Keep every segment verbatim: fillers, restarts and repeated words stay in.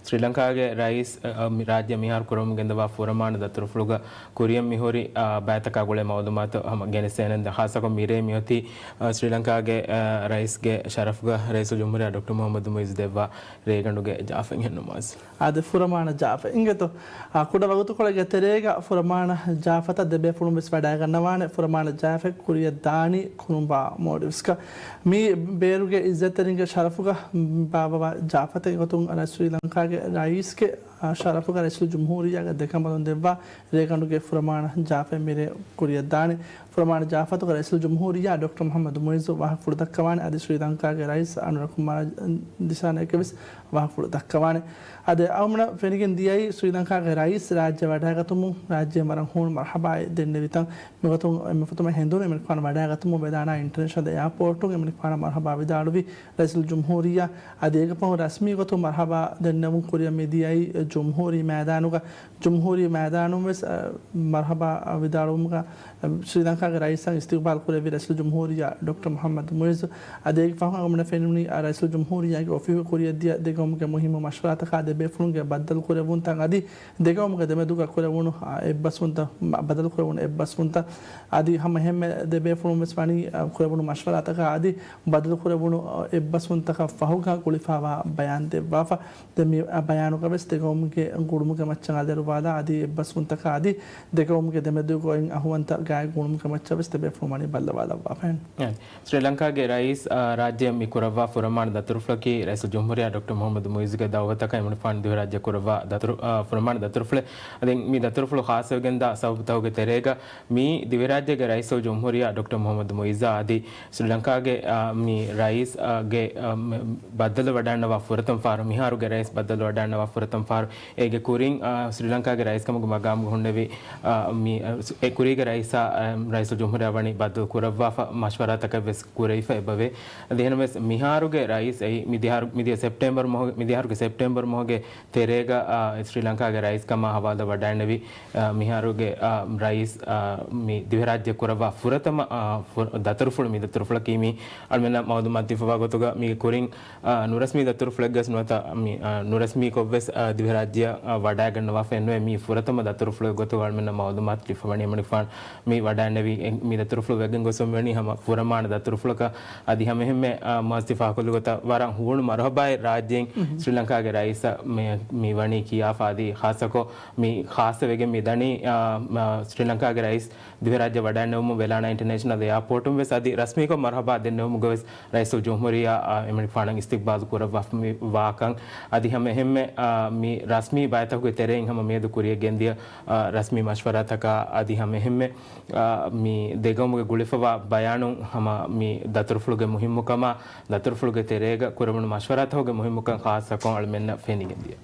ސްރީލަންކާގެ ރައީސް، އަ، މި ރާއްޖެ މިހާރު ކުރަމުން ގެންދަވާ ފުރަމާނަ ދަތުރުފުޅުގަ ކުރިއަށް މިހުރި، އާ، ބައިތަކާ ގުޅޭ މައުލޫމާތު ހަމަ ގެނެސްދޭނެ. ޚާއްޞަކޮށް މިރޭ މިއޮތީ، އާ، ސްރީލަންކާގެ، އާ، ރައީސްގެ ޝަރަފުގަ ރައީސުލްޖުމްހޫރިއްޔާ ޑޮކްޓަރ މުޙައްމަދު މުޢިއްޒު ދެއްވާ ރޭގަނޑުގެ ޖާފަތް ހެންނުމާސް. އާދެ، ފުރަމާނަ ޖާފަތް އިނގޭތޯ. އާ، ކުޑަ ވަގުތުކޮޅެއްގެ ތެރޭގަ ފުރަމާނަ ޖާފަތަށް ދެބޭފުޅުން ވެސް ވަޑައިގަންނަވާނެ. ފުރަމާނަ ޖާފަތް ކުރިއަށް ދާނީ ކުނުނބާ މޯލްޑިވްސްގަ. މި ބޭރުގެ އިއްޒަތްތެރިންގެ ޝަރަފުގަ ބާއްވަވާ ޖާފަތެއް ގޮތުން ސްރީލަންކާގެ ރައީސްގެ ޝަރަފުގަ ރައީސުލްޖުމްހޫރިއްޔާގެ ދެކަނބަލުން ދެއްވާ ރޭގަނޑުގެ ފުރަމާނަ ޖާފަތް މިރޭ ކުރިއަށް ދާނެ. ފުރަމާނަ ޖާފަތުގަ ރައީސުލްޖުމްހޫރިއްޔާ ޑޮކްޓަރ މުޙައްމަދު މުޢިއްޒު ވާހަކަފުޅު ދައްކަވާނެ. އަދި ސްރީލަންކާގެ ރައީސް އަނުރަކުމާރ ދިސާނަޔަކަށް ވެސް ވާހަކަފުޅު ދައްކަވާނެ. އަދި އަޅުގަނޑަށް ފެނިގެން ދިޔައީ، ސްރީލަންކާގެ ރައީސް ރާއްޖެ ވަޑައިގަތުމުން ރާއްޖެ ވަރަށް ހޫނު މަރުޙަބާއެއް ދެންނެވިތަން. މިގޮތުން އެންމެ ފުރަތަމަ ހެނދުނު އެމަނިކުފާނު ވަޑައިގަތުމުން ވެދާނާ އިންޓަރނޭޝަނަލް އެއާޕޯޓުން އެމަނިކުފާނަށް މަރުޙަބާ ވިދާޅުވި ރައީސުލްޖުމްހޫރިއްޔާ. އަދި އޭގެ ފަހުން ރަސްމީ ގޮތުން މަރުޙަބާ ދެންނެވުން ކުރިއަށް މިދިޔައީ ޖުމްހޫރީ މައިދާނުގަ. ޖުމްހޫރީ މައިދާނުން ވެސް، އަ، މަރުޙަބާ ވިދާޅުވުމުގަ، އަ، ސްރީލަންކާގެ ރައީސަށް އިސްތިޤްބާލް ކުރެއްވި ރައީސުލްޖުމްހޫރިއްޔާ ޑޮކްޓަރ މުޙައްމަދު މުޢިއްޒު. އަދި އޭގެ ފަހުން އަޅުގަނޑަށް ފެނުނީ، އަ، ރައީސުލްޖުމްހޫރިއްޔާގެ އޮފީހުގަ ކުރިއަށްދިޔަ ދެގައުމުގެ މުހިއްމު މަޝްވަރާތަކާ ދެބޭފުޅުންގެ ބައްދަލުކުރެއްވުންތައް އަދި ދެގައުމުގެ ދެމެދުގަ ކުރެވުނު، އަ، އެއްބަސްވުންތައް، މަ-، ބަދަލުކުރެވުނު އެއްބަސްވުންތައް އަދި ހަމަ އެހެންމެ ދެބޭފުޅުން ވެސް ވަނީ، އަ، ކުރެވުނު މަޝްވަރާތަކާ އަދި ބަދަލުކުރެވުނު، އަ، އެއްބަސްވުންތަކަށް ފަހުގަ ގުޅިފައިވާ ބަޔާން ދެއްވާފަ. ދެން މި، އަ، ބަޔާނުގަ ވެސް ދެގައުމުގެ ގުޅުމުގެ މައްޗަށް އަލިއަރުވާލާ އަދި އެއްބަސްވުންތަކާ އަދި ދެގައުމުގެ ދެމެދުގައި އަހުވަންތައް ގާތް ގުޅުމުގެ މައްޗަށް ވެސް ދެބޭފުޅުން ވަނީ ބައްލަވާލައްވާފަ. ސްރީލަންކާގެ ރައީސް، އާ، ރާއްޖެ މި ކުރައްވާ ފުރަމާނަ ދަތުރުފުޅަކީ ރައީސުލްޖުމްހޫރިއްޔާ ޑޮކްޓަރ މުޙައްމަދު މުޢިއްޒުގެ ދައުވަތަކަށް އެމަނިކުފާނު ދިވެހިރާއްޖެ ކުރައްވާ ދަތުރު، އާ، ފުރަމާނަ ދަތުރުފުޅެއް. އަދި މި ދަތުރުފުޅު ޚާއްޞަވެގެންދާ ސަބަބުތަކުގެ ތެރޭގަ މީ ދިވެހިރާއްޖޭގެ ރައީސުލްޖުމްހޫރިއްޔާ ޑޮކްޓަރ މުޙައްމަދު މުޢިއްޒާ އަދި ސްރީލަންކާގެ، އާ، މި ރައީސް، އާ، ގެ، އާ، މެ-، ބައްދަލު ވަޑައިގަންނަވާ ފުރަތަމަ ފަހަރު، މިހާރުގެ ރައީސް ބައްދަލު ވަޑައިގަންނަވާ ފުރަތަމަ ފަހަރު، އޭގެ ކުރިން، އާ، ސްރީލަންކާގެ ރައީސްކަމުގެ މަގާމުގަ ހުންނެވި، އާ، މި، އާ، ސު-، އެ ކުރީގެ ރައީސާ، އާ، ރައީސުލްޖުމްހޫރިއްޔާ ވަނީ ބައްދަލު ކުރައްވާފަ މަޝްވަރާތަކެއް ވެސް ކުރެވިފަ އެބަވޭ. އަދި އެހެންވެސް މިހާރުގެ ރައީސް އެއީ މިދިހާރު-، މިދިޔަ ސެޕްޓެމްބަރު މަހު-، މިދިހާރުގެ ސެޕްޓެމްބަރު މަހުގެ ތެރޭގަ، އާ، ސްރީލަންކާގެ ރައީސްކަމާ ހަވާލު ވަޑައިނެވި، އާ، މިހާރުގެ، އާ، ރައީސް، އާ، މި ދިވެހިރާއްޖެ ކުރައްވާ ފުރަތަމަ، އާ، ފުރ-، ދަތުރުފުޅު މި ދަތުރުފުޅަކީ މި އަޅުމެންނަށް މައުލޫމާތު ދީފަވާ ގޮތުގަ މީގެ ކުރިން، އާ، ނުރަސްމީ ދަތުރުފުޅެއްގަސް ނުވަތަ މި، އާ، ނުރަސްމީކޮށްވެސް، އާ، ދިވެހިރާއްޖެއަށް، އާ، ވަޑައިގަންނަވާފައެއްނުވޭ. މީ ފުރަތަމަ ދަތުރުފުޅެއް ގޮތުގަ އަޅުމެންނަށް މައުލޫމާތު ލިބިފަވަނީ އެމަނިކުފާނު މި ވަޑައިނެވި، އެ، މި ދަތުރުފުޅު ވެގެން ގޮސް ވަނީ ހަމަ ފުރަމާނަ ދަތުރުފުޅަކަށް. އަދި ހަމައެހެންމެ، އާ، މާސްތި ފާހަގަކޮށްލި ގޮތަށް ވަރަށް ހޫނު މަރުހަބާއެއް ރާއްޖެއިން ސްރީލަންކާގެ ރައީސަށް މި، މި ވަނީ ކިޔާފަ އަދި ޚާއްޞަކޮށް މި ޚާއްޞަވެގެން މި ދަނީ، އާ، މާ، ސްރީލަންކާގެ ރައީސް ދިވެހިރާއްޖެ ވަޑައިނެވުމުން ވެލާނާ އިންޓަރނޭޝަނަލް އެއާޕޯޓުން ވެސް އަދި ރަސްމީކޮށް މަރުހަބާ ދެންނެވުމުގަ ވެސް ރައީސުލްޖުމްހޫރިއްޔާ، އާ، އެމަނިކުފާނަށް އިސްތިޤްބާލު ކުރައްވާފަ މި ވާކަން. އަދި ހަމައެހެންމެ، އާ، މި ރަސްމީ ބައިތަކުގެ ތެރެއިން ހަމަ މިއަދު ކުރިއަށް ގެންދިޔަ، އާ، ރަސްމީ މަޝްވަރާތަކާ އަދި ހަމައެހެންމެ، އާ، މި ދެގައުމުގެ ގުޅިފަވާ ބަޔާނުން ހަމަ މި ދަތުރުފުޅުގެ މުހިއްމުކަމާ، ދަތުރުފުޅުގެ ތެރޭގަ ކުރެވުނު މަޝްވަރާތަކުގެ މުހިއްމުކަން ޚާއްޞަކޮށް އަޅުމެންނަށް ފެނިގެންދިޔަ.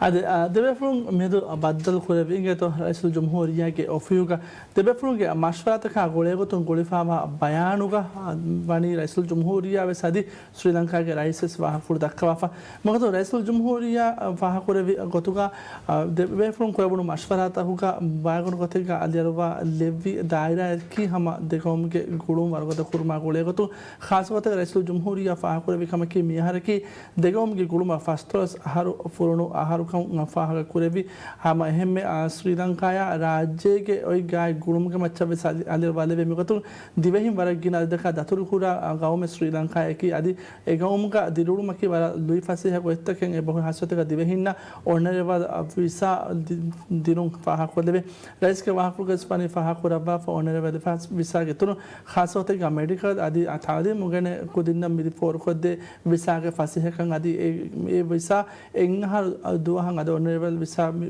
އަދި، އާ، ދެބޭފުޅުން މިއަދު ބައްދަލު ކުރެވި އިނގޭތޯ ރައީސުލްޖުމްހޫރިއްޔާގެ އޮފީހުގަ ދެބޭފުޅުންގެ މަޝްވަރާތަކާ ގުޅޭގޮތުން ގުޅިފައިވާ ބަޔާނުގަ، އާ، ވަނީ ރައީސުލްޖުމްހޫރިއްޔާ ވެސް އަދި ސްރީލަންކާގެ ރައީސް ވެސް ވާހަކަފުޅު ދައްކަވާފަ. މިގޮތުން ރައީސުލްޖުމްހޫރިއްޔާ ފާހަގަކުރެއްވި ގޮތުގަ، އާ، ދެބޭފުޅުން ކުރެވުނު މަޝްވަރާތަކުގަ ބައިގަނޑު ގޮތެއްގަ އަލިއަރުވާ ލެއްވި ދާއިރާއަކީ ހަމަ ދެގައުމުގެ ގުޅުން ވަރުގަދަ ކުރުމާ ގުޅޭގޮތުން ޚާއްޞަގޮތެއް ރައީސުލްޖުމްހޫރިއްޔާ ފާހަގަކުރެއްވި ކަމަކީ މިއަހަރަކީ ދެގައުމުގެ ގުޅުމަށް ފަސްދޮޅަސް އަހަރު ފުރުނު އަހަރުކަން ފާހަގަކުރެއްވި. ހަމަ އެހެންމެ، އާ، ސްރީލަންކާޔާ ރާއްޖޭގެ އޮތް ގާތް ގުޅުމުގެ މައްޗަށް ވެސް އަލި-، އަލިއަރުވާލެވޭ. މިގޮތުން ދިވެހިން ވަރަށް ގިނަ އަދަދަކާ ދަތުރުކުރާ، އާ، ގައުމެއް ސްރީލަންކާއަކީ. އަދި އެ ގައުމުގަ ދިރިއުޅުމަކީ ވަރަށް ލުއިފަސޭހަ ގޮތްތަކެއް އެބަހުރި ހާއްސަގޮތެއްގަ ދިވެހިންނަށް އޮނަރަރިއަލް ވިސާ ދި-، ދިނުން ފާހަގަކޮށްލެވޭ. ރައީސްގެ ވާހަކަފުޅުގަ ވެސް ވަނީ ފާހަގަކުރައްވާފަ އޮނަރަރިއަލް ވިސާގެ އިތުރުން ޚާއްޞަގޮތެއްގަ މެޑިކަލް އަދި ތައުލީމް އުނގެނޭ ކުދިންނަށް މި ފޯރުކޮށްދޭ ވިސާގެ ފަސޭހަކަން އަދި އެ، އެ ވިސާ އެއް އަހަރު ދުވަހަށް އަދި އޮނަރަރިއަލް ވިސާ މި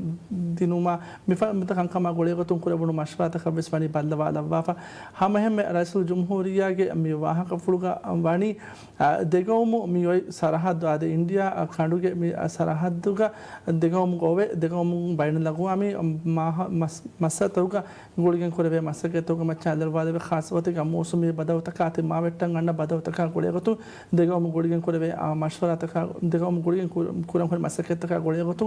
ދިނުމާ މިފަދަ ކަންކަމާ ގުޅޭގޮތުން ކުރެވުނު މަޝްވަރާތަކަށް ވެސް ވަނީ ބައްލަވާލައްވާފަ. ހަމައެހެންމެ ރައީސުލްޖުމްހޫރިއްޔާގެ މި ވާހަކަފުޅުގަ ވަނީ އާ، ދެގައުމު މި އޮތް ސަރަހައްދު އާދެ، އިންޑިއާ، އާ، ކަނޑުގެ މި، އާ، ސަރަހައްދުގަ ދެގައުމުގަ އޮވެ، ދެގައުމު ބައިނަލްއަގުވާމީ މާހަ-، މަސް-، މައްސަލަތަކުގަ ގުޅިގެން ކުރެވޭ މަސައްކަތްތަކުގެ މައްޗަށް އަލިއަރުވާލެވޭ. ޚާއްޞަގޮތެއްގަ މޫސުމީ ބަދަލުތަކާ ތިމާވެއްޓަން އަންނަ ބަދަލުތަކާ ގުޅޭގޮތުން ދެގައުމު ގުޅިގެން ކުރެވޭ، އާ، މަޝްވަރާތަކާ، ދެގައުމު ގުޅިގެން ކުރ-، ކުރަން ހުރި މަސައްކަތްތަކާ ގުޅޭގޮތުން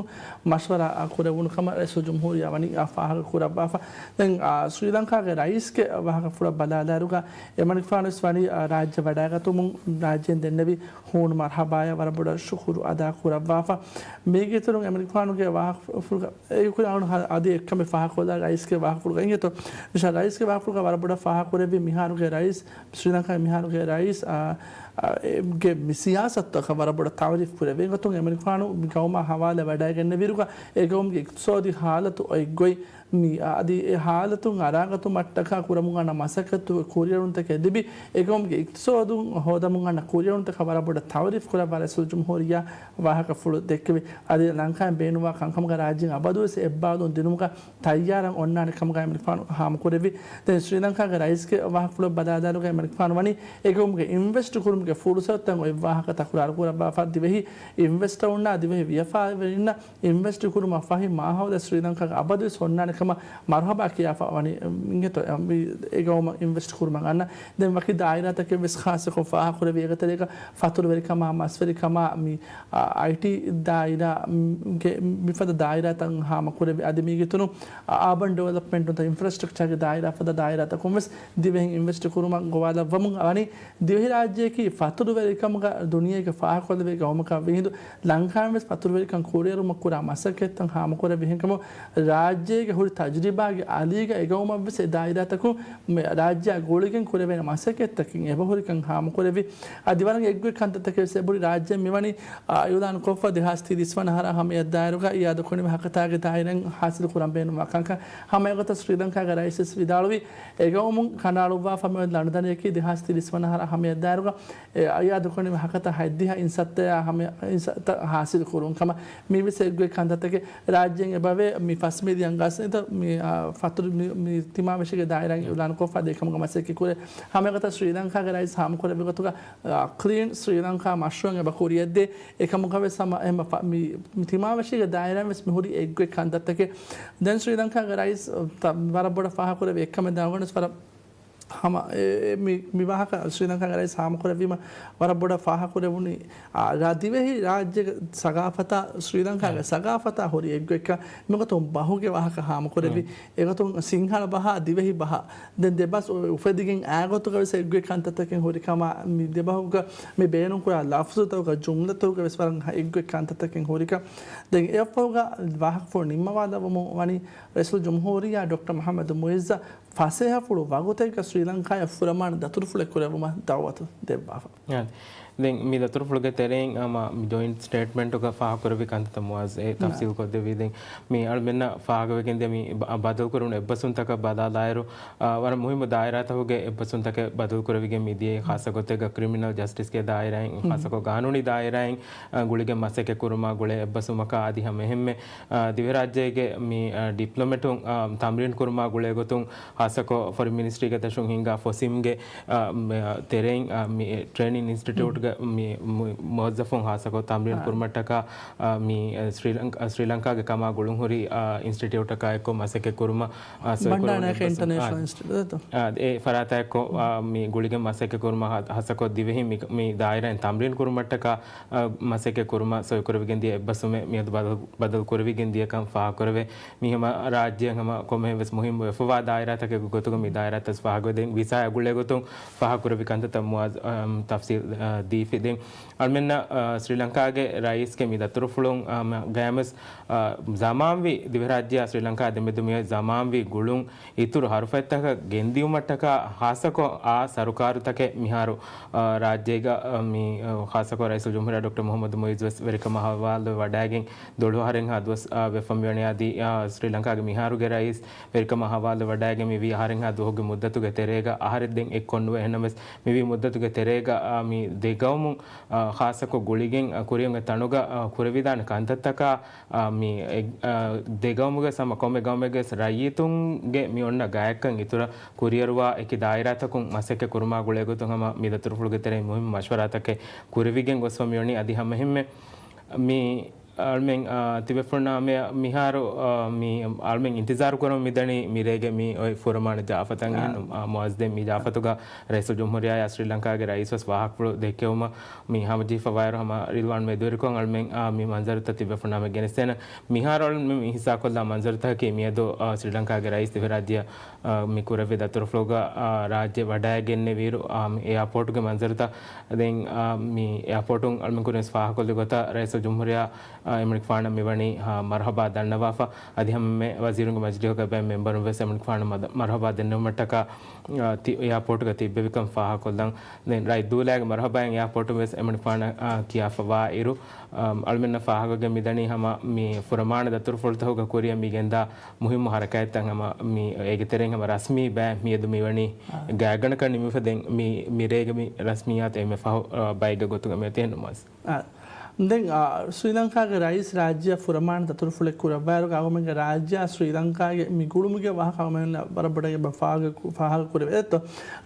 މަޝްވަރާ ކުރެވުނު ކަމަށް ރައީސުލްޖުމްހޫރިއްޔާ ވަނީ ފާހަގަ ކުރައްވާފަ. ދެން ސްރީލަންކާގެ ރައީސްގެ ވާހަކަފުޅަށް ބަލާލާއިރުގަ އެމަނިކުފާނުވެސް ވަނީ ރާއްޖެ ވަޑައިގަތުމުން ރާއްޖޭން ދެންނެވި ހޫނު މަރުހަބާޔަށް ވަރަށް ބޮޑަށް ޝުކުރު އަދާ ކުރައްވާފަ. މީގެ އިތުރުން އެމަނިކުފާނުގެ ވާހަކަފުޅުގަ އެ ކުރި އަޅުން އަދި އެއްކަމެއް ފާހަގަކޮށްލާ ރައީސްގެ ވާހަކަފުޅުގަ އިނގޭތޯ. މިޝާ ރައީސްގެ ވާހަކަފުޅުގަ ވަރަށް ބޮޑަށް ފާހަގަކުރެއްވި މިހާރުގެ ރައީސް، ސްރީލަންކާގެ މިހާރުގެ ރައީސް، އާ، އާ، އެ، ގެ މި ސިޔާސަތުތަކަށް ވަރަށް ބޮޑަށް ތައުރީފް ކުރެވޭ. އެގޮތުން އެމަނިކުފާނު މި ގައުމަށް ހަވާލަ ވަޑައިގެންނެވިއިރުގަ އެ ގައުމުގެ އިޤްތިޞާދީ ހާލަތު އޮތްގޮތް މި އަދި އެ ހާލަތުން އަރާގަތުމަށްޓަކާ ކުރަމުން އަންނަ މަސައްކަތު ކުރިއެރުންތަކެއް ލިބި، އެގައުމުގެ އިޤްތިޞާދު ހޯދަމުން އަންނަ ކުރިއެރުންތަކަށް ވަރަށް ބޮޑަށް ތައުރީފް ކުރައްވާ ރައީސުލްޖުމްހޫރިއްޔާ ވާހަކަފުޅު ދެއްކެވި. އަދި ލަންކާއިން ބޭނުންވާ ކަންކަމުގަ ރާއްޖޭން އަބަދުވެސް އެއްބާރުލުން ދިނުމުގަ ތައްޔާރަށް އޮންނާނެ ކަމުގައި އެމަނިކުފާނު ހާމަކުރެއްވި. ދެން ސްރީލަންކާގެ ރައީސްގެ ވާހަކަފުޅަށް ބަލާލާއިރުގައި އެމަނިކުފާނު ވަނީ އެގައުމުގެ އިންވެސްޓް ކުރުމުގެ ފުރުސަތުތައް އޮތް ވާހަކަ ތަކުރާރު ކުރައްވާފަ. ދިވެހި އިންވެސްޓަރުންނާ ދިވެހި ވިޔަފާރިވެރިންނަށް އިންވެސްޓް ކުރުމަށް ފަހި މާހައުލެއް ސްރީލަންކާގަ އަބަދުވެސް އޮންނާނެ ކަމަށް މަރުހަބާ ކިޔާފަ ވަނީ، އިނގޭތޯ، އެ، މި، އެ ގައުމަށް އިންވެސްޓް ކުރުމަށް އަންނަ. ދެން ވަކި ދާއިރާތަކެއް ވެސް ޚާއްޞަކޮށް ފާހަގަކުރެއްވި. އޭގެ ތެރޭގަ ފަތުރުވެރިކަމާ، މަސްވެރިކަމާ، މި، އާ، އައިޓީ ދާއިރާ، މި، ގެ، މިފަދަ ދާއިރާތައް ހާމަކުރެއްވި. އަދި މީގެ އިތުރުން، އާ، އާބަން ޑިވެލޮޕްމަންޓް ނުވަތަ އިންފްރާސްޓްރަކްޗާގެ ދާއިރާ ފަދަ ދާއިރާތަކުން ވެސް ދިވެހިން އިންވެސްޓް ކުރުމަށް ގޮވާލައްވަމުން ވަނީ. ދިވެހިރާއްޖެއަކީ ފަތުރުވެރިކަމުގަ ދުނިޔޭގެ ފާހަގަކޮށްލެވޭ ގައުމަކަށް ވީހިނދު، ލަންކާއިން ވެސް ފަތުރުވެރިކަން ކުރިއެރުމަށް ކުރާ މަސައްކަތްތައް ހާމަކުރެއްވި ހެންކަމުން، ރާއްޖޭގެ ހުރި ތަޖުރިބާގެ އަލީގަ އެގައުމަށް ވެސް އެ ދާއިރާތަކުން މި ރާއްޖެއާ ގުޅިގެން ކުރެވޭނެ މަސައްކަތްތަކެއް އެބަހުރިކަން ހާމަކުރެއްވި. އަދި ވަރަށް އެއްގޮތް ކަންތައްތަކެއް ވެސް އެބުރި. ރާއްޖެ މިވަނީ، އާ، އިއުލާން ކޮށްފަ ދެހާސް ތިރީސް ވަނަ އަހަރާ ހަމަޔަށްދާއިރުގަ އިއާދަކުރަނިވި ހަކަތާގެ ދާއިރާއިން ހާސިލް ކުރަން ބޭނުންވާ ކަންކަން ހަމަ އެގޮތަށް ސްރީލަންކާގެ ރައީސް ވެސް ވިދާޅުވީ، އެގައުމުން ކަނޑައަޅުއްވާފަ މިވަނީ ލަނޑުދަނޑިއަކީ ދެހާސް ތިރީސް ވަނަ އަހަރާ ހަމަޔަށްދާއިރުގަ އެ އިއާދަކުރަނިވި ހަކަތަ ހަތްދިހަ އިންސައްތަޔާ ހަމަ އިންސައްތަ ހާސިލް ކުރުން ކަމަށް. މީވެސް އެއްގޮތް ކަންތައްތަކެއް. ރާއްޖޭން އެބަވޭ މި ފަސް މިލިއަން ގަސް އިތަށް މި، އާ، ފަތުރު މި، މި ތިމާވެށިގެ ދާއިރާއިން އިއުލާންކޮށްފަ ދޭކަމުގަ މަސައްކަތް ކުރޭ. ހަމައެގޮތަށް ސްރީލަންކާގެ ރައީސް ހާމަކުރެއްވި ގޮތުގަ، އާ، ކްލީން ސްރީލަންކާ މަޝްރޫއަށް އެބަ ކުރިއަށްދޭ. އެކަމުގަވެސް ހަމަ އެހެން ފަ-، މި، މި ތިމާވެށީގެ ދާއިރާއިން ވެސް މިހުރީ އެއްގޮތް ކަންތައްތަކެއް. ދެން ސްރީލަންކާގެ ރައީސް، ތަ-، ވަރަށް ބޮޑަށް ފާހަގަކުރެއްވި އެއްކަމެއް ދާގަނޑު ވަރަށް ހަމަ އެ، އެ، މި، މި ވާހަކަ ސްރީލަންކާގެ ރައީސް ހާމަކުރެއްވީމަ ވަރަށް ބޮޑަށް ފާހަގަކުރެވުނީ، އާ، ރާ-، ދިވެހި ރާއްޖޭގެ ސަގާފަތާ، ސްރީލަންކާގެ ސަގާފަތާ ހުރި އެއްގޮތްކަން. މިގޮތުން ބަހުގެ ވާހަކަ ހާމަކުރެއްވި. އެގޮތުން ސިންހަޅަ ބަހާ ދިވެހި ބަހާ ދެން ދެބަސް އު-، އުފެދިގެން އާގޮތުގަ ވެސް އެއްގޮތް ކަންތައްތަކެއް ހުރި ކަމާ، މި ދެބަހުގަ މި ބޭނުންކުރާ ލަފްޒުތަކުގަ ޖުމްލަތަކުގަ ވެސް ވަރަށް އެއްގޮތް ކަންތައްތަކެއް ހުރިކަން. ދެން އެއަށްފަހުގަ ވާހަކަފުޅު ނިންމަވާލައްވަމުން ވަނީ ރައީސުލްޖުމްހޫރިއްޔާ ޑޮކްޓަރ މުޙައްމަދު މުޢިއްޒަށް ފަސޭހަފުޅު ވަގުތެއްގަ ސްރީލަންކާއަށް ފުރަމާނަ ދަތުރުފުޅެއް ކުރެއްވުމަށް ދަޢުވަތު ދެއްވާފަ. އާ، ދެން މި ދަތުރުފުޅުގެ ތެރެއިން ހަމަ މި ޖޮއިންޓް ސްޓޭޓްމަންޓުގަ ފާހަގަކުރެއްވި ކަންތައްތައް މުޢާޒް އެ ތަފްސީލް ކޮށްދެއްވީ. ދެން މި އަޅުމެންނަށް ފާހަގަވެގެންދިޔަ މި ބަ-، ބަދަލުކުރުނު އެއްބަސްވުންތަކަށް ބަލާލާއިރު، އާ، ވަރަށް މުހިއްމު ދާއިރާތަކުގެ އެއްބަސްވުންތަކެއް ބަދަލުކުރެވިގެން މިދިޔައީ. ޚާއްޞަ ގޮތެއްގަ ކްރިމިނަލް ޖަސްޓިސްގެ ދާއިރާއިން، ޚާއްޞަކޮށް ގާނޫނީ ދާއިރާއިން، އާ، ގުޅިގެން މަސައްކަތް ކުރުމާ ގުޅޭ އެއްބަސްވުމަކާ އަދި ހަމަ އެހެންމެ، އާ، ދިވެހިރާއްޖޭގެ މި، އާ، ޑިޕްލޮމެޓުން، އާ، ތަމްރީން ކުރުމާ ގުޅޭ ގޮތުން، ޚާއްޞަކޮށް ފޮރިން މިނިސްޓްރީގެ ދަށުން ހިންގާ ފޮސިމްގެ، އާ، މެ-، އާ، ތެރެއިން، އާ، މި ޓްރޭނިން އިންސްޓިޓިއުޓްގެ މި މު-، މުވައްޒަފުން ޚާއްޞަކޮށް ތަމްރީން ކުރުމަށްޓަކާ، އާ، މި، އާ، ސްރީލަން-، އާ، ސްރީލަންކާގެ ކަމާ ގުޅުންހުރި، އާ، އިންސްޓިޓިއުޓަކާ އެއްކޮށް މަސައްކަތް ކުރުމަށް، އާ، ސޮއިކުރުމަށް އެއްބަސް-، އާ، އެ ފަރާތާ އެއްކޮށް، އާ، މި ގުޅިގެން މަސައްކަތް ކުރުމަށް ހާ-، ޚާއްޞަކޮށް ދިވެހި މި، މި ދާއިރާއިން ތަމްރީން ކުރުމަށްޓަކާ، އާ، މަސައްކަތް ކުރުމަށް ސޮއިކުރެވިގެން ދިޔަ އެއްބަސްވުމެއް މިއަދު ބަދަލު، ބަދަލު ކުރެވިގެން ދިޔަކަން ފާހަގަކުރެވޭ. މީ ހަމަ ރާއްޖެއަށް ހަމަ ކޮންމެހެން ވެސް މުހިއްމު ވެފަވާ ދާއިރާތަކެއްގެ ގޮތުގަ މި ދާއިރާތައް ފާހަގަވެ ދެން ވިސާ އަގުޅޭ ގޮތުން ފާހަގަކުރެއްވި ކަންތައްތައް މުއާޒް، އަމް، ތަފްސީލް، އަ، ދީފި. ދެން އަޅުމެންނަށް، އަ، ސްރީލަންކާގެ ރައީސްގެ މި ދަތުރުފުޅުން، އަ، މަ-، ގައިމުސް، އަ، ޒަމާންވީ ދިވެހިރާއްޖެއާ ސްރީލަންކާ ދެމެދު މިއޮތް ޒަމާންވީ ގުޅުން އިތުރު ހަރުފަތްތަކަށް ގެންދިއުމަށްޓަކާ ޚާއްޞަކޮށް އާ ސަރުކާރުތަކެއް މިހާރު، އާ، ރާއްޖޭގަ، އާ، މި، އާ، ޚާއްޞަކޮށް ރައީސުލްޖުމްހޫރިއްޔާ ޑޮކްޓަރ މުޙައްމަދު މުޢިއްޒު ވެސް ވެރިކަމާ ހަވާލުވެ ވަޑައިގެން ދޮޅު އަހަރެއްހާ ދުވަސް، އާ، ވެފަ މިވަނީ. އަދި، އާ، ސްރީލަންކާގެ މިހާރުގެ ރައީސް ވެރިކަމާ ހަވާލުވެ ވަޑައިގެން މިވީ އަހަރެއްހާ ދުވަހުގެ މުއްދަތުގެ ތެރޭގަ، އަހަރެއް ދެން އެއްކޮށް ނުވޭ. އެހެންނަމަވެސް މިވީ މުއްދަތުގެ ތެރޭގަ، އާ، މި ދެގައުމުން، އާ، ޚާއްޞަކޮށް ގުޅިގެން، އާ، ކުރިއަށް އޮތް ތަނުގަ، އާ، ކުރެވިދާނެ ކަންތައްތަކާ، އާ، މި އެ-، އާ، ދެގައުމުގެ ހަމަ ކޮންމެ ގައުމެއްގެ ރައްޔިތުންގެ މި އޮންނަ ގާތްކަން އިތުރަށް ކުރިއަރުވާ އެކި ދާއިރާތަކުން މަސައްކަތް ކުރުމާ ގުޅޭ ގޮތުން ހަމަ މި ދަތުރުފުޅުގެ ތެރެއިން މުހިއްމު މަޝްވަރާތަކެއް ކުރެވިގެން ގޮސްފަ މިވަނީ. އަދި ހަމައެހެންމެ މި އަޅުމެން ތިބޭފުޅުންނާ މި މިހާރު މި އަޅުމެން އިންތިޒާރު ކުރަމުން މިދަނީ މިރޭގެ މި އޮތް ފުރަމާނެ ޖާފަތައް އިން. މުއައްޒަ މި ޖާފަތުގަ ރައީސުލްޖުމްހޫރިއްޔާ ސްރީލަންކާގެ ރައީސް ވެސް ފާހަގަފުޅު ދެއްކެވުމަށް މި ހަމަޖެހިފަވާއިރު، ހަމަ ރިލްވާން މެދުވެރިކޮށް އަޅުމެން މި މަންޒަރުތައް ތިބޭފުޅުންނާ ގެނެސްދޭނަން. މިހާރު އަޅުމެން ހިއްސާކޮށްލާ މަންޒަރުތަކަކީ މިއަދު ސްރީލަންކާގެ ރައީސް ދިވެހިރާއްޖެއަށް މި ކުރެއްވި ދަތުރުފުޅުގަ ރާއްޖެ ވަޑައިގެންނެވިއިރު، އާ، އެއާޕޯޓުގެ މަންޒަރުތައް. ދެން، އާ، މި އެއާޕޯޓުން އަޅުމެން ކުރިން ފާހަގަކޮށްލި ގޮތަށް ރައީސުލްޖުމްހޫރިއްޔާ، އާ، އެމަނިކުފާނަށް މިވަނީ، އާ، މަރުހަބާ ދަންނަވާފަ. އަދި ހަމަ ވަޒީރުންގެ މަޖިލީހުގެ ބައެއް މެމްބަރުން ވެސް އެމަނިކުފާނަށް މަދަ-، މަރުހަބާ ދެންނެވުމަށްޓަކާ، އާ، ތި-، އެއާޕޯޓުގަ ތިއްބެވިކަން ފާހަގަކޮށްލަން. ދެން ރައްދޫލާގެ މަރުހަބާއިން އެއާޕޯޓުން ވެސް އެމަނިކުފާނަށް، އާ، ކިޔާފަވާއިރު، އާ، އަޅުމެންނަށް ފާހަގަކޮށްގެން މިދަނީ ހަމަ މި ފުރަމާނެ ދަތުރުފުޅުތަކުގެ ކުރިއަށް މި ގެންދާ މުހިއްމު ހަރަކާތްތައް ހަމަ މި އޭގެ ތެރެއިން ހަމަ ރަސްމީ ބައެއް މިއަދު މިވަނީ ގާތްގަނޑަކަށް ނިމިފަ ދެން މި، މިރޭގެ މި ރަސްމިއްޔާތު އެންމެ ފަހު، އާ، ބައެއްގެ ގޮތުގަ މިއޮތީ ނުމަސް. އާ، ދެން، އާ، ސްރީލަންކާގެ ރައީސް ރާއްޖެއަށް ފުރަމާނެ ދަތުރުފުޅެއް ކުރައްވާއިރު އަޅުގަނޑުމެންގެ ރާއްޖެއާ ސްރީލަންކާގެ މި ގުޅުމުގެ ވާހަކަ އަޅުގަނޑުމެންނަށް ވަރަށް ބޮޑަށް އެބަ ފާހަގަ ކު-، ފާހަގަ ކުރެވޭ. އެއްތޯ؟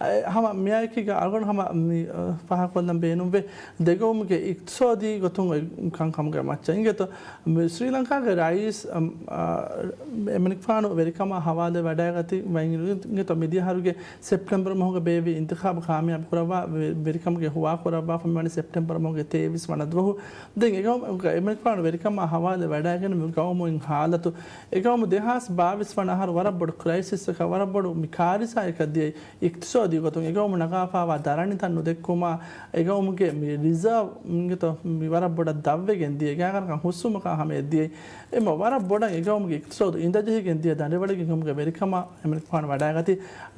އެ، ހަމަ މިއާއެކީގަ އަޅުގަނޑު ހަމަ މި، އަ، ފާހަގަކޮށްލަން ބޭނުންވޭ. ދެގައުމުގެ އިޤްތިޞާދީ ގޮތުން އޮތް ކަންކަމުގެ މައްޗަށް އިނގޭތޯ. މި ސްރީލަންކާގެ ރައީސް، އަ، އަ، އެމަނިކުފާނު ވެރިކަމާ ހަވާލުވެ ވަޑައިގަތީ ވަނީ އިނގޭތޯ މިދިޔަ އަހަރުގެ ސެޕްޓެމްބަރު މަހުގަ ބޭއްވި އިންތިޚާބު ކާމިޔާބު ކުރައްވާ ވެ-، ވެރިކަމުގެ ހުވާ ކުރައްވާފަ މިވަނީ ސެޕްޓެމްބަރު މަހުގެ ތޭވީސް ވަނަ ދުވަހު. ދެން އެގައުމު-، އެމަނިކުފާނު ވެރިކަމާ ހަވާލުވެ ވަޑައިގެން މި ގައުމު އިން ހާލަތު، އެގައުމު ދެހާސް ބާވީސް ވަނަ އަހަރު ވަރަށް ބޮޑު ކްރައިސިސްއަކަށް، ވަރަށް ބޮޑު މި ކާރިސާއަކަށް ދިޔައީ. އިޤްތިޞާދީ ގޮތުން އެގައުމު ނަގާފައިވާ ދަރަނިތައް ނުދެއްކުމާ، އެގައުމުގެ މި ރިޒާވް އިނގޭތޯ މި ވަރަށް ބޮޑަށް ދަށްވެގެން ދިޔަ، ގާތްގަނޑަކަށް ހުސްވުމަކާ ހަމަޔަށް ދިޔައީ. އެމަ ވަރަށް ބޮޑަށް އެގައުމުގެ އިޤްތިޞާދު އިނދަޖެހިގެން ދިޔަ ދަނޑިވަޅެއްގެ ގައުމުގެ ވެރިކަމަށް އެމަނިކުފާނު ވަޑައިގަތީ.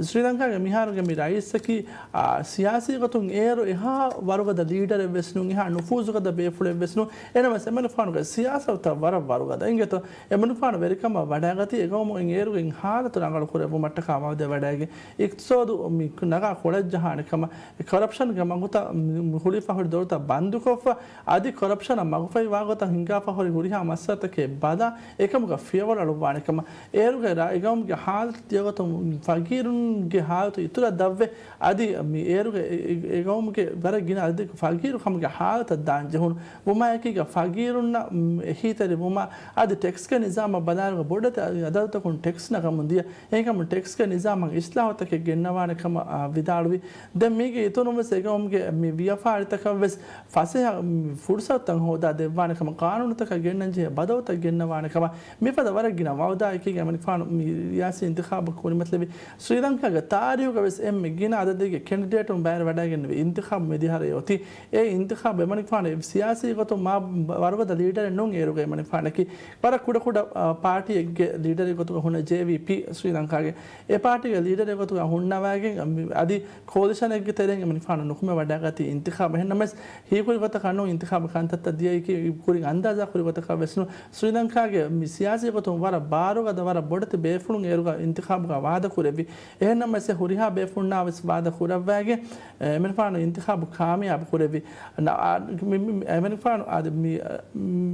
ސްރީލަންކާގެ މިހާރުގެ މި ރައީސަކީ، އާ، ސިޔާސީ ގޮތުން އޭރު އެހާ ވަރުގަދަ ލީޑަރެއް ވެސް ނޫން، އެހާ ނުފޫޒުގަދަ ބޭފުޅެއް ވެސް ނޫން. އެނަމަސް އެމަނިކުފާނުގެ ސިޔާސަތުތައް ވަރަށް ވަރުގަދަ އިނގޭތޯ. އެމަނިކުފާނު ވެރިކަމަށް ވަޑައިގަތީ އެގައުމު އިން އޭރުގެ އިން ހާލަތު ރަނގަޅު ކުރެއްވުމަށްޓަކާ ވައުދެއް ވަޑައިގެން. އިޤްތިޞާދު މި ނަގާ ކޮޅަށް ޖަހާނެ ކަމަށް، އެ ކޮރަޕްޝަންގެ މަގުތައް މި ހުޅިފަ ހުރި ދޮރުތައް ބަންދުކޮށްފަ، އަދި ކޮރަޕްޝަނަށް މަގުފަހިވާ ގޮތަށް ހިނގާފަ ހުރި ހުރިހާ މައްސަލަތަކެއް ބަލާ، އެކަމުގަ ފިޔަވަޅު އަޅުއްވާނެ ކަމަށް. އޭރުގެ ރާ-، އެގައުމުގެ ހާލަތު ދިޔަގޮތުން ފަގީރުންގެ ހާލަތު އިތުރަށް ދަށްވެ، އަދި މި އޭރުގެ އެ-، އެ-، އެގައުމުގެ ވަރަށް ގިނަ އަދަދެއްގެ ފަގީރު ކަމުގެ ހާލަތަށް ދާން ޖެހުނު. ވުމާއެކީގަ ފަގީރުންނަށް، މް، އެހީތެރިވުމާ، އަދި ޓެކްސްގެ ނިޒާމަށް ބަލާއިރުގަ ބޮޑެތި އަދަދުތަކުން ޓެކްސް ނަގަމުން ދިޔަ. އެހެންކަމުން ޓެކްސްގެ ނިޒާމަށް އިސްލާހުތަކެއް ގެންނަވާނެ ކަމަށް، އާ، ވިދާޅުވި. ދެން މީގެ އިތުރުން ވެސް އެގައުމުގެ މި ވިޔަފާރިތަކަށް ވެސް ފަސޭހަ، މް، ފުރުސަތުތައް ހޯދާ ދެއްވާނެ ކަމަށް، ޤާނޫނުތަކަށް ގެންނަން ޖެހޭ ބަދަލުތައް ގެންނަވާނެ ކަމަށް، މިފަދަ ވަރަށް ގިނަ ވައުދާއެކީގަ އެމަނިކުފާނު މި ރިޔާސީ އިންތިޚާބަށް ކުރިމަތިލެވި. ސްރީލަންކާގެ ތާރީހުގަ ވެސް އެންމެ ގިނަ އަދަދެއްގެ ކެންޑިޑޭޓުން ބައިވެރިވަޑައިގެންނެވި އިންތިޚާބު މިދިހަރައެއް އޮތީ. އެ އިންތިޚާބު އެމަނިކުފާނު ސިޔާސީ ގޮތުން މާ ވަރުގަދަ ލީޑަރެއް ނޫން. އޭރުގަ އެމަނިކުފާނަކީ ވަރަށް ކުޑަކުޑަ، އާ، ޕާޓީއެއްގެ ލީޑަރެއް ގޮތުގަ ހުންނަ ޖޭވީޕީ ސްރީލަންކާގެ. އެ ޕާޓީގެ ލީޑަރެއް ގޮތުގަ ހުންނަވައިގެން، އަދި ކޯލިޝަނެއްގެ ތެރެއިން އެމަނިކުފާނު ނުކުމެވަޑައިގަތީ އިންތިޚާބު. އެހެންނަމަވެސް، ހީކުރި ގޮތަކަށް ނޫން އިންތިޚާބު ކަންތައްތައް ދިޔައީކީ ކުރިން އަންދާޒާ ކުރި ގޮތަކަށް ވެސް ނޫން. ސްރީލަންކާގެ މި ސިޔާސީ ގޮތުން ވަރަށް ބާރުގަދަ، ވަރަށް ބޮޑެތި ބޭފުޅުން އޭރުގަ އިންތިޚާބުގަ ވާދަ ކުރެއްވި. އެހެންނަމަވެސް، ހުރިހާ ބޭފުޅުންނާ ވެސް ވާދަ ކުރައްވައިގެން، އެ، އެމަނިކުފާނު އިންތިޚާބު ކާމިޔާބު ކުރެއްވި. ނަ-، އާ، މި-، މި-، މި-، އެމަނިކުފާނު އާދެ މި-، އަ،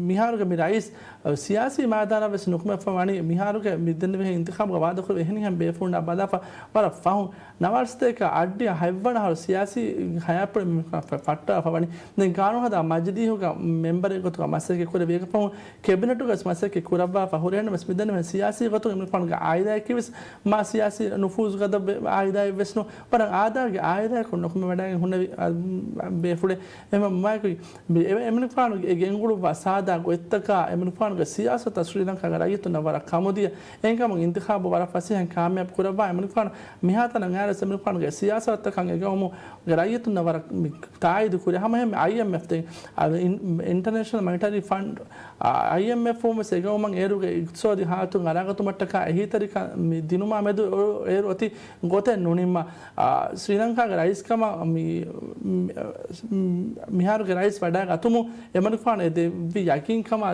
މިހާރުގެ މި ރައީސް، އަ، ސިޔާސީ މައިދާނަށް ވެސް ނުކުމެފަ ވަނީ. މިހާރުގެ މި ދެންނެވިހެން އިންތިޚާބުގަ ވާދަ ކުރެއްވި އެހެނިހެން ބޭފުޅުންނާ ބަލާފަ ވަރަށް ފަހުން. ނަވާރަސަތޭކަ އަށްޑިހަ ހަތްވަނަ އަހަރު ސިޔާސީ ހަޔާތްޕުޅު މި ފަ-، ފަ-، ފައްޓާފަ ވަނީ. ދެން ގާނޫނުހަދާ މަޖިލީހުގަ މެމްބަރެއް ގޮތުގަ މަސައްކަތް ކުރެވި. އޭގެ ފަހުން ކެބިނެޓުގަ ވެސް މަސައްކަތް ކުރައްވާފަ ހުރެއެން ވެސް މިދެންނެވިހެން ސިޔާސީ ގޮތުން އެމަނިކުފާނުގެ އާއިލާއަކީ ވެސް މާ ސިޔާސީ ނުފޫޒުގަދަ ބެ-، އާއިލާއެއް ވެސް ނޫން. ވަރަށް އާދައިގެ އާއިލާއަކުން ނުކުމެވަޑައިގެން ހުންނެވި، އަ، ބޭފުޅެއް. އެމަ-، މާއެކު މި އެ-، އެމަނިކުފާނުގެ އެ ގެންގުޅުއްވާ ސާދާ ގޮތްތަކާ، އެމަނިކުފާނުގެ ސިޔާސަތަށް ސްރީލަންކާގެ ރައްޔިތުންނަށް ވަރަށް ކަމުދިޔަ. އެހެންކަމުން އިންތިޚާބު ވަރަށް ފަސޭހައިން ކާމިޔާބު ކުރައްވާ، އެމަނިކުފާނު މިހާތަނަށް އައިރުވެސް އެމަނިކުފާނުގެ ސިޔާސަތުތަކަށް އެގައުމުގެ ރައްޔިތުންނަށް ވަރަށް މި ތާއީދު ކުރި. ހަމަ އެހެން އައިއެމްއެފް ދެން، އަ، އިން-، އިންޓަރނޭޝަނަލް މޮނިޓަރީ ފަންޑް، އަ، އައިއެމްއެފް ވެސް އެގައުމަށް އޭރުގެ އިޤްތިޞާދީ ހާލަތުން އަރާގަތުމަށްޓަކާ އެހީތެރިކަން މި ދިނުމާ މެދު އޭރު އޮތީ ގޮތެއް ނުނިންމާ، އާ، ސްރީލަންކާގެ ރައީސްކަމަށް މި-، މި-، މިހާރުގެ ރައީސް ވަޑައިގަތުމުން އެމަނިކުފާނު އެ ދެއްވި ޔަގީންކަމާ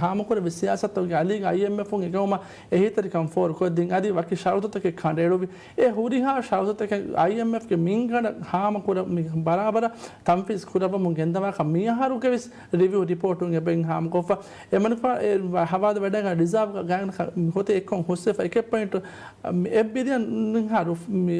ހާމަކުރެއްވި ސިޔާސަތުގެ އަލީގަ އައިއެމްއެފުން އެގައުމަށް އެހީތެރިކަން ފޯރުކޮށްދިން އަދި ވަކި ޝަރުތުތަކެއް ކަނޑައެޅުއްވި. އެ ހުރިހާ ޝަރުތުތަކެއް އައިއެމްއެފްގެ މިންގަނޑަށް ހާމަކުރަ-، މި ބަރާބަރަށް ތަންފީޒް ކުރައްވަމުން ގެންދަވާކަށް މިއަހަރުގެ ވެސް ރިވިއު ރިޕޯޓުން އެބައިން ހާމަކޮށްފަ. އެމަނިކުފާ އެ ހަވާލު ވެޑައިގަން ރިޒާވް ގާތްގަނޑަކަށް ހޮތެއް އެއްކޮށް ހުސްވެފަ އެކެއް ޕޮއިންޓު އެއް ބިލިއަން މިހާރު މި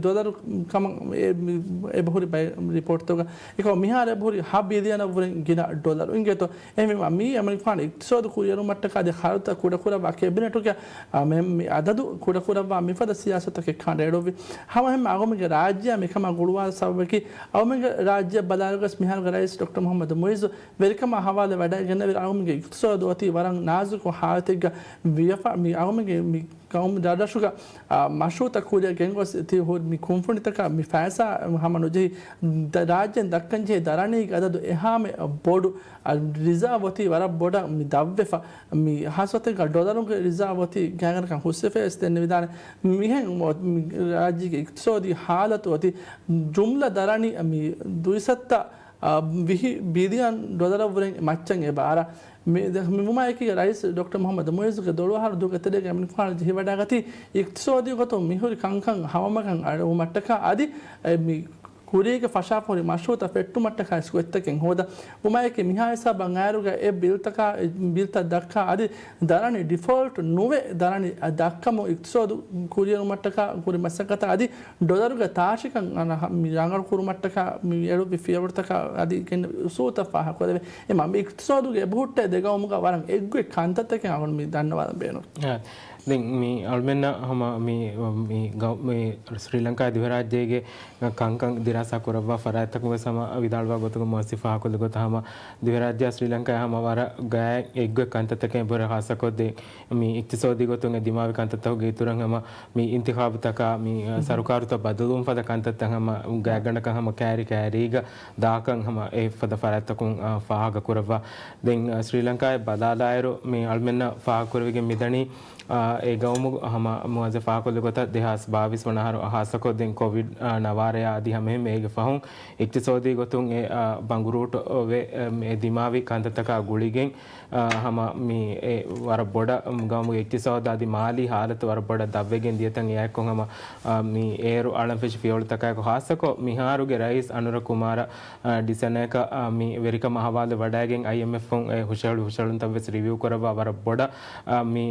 ޑޮލަރު ކަމަށް އެ-، މި-، އެބަހުރި ބައެއް ރިޕޯޓްތަކުގަ. އެކަމަށް މިހާރު އެބަހުރި ހަ ބިލިއަނަށްވުރެ ގިނަ ޑޮލަރު. އިނގޭތޯ؟ އެހެންވީމަ މީ އެމަނިކުފާނު އިޤްތިޞާދު ކުރިއެރުމަށްޓަކާ އަދި ޚަރަދުތައް ކުޑަކުރައްވާ ކެބިނެޓުގެ، އާ، މެ-، މި އަދަދު ކުޑަކުރައްވާ މިފަދަ ސިޔާސަތުތަކެއް ކަނޑައެޅުއްވި. ހަމައެހެންމެ އަޅުގަނޑުމެންގެ ރާއްޖެއާ މިކަމާ ގުޅުވާ ސަބަބަކީ، އަޅުގަނޑުމެންގެ ރާއްޖެއަށް ބަލާލުގަސް މިހާރުގެ ރައީސް ޑޮކްޓަރ މުޙައްމަދު މުޢިއްޒު ވެރިކަމާ ހަވާލުވެ ވަޑައިގެންނެވި އަޅުގަނޑުމެންގެ އިޤްތިޞާދު އޮތީ ވަރަށް ނާޒުކު ހާލަތެއްގަ ވިޔަފާ، މި އަޅުގަނޑުމެންގެ މި ގައުމު ރަށްރަށުގަ، އާ، މަޝްރޫޢުތައް ކުރިއަށް ގެންގޮސް ތި ހުރި މި ކުންފުނިތަކާ މި ފައިސާ ހަމަ ނުޖެހި، ދަ-، ރާއްޖޭން ދައްކަން ޖެހޭ ދަރަނީގެ އަދަދު އެހާމެ ބޮޑު، އާ، ރިޒާވް އޮތީ ވަރަށް ބޮޑަށް މި ދަށްވެފަ. މި ހާއްސަ ގޮތެއްގަ ޑޮލަރުގެ ރިޒާވް އޮތީ ގާތްގަނޑަކަށް ހުސްވެފައި ވެސް ދެންނެވިދާނެ. މިހެން މި ރާއްޖޭގެ އިޤްތިޞާދީ ހާލަތު އޮތީ ޖުމްލަ ދަރަނި މި ދުއިސައްތަ ވިހި ބިލިއަން ޑޮލަރަށްވުރެ މައްޗަށް އެބަ އަރާ. މި، މި ވުމާއެކީގަ ރައީސް ޑޮކްޓަރ މުޙައްމަދު މުޢިއްޒުގެ ދޮޅު އަހަރު ދުވަހުގެ ތެރޭގަ އެމަނިކުފާނު ޖެހިވަޑައިގަތީ އިޤްތިޞާދީ ގޮތުން މިހުރި ކަންކަން ހަމަމަގަށް އަރުވުމަށްޓަކާ އަދި އެ މި ކުރީގެ ފަށާފަހުރި މަޝްރޫޢުތައް ފެއްޓުމަށްޓަކާ ވެސް ގޮތްތަކެއް ހޯދަ. ވުމާއެކީ މިހާ ހިސާބަށް އައިރުގަ އެ ބިލްތަކާ، އެ ބިލްތައް ދައްކާ އަދި ދަރަނި ޑިފޯލްޓް ނުވެ ދަރަނި ދައްކަމުން އިޤްތިޞާދު ކުރިއެރުމަށްޓަކާ ކުރި މަސައްކަތަށް އަދި ޑޮލަރުގެ ތާށިކަން އަން ހަ-، މި ރަނގަޅު ކުރުމަށްޓަކާ މި އެޅުއްވި ފިޔަވަޅުތަކާ އަދި ގެންނެވި އުސޫލުތައް ފާހަގަކުރެވޭ. އެމަ މި އިޤްތިޞާދުގެ އެބަހުއްޓޭ ދެ ގައުމުގަ ވަރަށް އެއްގޮތް ކަންތައްތަކެއް އަޅުގަނޑު މި ދަންނަވާލަން ބޭނުން. އާ، ދެން މި އަޅުމެންނަށް ހަމަ މި، މި ގަ-، މި ސްރީލަންކާ ދިވެހިރާއްޖޭގެ ކަންކަން ދިރާސާ ކުރައްވާ ފަރާތްތަކުން ވެސް ހަމަ ވިދާޅުވާ ގޮތުގަ މުއައްސިސް ފާހަގަކޮށްލި ގޮތަށް ހަމަ ދިވެހިރާއްޖެއާ ސްރީލަންކާއާ ހަމަ ވަރަށް ގާތް އެއްގޮތް ކަންތައްތަކެއް އެބަހުރި ހާއްސަކޮށް ދެން މި އިޤްތިޞާދީ ގޮތުން އެ ދިމާވި ކަންތައްތަކުގެ އިތުރަށް ހަމަ މި އިންތިޚާބުތަކާ މި، އަ، މް. ސަރުކާރުތައް ބަދަލުވުން ފަދަ ކަންތައްތައް ހަމަ ގާތްގަނޑަކަށް ހަމަ ކައިރި ކައިރީގަ ދާކަން ހަމަ އެ ފަދަ ފަރާތްތަކުން، އަ، ފާހަގަކުރައްވާ. ދެން، އަ، ސްރީލަންކާއަށް ބަލާލާއިރު މި އަޅުމެންނަށް ފާހަގަކުރެވިގެން މިދަނީ، އާ، އެ ގައުމު ހަމަ މުއައްސިސް ފާހަގަކޮށްލި ގޮތަށް ދެހާސް ބާވީސް ވަނަ އަހަރު ހާއްސަކޮށް ދެން ކޮވިޑް، އާ، ނަވާރަޔާ އަދި ހަމައެހެންމެ އޭގެ ފަހުން އިޤްތިޞާދީ ގޮތުން އެ، އާ، ބަނގުރޫޓު ވެ، އެ، މި ދިމާވި ކަންތައްތަކާ ގުޅިގެން، އާ، ހަމަ މި އެ ވަރަށް ބޮޑަށް ގައުމުގެ އިޤްތިޞާދު އަދި މާލީ ހާލަތު ވަރަށް ބޮޑަށް ދަށްވެގެން ދިޔަތަން އެއާއެކު ހަމަ، އާ، މި އޭރު އަޅަންފެށި ފިޔަވަޅުތަކާއެކު ހާއްސަކޮށް މިހާރުގެ ރައީސް އަނުރަ ކުމާރަ، އާ، ޑިސަނަޔަކަށް، އާ، މި ވެރިކަމާ ހަވާލު ވަޑައިގެން އައިއެމްއެފުން އެ ހުށަހެޅި ހުށަހެޅުންތައް ވެސް ރިވިއު ކުރައްވާ ވަރަށް ބޮޑަށް، އާ، މި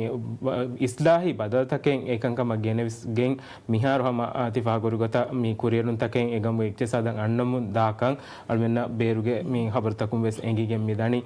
އިސްލާހީ ބަދަލުތަކެއް އެކަންކަމަށް ގެނެސްގެން މިހާރު ހަމަ، އާ، ތި ފާހަގަކުރި ގޮތަށް މި ކުރިއެރުންތަކެއް އެ ގައުމުގެ އިޤްތިޞާދަށް އަންނަމުން ދާކަން އަޅުމެންނަށް ބޭރުގެ މި ޚަބަރުތަކުން ވެސް އެނގިގެން މިދަނީ.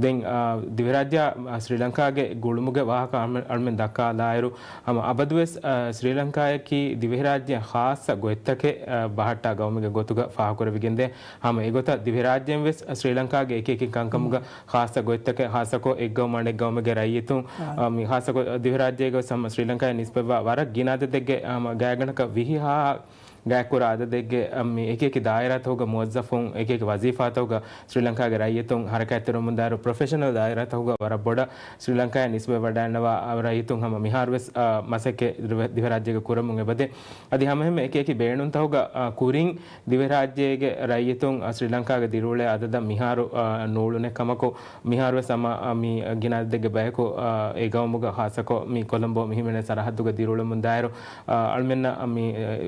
ދެން، އާ، ދިވެހިރާއްޖެއާ، އާ، ސްރީލަންކާގެ ގުޅުމުގެ ވާހަކަ އަޅުމެން، އަޅުމެން ދައްކާލާއިރު، ހަމަ އަބަދުވެސް، އާ، ސްރީލަންކާއަކީ ދިވެހިރާއްޖެ ޚާއްޞަ ގޮތްތަކެއް، އާ، ބަހައްޓާ ގައުމެއްގެ ގޮތުގަ ފާހަގަކުރެވިގެންދޭ. ހަމަ އެގޮތަށް ދިވެހިރާއްޖެއިން ވެސް ސްރީލަންކާގެ އެކި އެކި ކަންކަމުގަ ޚާއްޞަ ގޮތްތަކެއް، ޚާއްޞަކޮށް އެއްގައުމު އަނެއްގައުމެއްގެ ރައްޔިތުން، އާ، މި ޚާއްޞަކޮށް ދިވެހިރާއްޖޭގަ ވެސް ހަމަ ސްރީލަންކާއަށް ނިސްބަތްވާ ވަރަށް ގިނަ އަދަދެއްގެ ހަމަ ގާތްގަނޑަކަށް ވިހި ހާހަށް ގާތްކުރާ އަދަދެއްގެ، އަ، މި އެކި އެކި ދާއިރާތަކުގަ މުވައްޒަފުން، އެކި އެކި ވަޒީފާތަކުގަ ސްރީލަންކާގެ ރައްޔިތުން ހަރަކާތްތެރިވަމުންދާއިރު ޕްރޮފެޝަނަލް ދާއިރާތަކުގަ ވަރަށް ބޮޑަށް ސްރީލަންކާއަށް ނިސްބަތް ވަޑައިގަންނަވާ، އަ، ރައްޔިތުން ހަމަ މިހާރުވެސް، އަ، މަސައްކަތް ދިވެ-، ދިވެހިރާއްޖޭގަ ކުރަމުން އެބަދޭ. އަދި ހަމައެހެންމެ އެކި އެކި ބޭނުންތަކުގަ، އަ، ކުރިން ދިވެހިރާއްޖޭގެ ރައްޔިތުން، އަ، ސްރީލަންކާގެ ދިރިއުޅޭ އަދަދަށް މިހާރު، އަ، ނޫޅުނެއް ކަމަކު، މިހާރުވެސް ހަމަ، އަ، މި ގިނަ އަދަދެއްގެ ބަޔަކު، އަ، އެ ގައުމުގަ ޚާއްޞަކޮށް މި ކޮލަމްބޯ މި ހިމެނޭ ސަރަހައްދުގަ ދިރިއުޅެމުންދާއިރު، އަ، އަޅުމެންނަށް މި،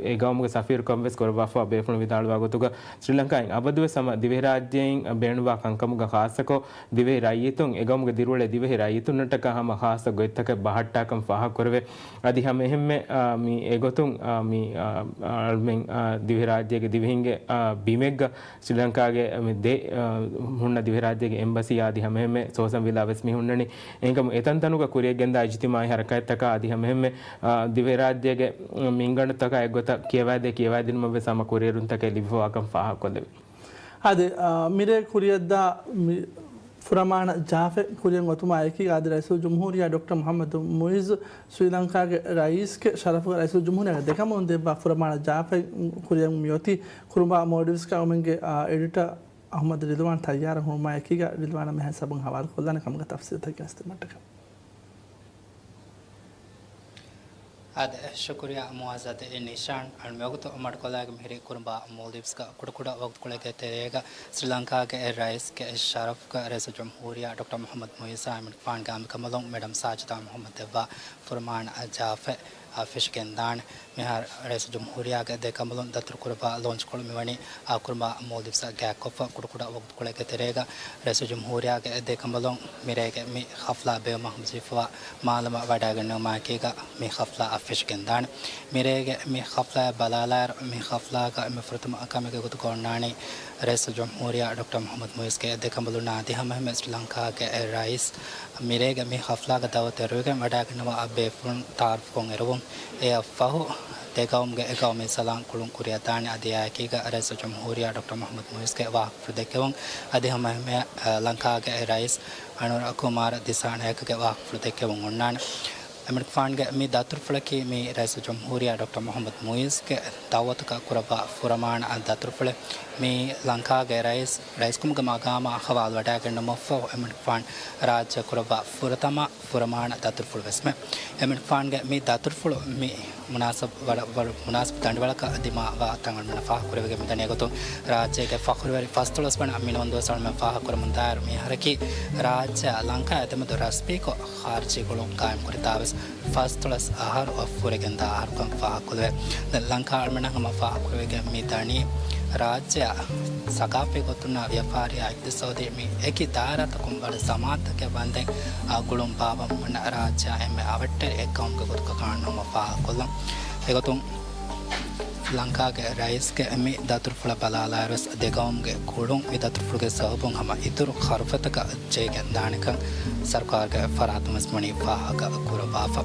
އެ ގައުމުގެ ސަފީރުކަން ވެސް ކުރައްވާފަ ބޭފުޅުން ވިދާޅުވާ ގޮތުގަ، ސްރީލަންކާއިން އަބަދުވެސް ހަމަ ދިވެހިރާއްޖެއިން ބޭނުންވާ ކަންކަމުގަ ޚާއްޞަކޮށް، ދިވެހި ރައްޔިތުން އެ ގައުމުގެ ދިރިއުޅޭ ދިވެހި ރައްޔިތުންނަށްޓަކާ ހަމަ ޚާއްޞަ ގޮތްތަކެއް ބަހައްޓާކަން ފާހަގަކުރެވޭ. އަދި ހަމައެހެންމެ، އާ، މި އެގޮތުން، އާ، މި، އާ، އަޅުމެން، އާ، ދިވެހިރާއްޖޭގެ ދިވެހިންގެ، އާ، ބިމެއްގަ ސްރީލަންކާގެ މި ދެ، އާ، ހުންނަ ދިވެހިރާއްޖޭގެ އެމްބަސީ އަދި ހަމައެހެންމެ ސޯސަން ވިލާ ވެސް މި ހުންނަނީ. އެހެންކަމުން އެތަންތަނުގަ ކުރިއަށްގެންދާ އިޖްތިމާޢީ ހަރަކާތްތަކާ އަދި ހަމައެހެންމެ، އާ، ދިވެހިރާއްޖޭގެ މިންގަނޑުތަކާ އެއްގޮތަށް ކިޔަވާދޭ ކިޔަވާދިނުމަށް ވެސް ހަމަ ކުރިއެރުންތަކެއް ލިބިފަވާކަން ފާހަގަކޮށްލެވި. އާދެ، އާ، މިރޭ ކުރިއަށްދާ މި ފުރަމާނަ ޖާފަތް ކުރިއަށް އޮތުމާ އެކީ އާދެ، ރައީސުލްޖުމްހޫރިއްޔާ ޑޮކްޓަރ މުޙައްމަދު މުޢިއްޒު ސްރީލަންކާގެ ރައީސްގެ ޝަރަފުގަ ރައީސުލްޖުމްހޫރިއްޔާގެ ދެކަމުން ދެއްވާ ފުރަމާނަ ޖާފަތް ކުރިއަށް މިއޮތީ. ކުރުނބާ މޯލްޑިވްސްގައި އަޅުމެންގެ، އާ، އެޑިޓަރ އަޙްމަދު ރިޟްވާން ތައްޔާރަށް ހުޅުމާ އެކީގަ ރިޟްވާނަށް މިހާ ހިސާބުން ހަވާލުކޮށްލާނެ ކަމުގެ ތަފްސީލްތައް ގެނެސްދިނުމަށްޓަކާ. އާދެ، ޝުކުރިއްޔާ މުޢައްޒަތް ނިޝާން. އަޅު މިވަގުތު މަޑުކޮށްލާގެ މިހިރީ ކުރުނބާ މޯލްޑިވްސްގަ ކުޑަކުޑަ ވަގުތުކޮޅެއްގެ ތެރޭގަ ސްރީލަންކާގެ ރައީސްގެ ޝަރަފްގަ ރައީސުލްޖުމްހޫރިއްޔާ ޑޮކްޓަރ މުޙައްމަދު މުޢިއްޒާ އެމަނިކުފާނުގެ އަނބިކަނބަލުން މެޑަމް ސާޖިދާ މުޙައްމަދު ދެއްވާ ފުރަމާނަ ޖާފަތް. އަށް ފެށިގެންދާނެ. މިހާރު ރައީސުލްޖުމްހޫރިއްޔާގެ ދެކަނބަލުން ދަތުރުކުރައްވާ ލޯންޗްކޮޅު މިވަނީ އާ ކުރުމާ މޯލްޑިވްސްއަށް ގާތްކޮށްފަ ކުޑަކުޑަ ވަގުތުކޮޅެއްގެ ތެރޭގަ ރައީސުލްޖުމްހޫރިއްޔާގެ ދެކަނބަލުން މިރޭގެ މި ހަފްލާ ބޭއްވުމަށް ހަމަޖެހިފަވާ މާލަމާ ވަޑައިގަންނަވުމާއެކީގަ މި ހަފްލާ އަށް ފެށިގެންދާނެ. މިރޭގެ މި ހަފްލާއަށް ބަލާލާއިރު، މި ހަފްލާގަ މި ފުރަތަމަ ކަމެއްގެ ގޮތުގަ އޮންނާނީ ރައީސުލްޖުމްހޫރިއްޔާ ޑޮކްޓަރ މުޙައްމަދު މުޢިއްޒުގެ ދެކަނބަލުންނާ އަދި ހަމައެހެންމެ ސްރީލަންކާގެ ރައީސް މިރޭގެ މި ހަފްލާގަ ދަޢުވަތު އެރުވިގެން ވަޑައިގަންނަވާ ބޭފުޅުން ތަޢާރަފްކޮށް އެރުވުން. އެއަށްފަހު ދެގައުމުގެ އެއްގައުމީ ސަލާން ކުޅުން ކުރިއަށްދާނެ. އަދި އެއާއެކީގަ ރައީސުލްޖުމްހޫރިއްޔާ ޑޮކްޓަރ މުޙައްމަދު މުޢިއްޒުގެ ވާހަކަފުޅު ދެއްކެވުން. އަދި ހަމައެހެންމެ، އަ، ލަންކާގެ ރައީސް އަނުރަކުމާރަ ދިސާނާޔަކަގެ ވާހަކަފުޅު ދެއްކެވުން އޮންނާނެ. އެމަނިކުފާނުގެ މި ދަތުރުފުޅަކީ މި ރައީސުލްޖުމްހޫރިއްޔާ ޑޮކްޓަރ މުޙައްމަދު މުޢިއްޒުގެ ދަޢުވަތަކަށް ކުރައްވާ ފުރަމާނަ ދަތުރުފުޅެއް. މި ލަންކާގެ ރައީސް، ރައީސްކަމުގެ މަގާމާ ހަވާލު ވަޑައިގަންނަވުމަށްފަހު އެމަނިކުފާނު ރާއްޖެ ކުރައްވާ ފުރަތަމަ ފުރަމާނަ ދަތުރުފުޅުވެސްމެ. އެމަނިކުފާނުގެ މި ދަތުރުފުޅު މި މުނާސަބް ވަރަށް، ވަރަށް މުނާސަބް ދަނޑިވަޅަކަށް ދިމާވާ ތަން އަޅުމެންނަށް ފާހަގަކުރެވިގެން މިދަނީ. އެގޮތުން ރާއްޖޭގެ ފަޚުރުވެރި ފަސްދޮޅަސް ވަނަ މިނިވަން ދުވަސް އަޅުމެން ފާހަގަކުރަމުންދާއިރު މިހާރަކީ ރާއްޖެއާ ލަންކާ އެތަމަދު ރަސްމީކޮށް ޚާރިޖީ ގުޅުން ގާއިމްކުރިތާވެސް ފަސްދޮޅަސް އަހަރު ފުރެގެންދާ އަހަރުކަން ފާހަގަކޮށްލެވޭ. ދެން ލަންކާ އަޅުމެންނަށް ހަމަ ފާހަގަކުރެވިގެން މި ދަނީ ރާއްޖެއާ ސަގާފީ ގޮތުންނާ ވިޔަފާރިއާ އިޤްތިޞާދީ މި އެކި ދާއިރާތަކުން ވަރަށް ޒަމާންތަކެއް ވަންދެން އާ ގުޅުން ބާއްވަމުން ރާއްޖެއާ އެންމެ އަވަށްޓެރި އެއްގައުމުގެ ގޮތުގަ ކާން ހަމަ ފާހަގަކޮށްލަން. އެގޮތުން ލަންކާގެ ރައީސްގެ މި ދަތުރުފުޅަށް ބަލާލާއިރުވެސް ދެގައުމުގެ ގުޅުން މި ދަތުރުފުޅުގެ ސަބަބުން ހަމަ އިތުރު ޚަރުފަތަކަށް ޖެހިގެން ދާނެކަން ސަރުކާރުގެ ފަރާތުންވެސް ވަނީ ފާހަގަ ކުރައްވާފަ.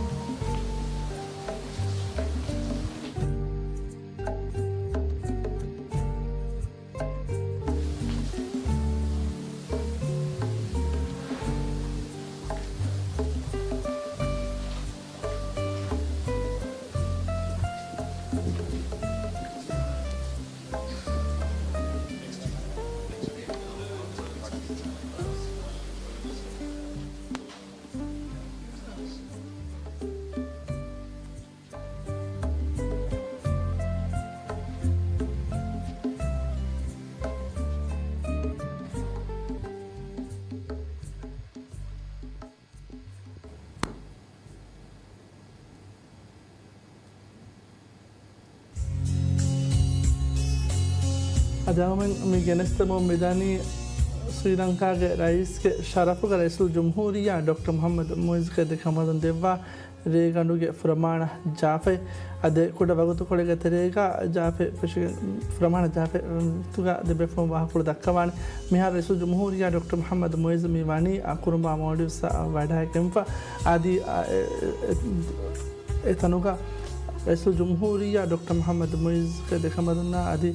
އަދި އަޅުމެން މި ގެނެސްދެމުން މިދަނީ ސްރީލަންކާގެ ރައީސްގެ ޝަރަފުގަ ރައީސުލްޖުމްހޫރިއްޔާ ޑޮކްޓަރ މުޙައްމަދު މުޢިއްޒުގެ ދެކަނބަލުން ދެއްވާ ރޭގަނޑުގެ ފުރަމާނަ ޖާފަތް. އަދި ކުޑަ ވަގުތުކޮޅެއްގެ ތެރޭގަ ޖާފަތް ފެށިގެން، ފުރަމާނަ ޖާފަތުގަ ދެބޭފުޅުން ވާހަކަފުޅު ދައްކަވާނެ. މިހާރު ރައީސުލްޖުމްހޫރިއްޔާ ޑޮކްޓަރ މުޙައްމަދު މުޢިއްޒު މި ވަނީ އަ، ކުރުނބާ މޯލްޑިވްސްއަށް ވަޑައިގެންފަ. އަދި އަ، އެ، އެ، އެ، އެތަނުގަ ރައީސުލްޖުމްހޫރިއްޔާ ޑޮކްޓަރ މުޙައްމަދު މުޢިއްޒުގެ ދެކަނބަލުންނާ އަދި،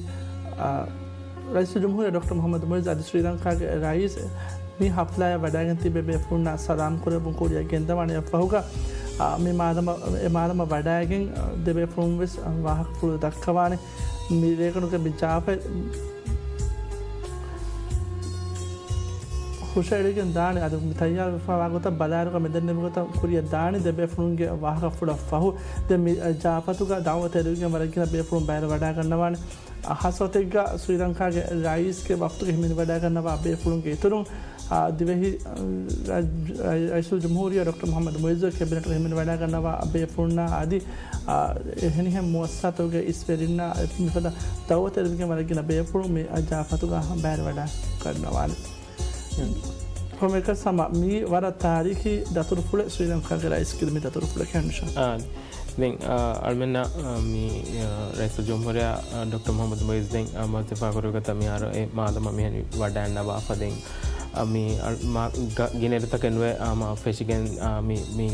އަ، ރައީސުލްޖުމްހޫރިއްޔާ ޑޮކްޓަރ މުޙައްމަދު މުޢިއްޒު އަދި ސްރީލަންކާގެ ރައީސް މި ހަފްލާއަށް ވަޑައިގެން ތިބޭ ބޭފުޅުންނާ ސަލާމް ކުރެއްވުން ކުރިއަށް ގެންދަވާނެ. އެއަށްފަހުގަ، އާ، މި މާލަމަށް، އެ މާލަމަށް ވަޑައިގެން، އާ، ދެބޭފުޅުން ވެސް، އާ، ވާހަކަފުޅު ދައްކަވާނެ. މި ރޭގަނޑުގެ މި ޖާފަތް ހުށައެޅިގެން ދާނެ. އަދި މި ތައްޔާރުވެފަވާ ގޮތަށް ބަލާއިރުގަ މިދެންނެވި ގޮތަށް ކުރިއަށް ދާނެ ދެބޭފުޅުންގެ ވާހަކަފުޅަށް ފަހު. ދެން މި، އާ، ޖާފަތުގަ ދަޢުވަތު އެރުވިގެން ވަރަށް ގިނަ ބޭފުޅުން ބައިވެރިވަޑައިގަންނަވާނެ. އާ، ހާއްސަ ގޮތެއްގަ ސްރީލަންކާގެ ރައީސްގެ ވަފްދުގެ ހިމެނިވަޑައިގަންނަވާ ބޭފުޅުންގެ އިތުރުން، އާ، ދިވެހި، އާ، ރައި-، ރައި-، ރައީސުލްޖުމްހޫރިއްޔާ ޑޮކްޓަރ މުޙައްމަދު މުޢިއްޒުގެ ކެބިނެޓުގެ ހިމެނިވަޑައިގަންނަވާ ބޭފުޅުންނާ އަދި، އާ، އެހެނިހެން މުއައްސަސާތަކުގެ އިސްވެރިންނާ މިފަދަ ދަޢުވަތު އެރުވިގެން ވަރަށް ގިނަ ބޭފުޅުން މި ޖާފަތުގަ ބައިވެރިވަޑައިގަންނަވާނެ. ކޮންމެއަކަސް ހަމަ މީ ވަރަށް ތާރީޚީ ދަތުރުފުޅެއް ސްރީލަންކާގެ ރައީސް ކިރު މި ދަތުރުފުޅެއް ކެންޝަ. އާ، ދެން، އާ، އަޅުމެންނަށް، އާ، މި، އާ، ރައީސުލްޖުމްހޫރިއްޔާ، އާ، ޑޮކްޓަރ މުޙައްމަދު މުޢިއްޒު ދެން، އާ، މަސްތިފާ ކުރިގޮތަށް މިހާރު އެ މާދަމާ މިހެން ވަޑައިންނަވާފަ ދެން، އާ، މި، އަ، މާ، ގ-، ގިނައިރުތަކެއް ނުވެ، އާ، މާ ފެށިގެން، އާ، މި، މި،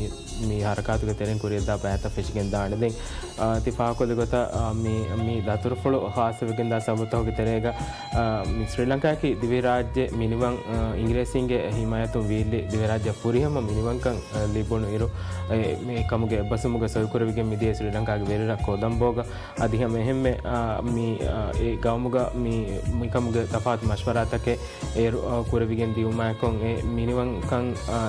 މި ހަރަކާތުގެ ތެރެއިން ކުރިއަށްދާ ބައިތައް ފެށިގެން ދާނެ. ދެން، އާ، ތި ފާހަގަކޮށްލި ގޮތަށް، އާ، މި، މި ދަތުރުފުޅު ޚާއްޞަވެގެންދާ ސަބަބުތަކުގެ ތެރޭގަ، އާ، މި ސްރީލަންކާއަކީ ދިވެހިރާއްޖެ މިނިވަން، އާ، އިނގިރޭސީންގެ ހިމާޔަތުން ވީއްލި ދިވެހިރާއްޖެ ފުރިހަމަ މިނިވަންކަން، އާ، ލިބުނު އިރު، އެ، މި ކަމުގެ އެއްބަސްވުމުގެ ސޮއިކުރެވިގެން މިދިޔަ ސްރީލަންކާގެ ވެރިރަށް ކޮލަމްބޯގަ އަދި ހަމަ އެހެންމެ، އާ، މި، އާ، އެ ގައުމުގަ މި، މިކަމުގެ ތަފާތު މަޝްވަރާތަކެއް އޭރު، އާ، ކުރެވިގެން ދިއުމާއެކު އެ މިނިވަންކަން، އާ،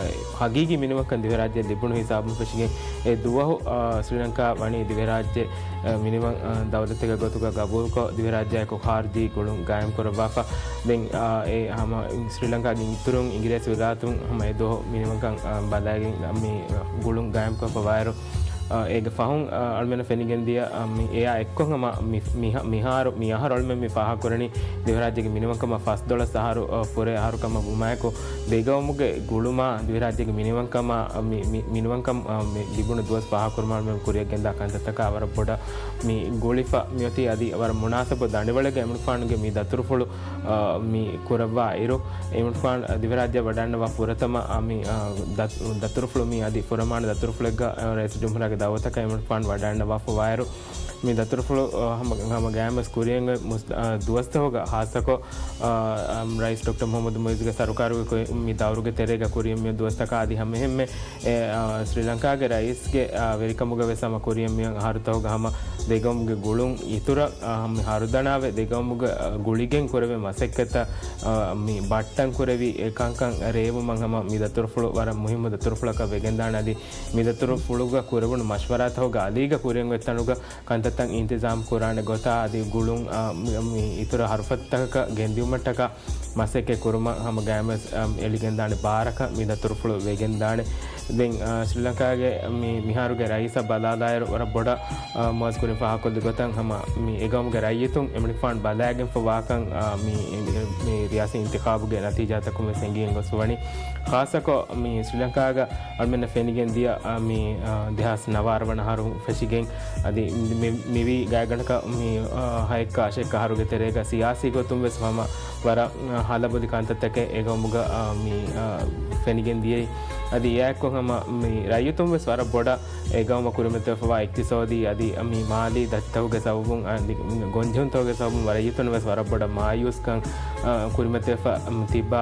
ހަގީގީ މިނިވަންކަން ދިވެހިރާއްޖެ ލިބުނު ހިސާބުން ފެށިގެން އެ ދުވަހު، އާ، ސްރީލަންކާ ވަނީ ދިވެހިރާއްޖެ، އާ، މިނިވަން، އާ، ދައުލަތެއްގެ ގޮތުގަ ގަބޫލުކޮށް، ދިވެހިރާއްޖެއާއެކު ޚާރިޖީ ގުޅުން ގާއިމް ކުރައްވާފަ. ދެން، އާ، އެ ހަމަ ސްރީލަންކާގެ އިތުރުން އިނގިރޭސި ވިލާތުން ހަމަ އެ ދުވަހު މިނިވަންކަން، އާ، ބަލައިގެން މި ގުޅުން ގާއިމްކޮށްފަ ވާއިރު، އ، އޭގެ ފަހުން، އ، އަޅުމެންނަށް ފެނިގެންދިޔަ، އ، މި، އެއާ އެއްކޮށް ހަމަ މި، މިހާ-، މިހާރު، މި އަހަރު އަޅުމެން މި ފާހަގަކުރަނީ ދިވެހިރާއްޖޭގެ މިނިވަންކަމަށް ފަސްދޮޅަސް އަހަރު، އ، ފުރޭ އަހަރު ކަމަށް ވުމާއެކު، ދެގައުމުގެ ގުޅުމާ ދިވެހިރާއްޖޭގެ މިނިވަންކަމާ، މި، މި، މިނިވަންކަމަށް، އ، މި ލިބުނު ދުވަސް ފާހަގަކުރުމަށް އަޅުމެން ކުރިއަށް ގެންދާ ކަންތައްތަކާ ވަރަށް ބޮޑަށް މި ގުޅިފަ މިއޮތީ. އަދި ވަރަށް މުނާސަބު ދަނޑިވަޅެއްގަ އެމިނިފާނުގެ މި ދަތުރުފުޅު، އ، މި ކުރައްވާ އިރު، އެމިނިފާނު ދިވެހިރާއްޖެ ވަޑައިންނަވާ ފުރަތަމަ، އ، މި، އ، ދަތު-، ދަތުރުފުޅު މި އަދި ފުރަމާނަ ދަތުރުފުޅެއްގަ، އ، ރައީސުލްޖުމްހޫރިއްޔާގެ ދައުވަތަކަށް އެމިނިފާނު ވަޑައިންނަވާފަވާއިރު، މި ދަތުރުފުޅު، އ، ހަމަ، ހަމަ ގައިމުވެސް ކުރިއަށް އޮތް މުސް-، އ، ދުވަސްތަކުގަ ހާއްސަކޮށް، އ، އަ، ރައީސް ޑޮކްޓަރ މުހައްމަދު މުއިއްޒުގެ ސަރުކާރުގެ ކުރި-، މި ދައުރުގެ ތެރޭގަ ކުރިއަށް މި ދުވަސްތަކާ އަދި ހަމައެހެންމެ އެ، އާ، ސްރީލަންކާގެ ރައީސްގެ، އާ، ވެރިކަމުގަ ވެސް ހަމަ ކުރިއަށް މިއޮތް އަހަރުތަކުގަ ހަމަ ދެގައުމުގެ ގުޅުން އިތުރަށް، އާ، ހަމަ ހަރުދަނާވެ ދެގައުމުގަ، އާ، ގުޅިގެން ކުރެވޭ މަސައްކަތްތައް، އާ، މި ބައްޓަން ކުރެވި އެ ކަންކަން ރޭވުމަށް ހަމަ މި ދަތުރުފުޅު ވަރަށް މުހިއްމު ދަތުރުފުޅަކަށް ވެގެންދާނެ. އަދި މި ދަތުރުފުޅުގަ ކުރެވުނު މަޝްވަރާތަކުގަ އަލީގަ ކުރިއަށް އޮތް ތަނުގަ ކަންތައްތައް އިންތިޒާމް ކުރާނެ ގޮތާ އަދި ގުޅުން، އާ، މި، މި އިތުރަށް ހަރުފަތުތަކަކަށް ގެންދިއުމަށްޓަކާ މަސައްކަތް ކުރުމަށް ހަމަ ގައިމުވެސް، އަ، އެޅިގެންދާނެ ބާރަކަށް މި ދަތުރުފުޅު ވެގެންދާނެ. ދެން، އަ، ސްރީލަންކާގެ މި، މިހާރުގެ ރައީސަށް ބަލާލާއިރު ވަރަށް ބޮޑަށް، އަ، މުއައްޒަޒް ކުރިން ފާހަގަކޮށްލި ގޮތަށް ހަމަ މި އެގައުމުގެ ރައްޔިތުން އެމަނިކުފާނު ބަލާގެންފަ ވާކަން، އަ، މި، މި، މި ރިޔާސީ އިންތިޚާބުގެ ނަތީޖާތަކުން ވެސް އެނގިގެން ގޮސް ވަނީ. ޚާއްޞަކޮށް މި ސްރީލަންކާގަ އަޅުމެންނަށް ފެނިގެން ދިޔަ، އަ، މި، އަ، ދެހާސް ނަވާރަ ވަނަ އަހަރު ފެށިގެން އަދި މި، މިވީ ގާތްގަނޑަކަށް މި، އަ، ހައެއްކަ އަށެއްކަ އަހަރުގެ ތެރޭގަ ސިޔާސީ ގޮތުން ވެސް ހަމަ ވަރަށް، އަ، ހަލަބޮލި ކަންތައްތަކެއް އެގައުމުގަ، އަ، މި، އަ، ފެނިގެން ދިޔައީ. އަދި އެއާއެއްކޮށް ހަމަ މި ރައްޔިތުން ވެސް ވަރަށް ބޮޑަށް އެގައުމަށް ކުރިމަތިވެފަވާ އިޤްތިޞާދީ އަދި މި މާލީ ދަތިތަކުގެ ސަބަބުން އަދި ގޮންޖެހުންތަކުގެ ސަބަބުން ރައްޔިތުން ވެސް ވަރަށް ބޮޑަށް މާޔޫސްކަން، އަ، ކުރިމަތިވެފަ، މި ތިއްބާ،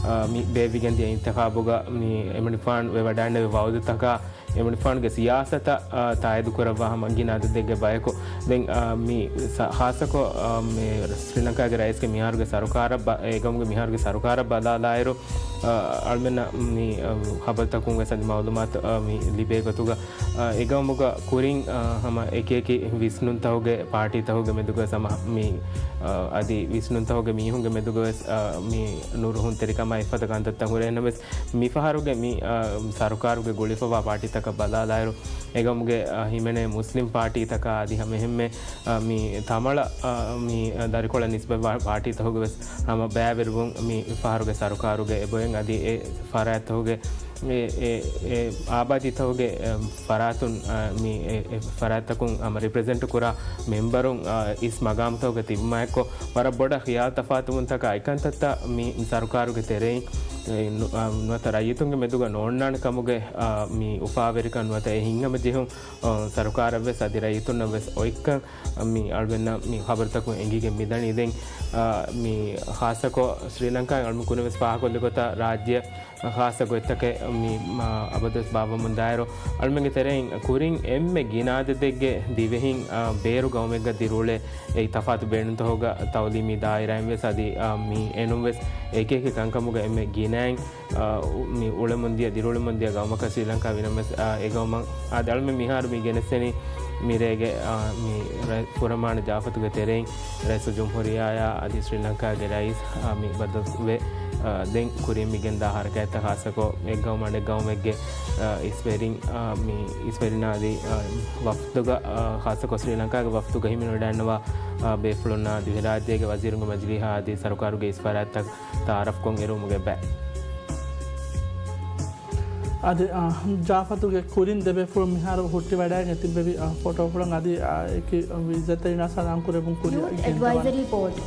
އަ، މި ބޭއްވިގެން ދިޔަ އިންތިޚާބުގަ މި އެމަނިކުފާނު ވެވަޑައިންނެވި ވައުދުތަކާ އެމަނިކުފާނުގެ ސިޔާސަތަށް، އާ، ތާއީދު ކުރައްވާ ހަމަ ގިނަ އަދަދެއްގެ ބަޔަކު. ދެން، އާ، މި ސަ-، ޚާއްޞަކޮށް، އާ، މި ސްރީލަންކާގެ ރައީސްގެ މިހާރުގެ ސަރުކާރަށް ބަ-، އެ ގައުމުގެ މިހާރުގެ ސަރުކާރަށް ބަލާލާއިރު، އާ، އަޅުމެންނަށް މި، އާ، ހަބަރުތަކުން ވެސް އަދި މައުލޫމާތު، އާ، މި ލިބޭ ގޮތުގަ، އާ، އެ ގައުމުގަ ކުރިން، އާ، ހަމަ އެކިއެކި ވިސްނުންތަކުގެ ޕާޓީތަކުގެ މެދުގަ ވެސް ހަމަ މި، އާ، އަދި ވިސްނުންތަކުގެ މީހުންގެ މެދުގަ ވެސް، އާ، މި ނުރުހުންތެރިކަމާ އެފަދަ ކަންތައްތައް ހުރޭ. އެހެންނަމަވެސް، މިފަހަރުގެ މި، އާ، ސަރުކާރުގެ ގުޅިފަވާ ޕާޓީތަކަށް ބަލާލާއިރު، އެގައުމުގެ، އާ، ހިމެނޭ މުސްލިމް ޕާޓީތަކާ އަދި ހަމައެހެންމެ، އާ، މި ތަމަޅަށް، އާ، މި ދަރިކޮޅަށް ނިސްބަތްވާ ޕާޓީތަކުގެ ވެސް ހަމަ ބައިވެރިވުން މި ފަހަރުގެ ސަރުކާރުގެ އެބައޮތް އަދި އެ ފަރާތްތަކުގެ އެ، އެ، އެ އާބާދީތަކުގެ، އެ، ފަރާތުން، އާ، މި އެ، އެ ފަރާތްތަކުން ހަމަ ރިޕްރެޒެންޓް ކުރާ މެމްބަރުން، އާ، އިސް މަގާމުތަކުގަ ތިބުމާއެއްކޮށް، ވަރަށް ބޮޑަށް ޚިޔާލު ތަފާތުވުންތަކާ އެކަންތައްތައް މި ސަރުކާރުގެ ތެރެއިން، އެ، ނު-، އާ، ނުވަތަ ރައްޔިތުންގެ މެދުގަ ނޯންނާނެ ކަމުގެ، އާ، މި އުފާވެރިކަން ނުވަތަ އެ ހިތްހަމަޖެހުން، އާ، ސަރުކާރަށްވެސް އަދި ރައްޔިތުންނަށްވެސް އޮތްކަން މި އަޅުގަނޑަށް މި ޚަބަރުތަކުން އެނގިގެން މިދަނީ. ދެން، އާ، މި ޚާއްޞަކޮށް ސްރީލަންކާއިން އަޅުގަނޑު ކުރިންވެސް ފާހަގަކޮށްލި ގޮތަށް ރާއްޖެ ޚާއްޞަ ގޮތްތަކެއް މި، މާ، އަބަދުވެސް ބާއްވަމުންދާއިރު، އަޅުމެންގެ ތެރެއިން ކުރިން އެންމެ ގިނަ އަދަދެއްގެ ދިވެހިން، އާ، ބޭރު ގައުމެއްގަ ދިރިއުޅޭ އެއީ ތަފާތު ބޭނުންތަކުގަ ތައުލީމީ ދާއިރާއިންވެސް އަދި، އާ، މި އެނޫންވެސް އެކިއެކި ކަންކަމުގަ އެންމެ ގިނައިން، އާ، މި އުޅެމުންދިޔަ، ދިރިއުޅެމުންދިޔަ ގައުމަކަށް ސްރީލަންކާ ވިނަމަސް، އާ، އެ ގައުމަށް އާދެ، އަޅުމެން މިހާރު މި ގެނެސްދެނީ މިރޭގެ، އާ، މި ރަ-، ފުރަމާނަ ޖާފަތުގެ ތެރެއިން ރައީސުލްޖުމްހޫރިއްޔާއާ އަދި ސްރީލަންކާގެ ރައީސް، އާ، މި ބައްދަލުވެ، އާ، ދެން ކުރިން މި ގެންދާ ހަރަކާތްތައް ޚާއްޞަކޮށް އެއްގައުމު އަނެއްގައުމެއްގެ، އާ، އިސްވެރިން، އާ، މި އިސްވެރިންނާ އަދި، އާ، ވަފްދުގަ، އާ، ޚާއްޞަކޮށް ސްރީލަންކާގެ ވަފްދުގަ ހިމެނިވަޑައިންނަވާ، އާ، ބޭފުޅުންނާ ދިވެހިރާއްޖޭގެ ވަޒީރުންގެ މަޖިލީހާ އަދި ސަރުކާރުގެ އިސް ފަރާތްތައް ތައާރަފްކޮށް އެރުވުމުގެ ބައި. އަދި، އާ، ޖާފަތުގެ ކުރިން ދެބޭފުޅުން މިހާރު ހުއްޓިވަޑައިގެން ތިއްބެވި، އާ، ފޮޓޯފުޅަށް އަދި، އާ، އެކި އިއްޒަތްތެރިންނާ ސަލާމް ކުރެއްވުން ކުރިއަށް އެޑްވައިޒަރީ ބޯޑް.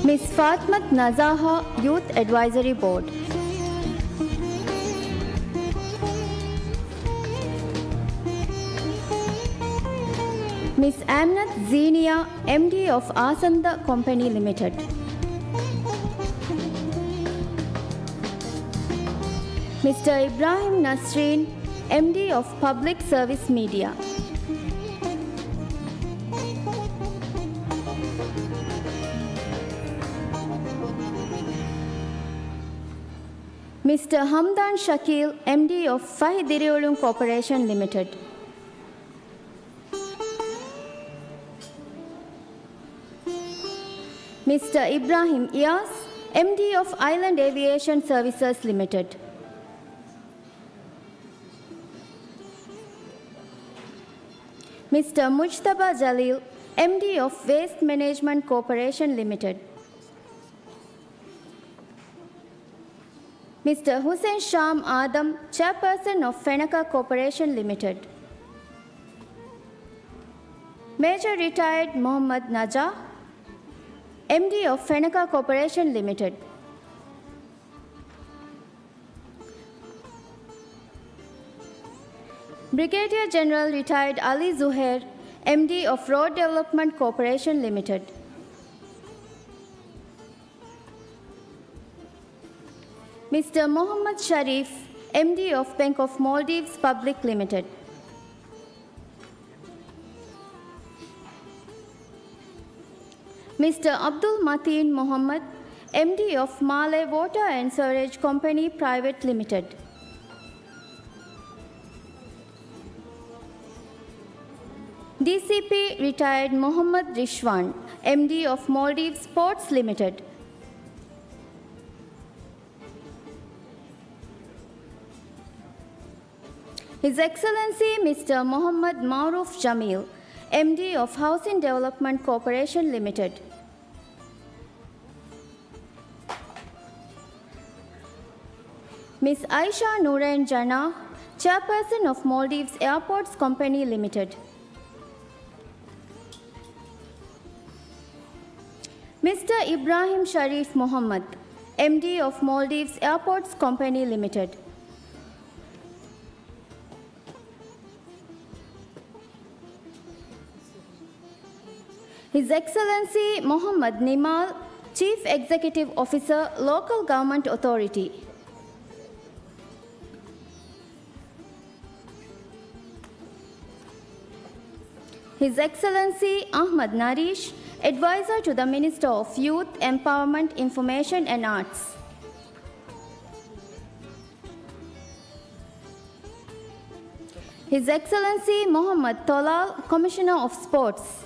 މިސް ފާތިމަތު ނަޒާހާ، ޔޫތު އެޑްވައިޒަރީ ބޯޑް. މިސް އާމިނަތު ޒީނިޔާ، އެމްޑީ އޮފް އާސަންދަ ކޮމްޕެނީ ލިމިޓެޑް. މިސްޓަރ އިބްރާހިމް ނަސްރީން، އެމްޑީ އޮފް ޕަބްލިކް ސަރވިސް މީޑިއާ. މިސްޓަރ ހަމްދާން ޝަކީލް، އެމްޑީ އޮފް ފަހި ދިރިއުޅުން ކޯޕަރޭޝަން ލިމިޓެޑް. Mister Ibrahim Iyas, M D of Island Aviation Services Limited. Mister Mujtaba Jalil, M D of Waste Management Corporation Limited. Mister Hussein Sham Adam, Chairperson of Fenaka Corporation Limited. Major Retired Mohammad Naja, M D of Fenaka Corporation Limited. Brigadier General Retired Ali Zuhair, M D of Road Development Corporation Limited. Mister Mohammad Sharif, M D of Bank of Maldives Public Limited. Mister Abdul Mateen Mohammad, M D of Malé Water and Sewerage Company Private Limited. D C P Retired Mohammad Rishwan, M D of Maldives Ports Limited. His Excellency Mister Mohammad Maruf Jamil, M D of Housing Development Corporation Limited. Miss Aisha Nurain Jana, Chairperson of Maldives Airports Company Limited. Mister Ibrahim Sharif Mohammad, M D of Maldives Airports Company Limited. His Excellency Mohammad Nimal, Chief Executive Officer, Local Government Authority. His Excellency Ahmad Narish, Advisor to the Minister of Youth, Empowerment, Information and Arts. His Excellency Mohammad Tolal, Commissioner of Sports.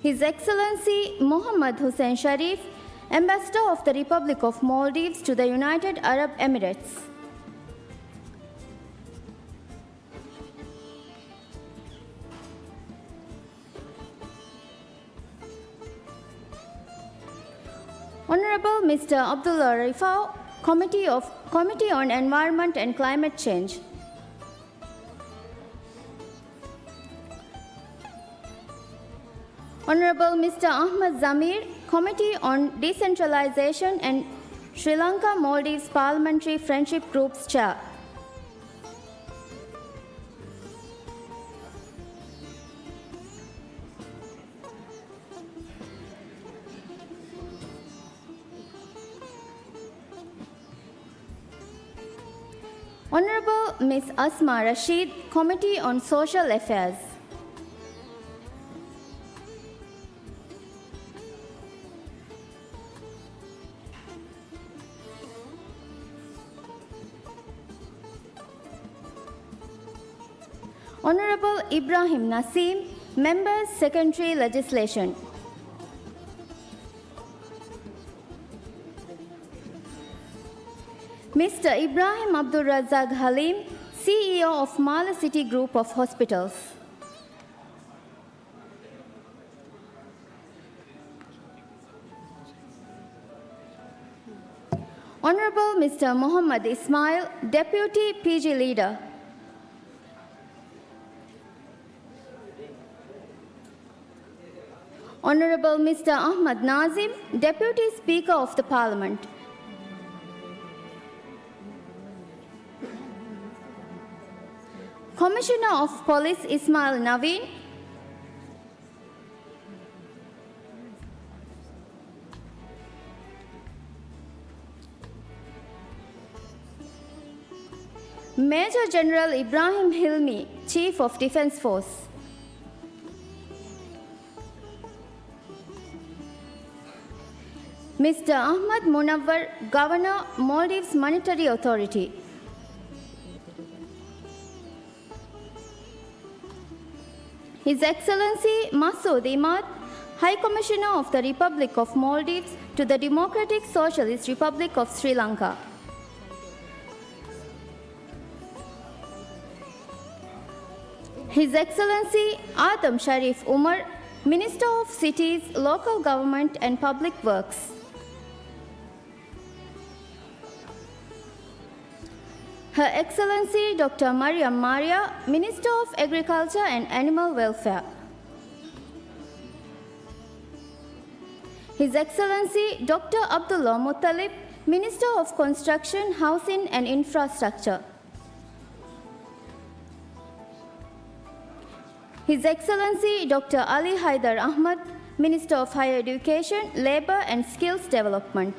His Excellency Mohammad Hussein Sharif, Ambassador of the Republic of Maldives to the United Arab Emirates. Honorable Mister Abdullah Rifau, Committee of, Committee on Environment and Climate Change. Honorable Mister Ahmad Zamir, Committee on Decentralization and Sri Lanka Maldives Parliamentary Friendship Group's Chair. Honorable Miss Asma Rashid, Committee on Social Affairs. Honorable Ibrahim Naseem, Members, Secondary Legislation. Mister Ibrahim Abdul Razak Halim, C E O of Mala City Group of Hospitals. Honorable Mister Mohammad Ismail, Deputy P G Leader. Honorable Mister Ahmad Nazim, Deputy Speaker of the Parliament. Commissioner of Police Ismail Naveen. Major General Ibrahim Hilmi, Chief of Defence Force. Mister Ahmad Munawwar, Governor, Maldives Monetary Authority. His Excellency Masud Imad, High Commissioner of the Republic of Maldives to the Democratic Socialist Republic of Sri Lanka. His Excellency Adam Sharif Umar, Minister of Cities, Local Government and Public Works. Her Excellency Doctor Mariam Maria, Minister of Agriculture and Animal Welfare. His Excellency Doctor Abdullah Muttalib, Minister of Construction, Housing and Infrastructure. His Excellency Doctor Ali Haider Ahmad, Minister of Higher Education, Labour and Skills Development.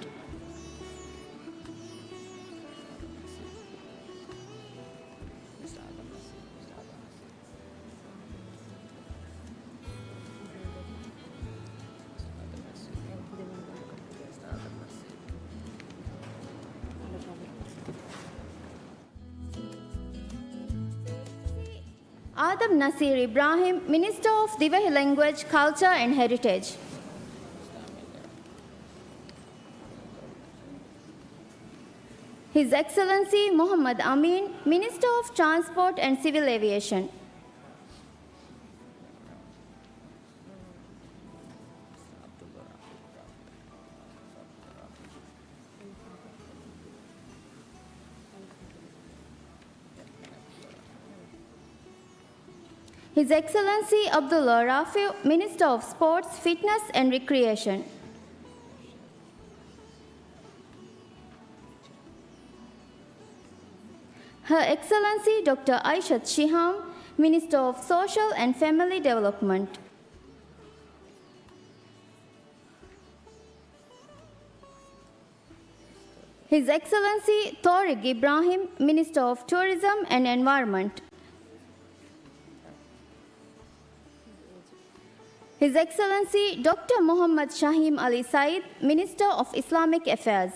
Adam Nasir Ibrahim, Minister of ދިވެހި ލެންގުއޭޖް، ކަލްޗަރ އެންޑް ހެރިޓޭޖް. His Excellency Muhammad Amin, Minister of Transport and Civil Aviation. His Excellency Abdullah Rafiu, Minister of Sports, Fitness and Recreation. Her Excellency Doctor Aishat Shiham, Minister of Social and Family Development. His Excellency Tariq Ibrahim, Minister of Tourism and Environment. His Excellency Doctor Muhammad Shahim Ali Said, Minister of Islamic Affairs.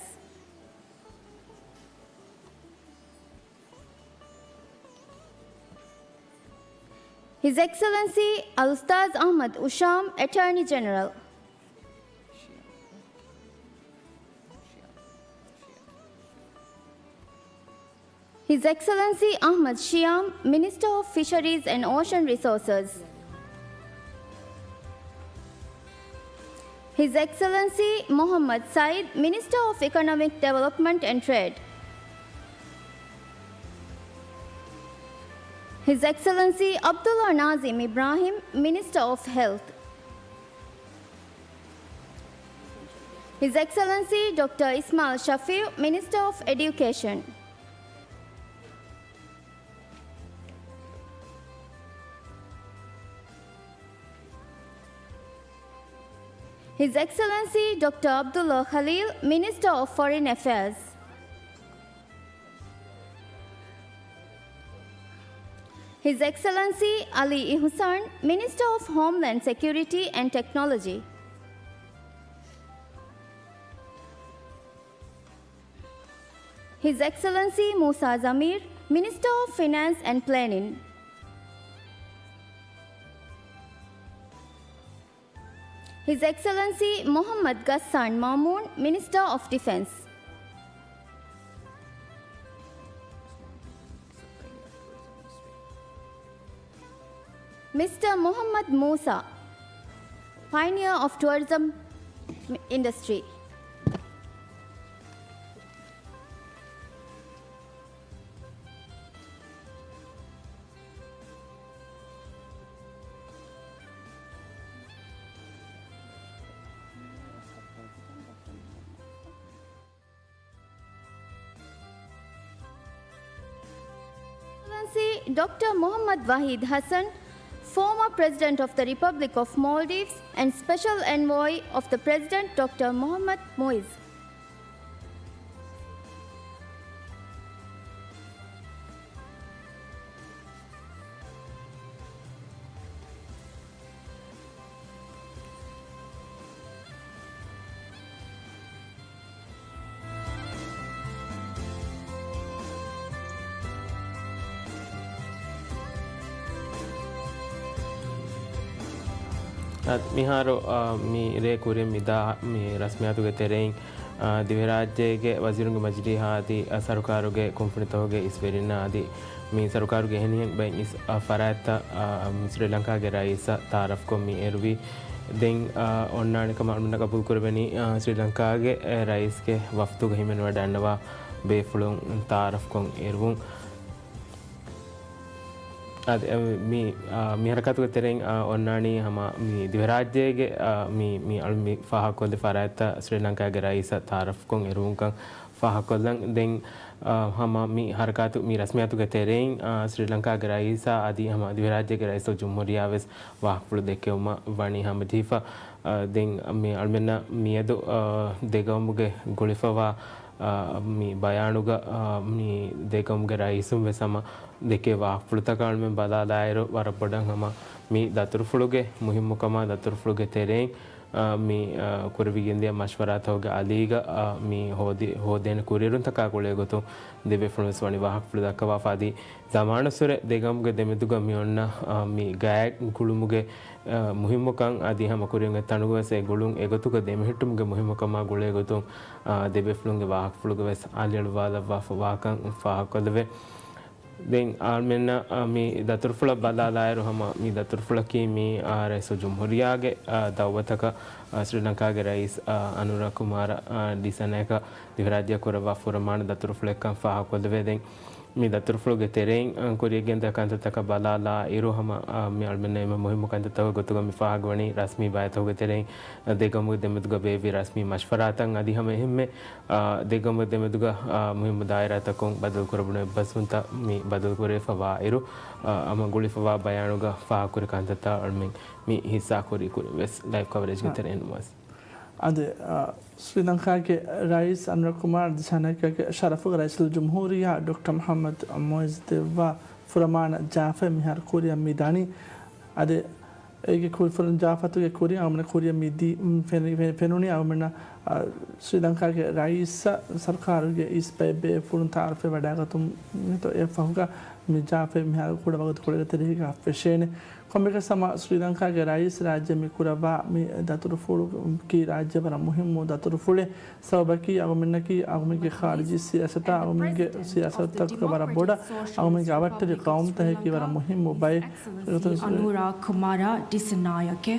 His Excellency Al-Ustaz Ahmad Usham, Attorney General. His Excellency Ahmad Shiam, Minister of Fisheries and Ocean Resources. His Excellency Muhammad Said, Minister of Economic Development and Trade. His Excellency Abdullah Nazim Ibrahim, Minister of Health. His Excellency Doctor Ismail Shafiu, Minister of Education. His Excellency Doctor Abdullah Khalil, Minister of Foreign Affairs. His Excellency Ali Ihsan, Minister of Homeland Security and Technology. His Excellency Musa Zamir, Minister of Finance and Planning. His Excellency Muhammad Ghassan Mamoon, Minister of Defence. Mister Muhammad Musa, pioneer of tourism industry. Excellency Doctor Muhammad Wahid Hassan, former President of the Republic of Maldives and Special Envoy of the President Doctor Muhammad Muiz. އަދި މިހާރު، އާ، މި ރޭ ކުރިން މި ދާ މި ރަސްމިއްޔާތުގެ ތެރެއިން، އާ، ދިވެހިރާއްޖޭގެ ވަޒީރުންގެ މަޖިލީހާ އަދި، އާ، ސަރުކާރުގެ ކުންފުނިތަކުގެ އިސްވެރިންނާ އަދި މި ސަރުކާރުގެ އެހެނިހެން ބައެއް އިސް، އާ، ފަރާތްތައް، އާ، މި ސްރީލަންކާގެ ރައީސަށް ތައާރަފްކޮށް މި އެރުވީ. ދެން، އާ، އޮންނާނެ ކަމަށް އަޅުގަނޑަކަށް ގަބޫލުކުރެވެނީ، އާ، ސްރީލަންކާގެ، އެ، ރައީސްގެ ވަފްދުގަ ހިމެނިވަޑައިގަންނަވާ ބޭފުޅުން ތައާރަފްކޮށް އެރުވުން. އަދި، އަ، މި، އަ، މި ހަރަކާތުގެ ތެރެއިން، އަ، އޮންނާނީ ހަމަ މި ދިވެހިރާއްޖޭގެ، އަ، މި، މި އަޅު މި ފާހަގަކޮށްލި ފަރާތްތައް ސްރީލަންކާގެ ރައީސަށް ތައާރަފްކޮށް އެރުވުންކަން ފާހަގަކޮށްލަން. ދެން، އަ، ހަމަ މި ހަރަކާތު މި ރަސްމިއްޔާތުގެ ތެރެއިން، އަ، ސްރީލަންކާގެ ރައީސާ އަދި ހަމަ ދިވެހިރާއްޖޭގެ ރައީސް ޖުމްހޫރިއްޔާ ވެސް ވާހަކަފުޅު ދެއްކެވުމަށް ވަނީ ހަމަޖެހިފަ. އަ، ދެން މި އަޅުމެންނަށް މިއަދު، އަ، ދެގައުމުގެ ގުޅިފަވާ އާ، މި ބަޔާނުގަ، އާ، މި ދެގައުމުގެ ރައީސުން ވެސް ހަމަ ދެކޭ ވާހަކަފުޅުތަކާ އަޅުމެން ބަލާލާއިރު، ވަރަށް ބޮޑަށް ހަމަ މި ދަތުރުފުޅުގެ މުހިއްމުކަމާ، ދަތުރުފުޅުގެ ތެރެއިން، އާ، މި، އާ، ކުރެވިގެންދިޔަ މަޝްވަރާތަކުގެ އަލީގަ، އާ، މި ހޯދި-، ހޯދޭނެ ކުރިއެރުންތަކާ ގުޅޭގޮތުން ދެބޭފުޅުން ވެސް ވަނީ ވާހަކަފުޅު ދައްކަވާފަ. އަދި ޒަމާނުއްސުރެ ދެގައުމުގެ ދެމެދުގަ މި އޮންނަ، އާ، މި ގާތް ގުޅުމުގެ، އާ، މުހިއްމުކަން އަދި ހަމަ ކުރިއަށް އޮތް ތަނުގަ ވެސް އެ ގުޅުން އެގޮތުގަ ދެމެހެއްޓުމުގެ މުހިއްމުކަމާ ގުޅޭގޮތުން، އާ، ދެބޭފުޅުންގެ ވާހަކަފުޅުގަ ވެސް އަލިއަޅުވާލައްވާފަ ވާކަން ފާހަގަކޮށްލެވޭ. ދެން އަޅުމެންނަށް، އާ، މި ދަތުރުފުޅަށް ބަލާލާއިރު ހަމަ މި ދަތުރުފުޅަކީ މި، އާ، ރައީސުލް ޖުމްހޫރިއްޔާގެ، އާ، ދައުވަތަކަށް، އާ، ސްރީލަންކާގެ ރައީސް، އާ، އަނުރަ ކުމާރަ، އާ، ޑިސަނަޔަކަށް ދިވެހިރާއްޖެއަށް ކުރައްވާ ފުރަމާނަ ދަތުރުފުޅެއްކަން ފާހަގަކޮށްލެވޭ. ދެން މި ދަތުރުފުޅުގެ ތެރެއިން، އަ، ކުރިއަށް ގެންދާ ކަންތައްތަކަށް ބަލާލާ އިރު ހަމަ، އަ، މި އަޅުމެންނަށް އެންމެ މުހިއްމު ކަންތައްތަކުގެ ގޮތުގަ މި ފާހަގަވަނީ ރަސްމީ ބައިތަކުގެ ތެރެއިން، އަ، ދެގައުމުގެ ދެމެދުގަ ބޭއްވި ރަސްމީ މަޝްވަރާތައް އަދި ހަމަ އެހެންމެ، އަ، ދެގައުމުގެ ދެމެދުގަ، އަ، މުހިއްމު ދާއިރާތަކުން ބަދަލުކުރެވުނު އެއްބަސްވުންތައް މި ބަދަލުކުރެވިފަވާ އިރު، އަ، ހަމަ ގުޅިފަވާ ބަޔާނުގަ ފާހަގަކުރި ކަންތައްތައް އަޅުމެން މި ހިއްސާ ކުރި ކުރިން ވެސް ލައިވް ކަވަރޭޖްގެ ތެރެއިން ވެސް. އަދި، އަ، ސްރީލަންކާގެ ރައީސް އަނުރަ ކުމާރ ދިސާނަޔަކާގެ ޝަރަފުގަ ރައީސުލް ޖުމްހޫރިއްޔާ ޑޮކްޓަރ މުޙައްމަދު މުޢިއްޒު ދެއްވާ ފުރަމާނަ ޖާފަތް މިހާރު ކުރިއަށް މި ދަނީ. އަދި އޭގެ ކުރި ފުރަން ޖާފަތުގެ ކުރިން އަޅުގަނޑަށް ކުރިއަށް މި ދީ، ފެނި-، ފެ-، ފެނުނީ އަޅުގަނޑަށް، އަ، ސްރީލަންކާގެ ރައީސް ސަރުކާރުގެ އިސް ބައެއް ބޭފުޅުން ތައާރަފްވެވަޑައިގަތުމަށް އެ ފަހުގަ މި ޖާފަތް މިހާރު ކުޑަ ވަގުތުކޮޅެއްގެ ތެރޭގަ ފެށޭނެ. ކޮންމެއަކަސް ހަމަ ސްރީލަންކާގެ ރައީސް ރާއްޖެ މި ކުރައްވާ މި ދަތުރުފުޅަކީ ރާއްޖެ ވަރަށް މުހިއްމު ދަތުރުފުޅެއް. ސަބަބަކީ އަޅުގަނޑަކީ އަޅުގަނޑުގެ ޚާރިޖީ ސިޔާސަތާ އަޅުގަނޑުގެ ސިޔާސަތުތަކުގެ ވަރަށް ބޮޑަށް އަޅުގަނޑުގެ އަވަށްޓެރި ޤައުމުތަކަކީ ވަރަށް މުހިއްމު ބައެއް. އަނުރާ ކުމާރާ ޑިސަނާޔަކެ.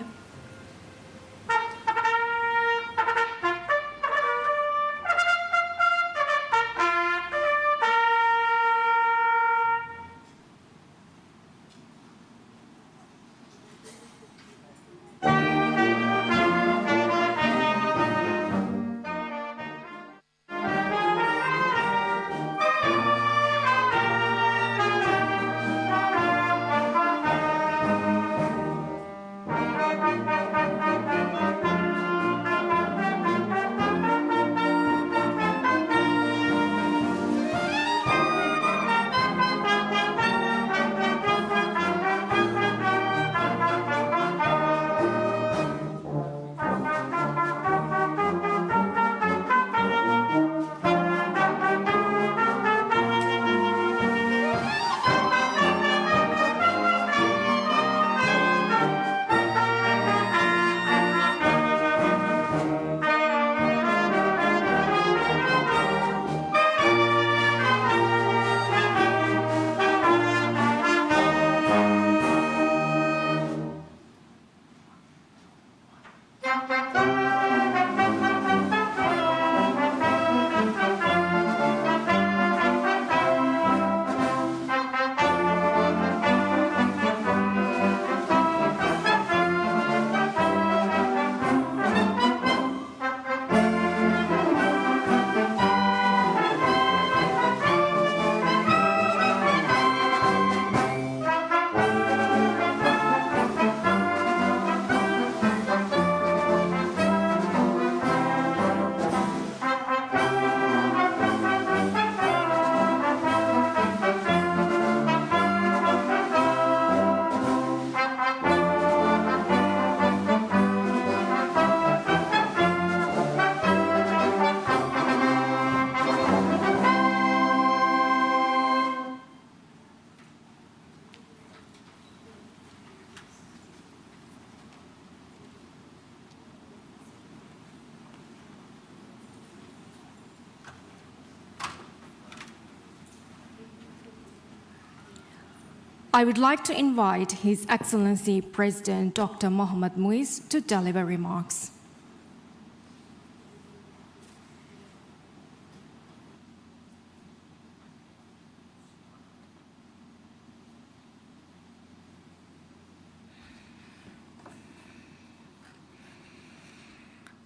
I would like to invite His Excellency President Doctor Mohammad Muiz to deliver remarks.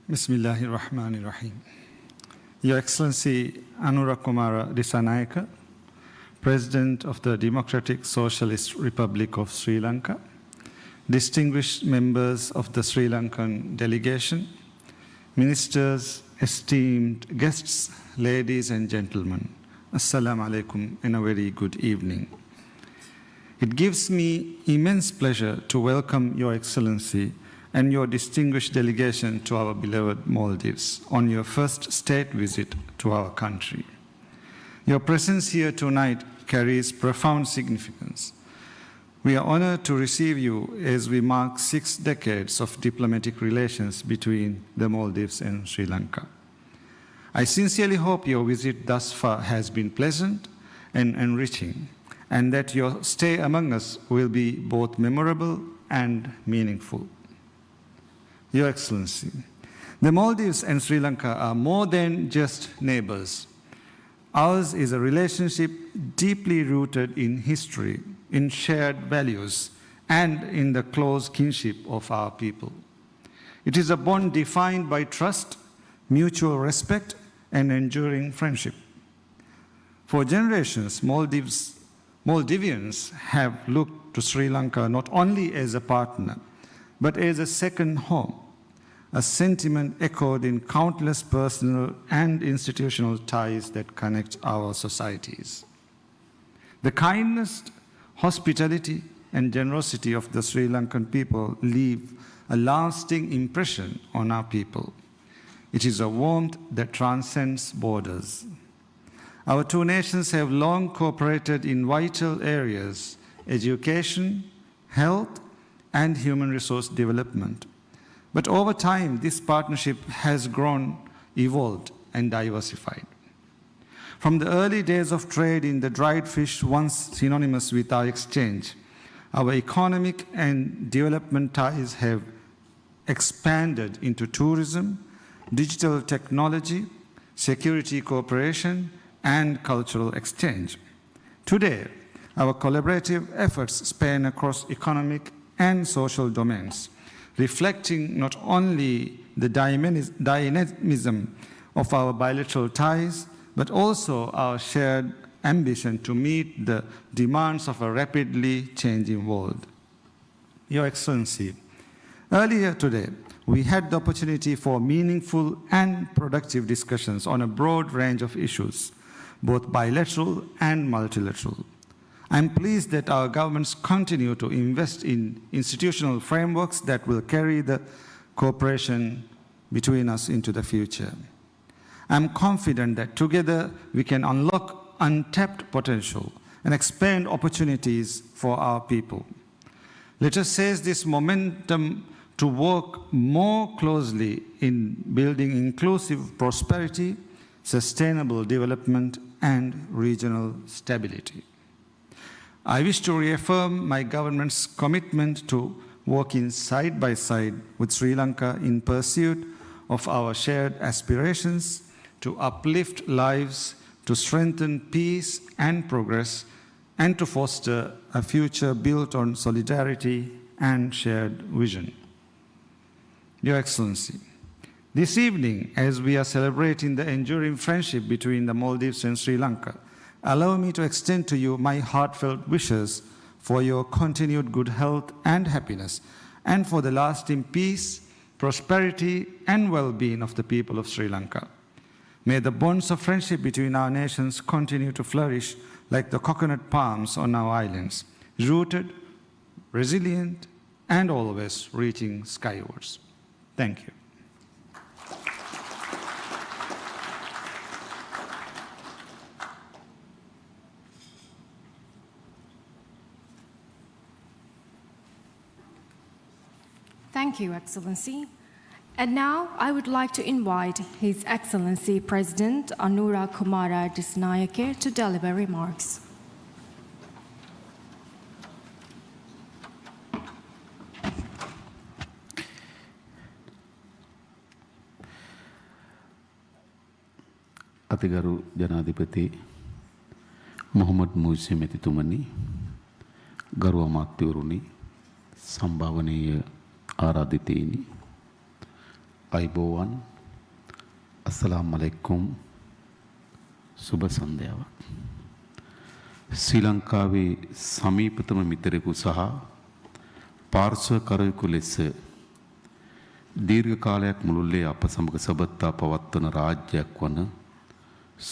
بسم الله الرحمن الرحيم. Your Excellency Anura Kumara Dissanayake, President of the Democratic Socialist Republic of Sri Lanka, distinguished members of the Sri Lankan delegation, ministers, esteemed guests, ladies and gentlemen, Assalamu alaikum and a very good evening. It gives me immense pleasure to welcome Your Excellency and your distinguished delegation to our beloved Maldives on your first state visit to our country. Your presence here tonight carries profound significance. We are honored to receive you as we mark six decades of diplomatic relations between the Maldives and Sri Lanka. I sincerely hope your visit thus far has been pleasant and enriching, and that your stay among us will be both memorable and meaningful. Your Excellency, the Maldives and Sri Lanka are more than just neighbors. Ours is a relationship deeply rooted in history, in shared values, and in the close kinship of our people. It is a bond defined by trust, mutual respect, and enduring friendship. For generations, Maldives, Maldivians have looked to Sri Lanka not only as a partner, but as a second home, a sentiment echoed in countless personal and institutional ties that connect our societies. The kindness, hospitality, and generosity of the Sri Lankan people leave a lasting impression on our people. It is a warmth that transcends borders. Our two nations have long cooperated in vital areas, education, health, and human resource development. But over time, this partnership has grown, evolved, and diversified. From the early days of trade in the dried fish, once synonymous with our exchange, our economic and development ties have expanded into tourism, digital technology, security cooperation, and cultural exchange. Today, our collaborative efforts span across economic and social domains, reflecting not only the dymani-, dynamism of our bilateral ties, but also our shared ambition to meet the demands of a rapidly changing world. Your Excellency, earlier today, we had the opportunity for meaningful and productive discussions on a broad range of issues, both bilateral and multilateral. I'm pleased that our governments continue to invest in institutional frameworks that will carry the cooperation between us into the future. I'm confident that together we can unlock untapped potential and expand opportunities for our people. Let us seize this momentum to work more closely in building inclusive prosperity, sustainable development, and regional stability. I wish to reaffirm my government's commitment to working side by side with Sri Lanka in pursuit of our shared aspirations to uplift lives, to strengthen peace and progress, and to foster a future built on solidarity and shared vision. Your Excellency, this evening, as we are celebrating the enduring friendship between the Maldives and Sri Lanka, allow me to extend to you my heartfelt wishes for your continued good health and happiness, and for the lasting peace, prosperity, and well-being of the people of Sri Lanka. May the bonds of friendship between our nations continue to flourish like the coconut palms on our islands, rooted, resilient, and always reaching skywards. Thank you. Thank you, Excellency. And now I would like to invite His Excellency President Anura Kumara Dissanayake to deliver remarks. އަތިގަރު ޖަނާދިޕަތި މުޙައްމަދު މުޢިއްޒު މެތިތުމަނި، ގަރު އަމާތުވެރިންނި، ސަންބާވަނީ އާރާދިތީންނި، އައިބޯވާން. އައްސަލާމް ޢަލައިކުމް. ސުބަ ސަންދެއަވަ. ސްރީލަންކާވި ސަމީޕަތަމަ މިތަރަކު ސަހާ ޕާރްސަ ކަރަޔަކު ލެއްސެ، ދީރގ ކާލަޔަކު މުޅުއްލޭ އަޕަ ސަމަގަ ސަބަދަތާ ޕަވައްތަނަ ރާއްޖެއަކު ވަނަ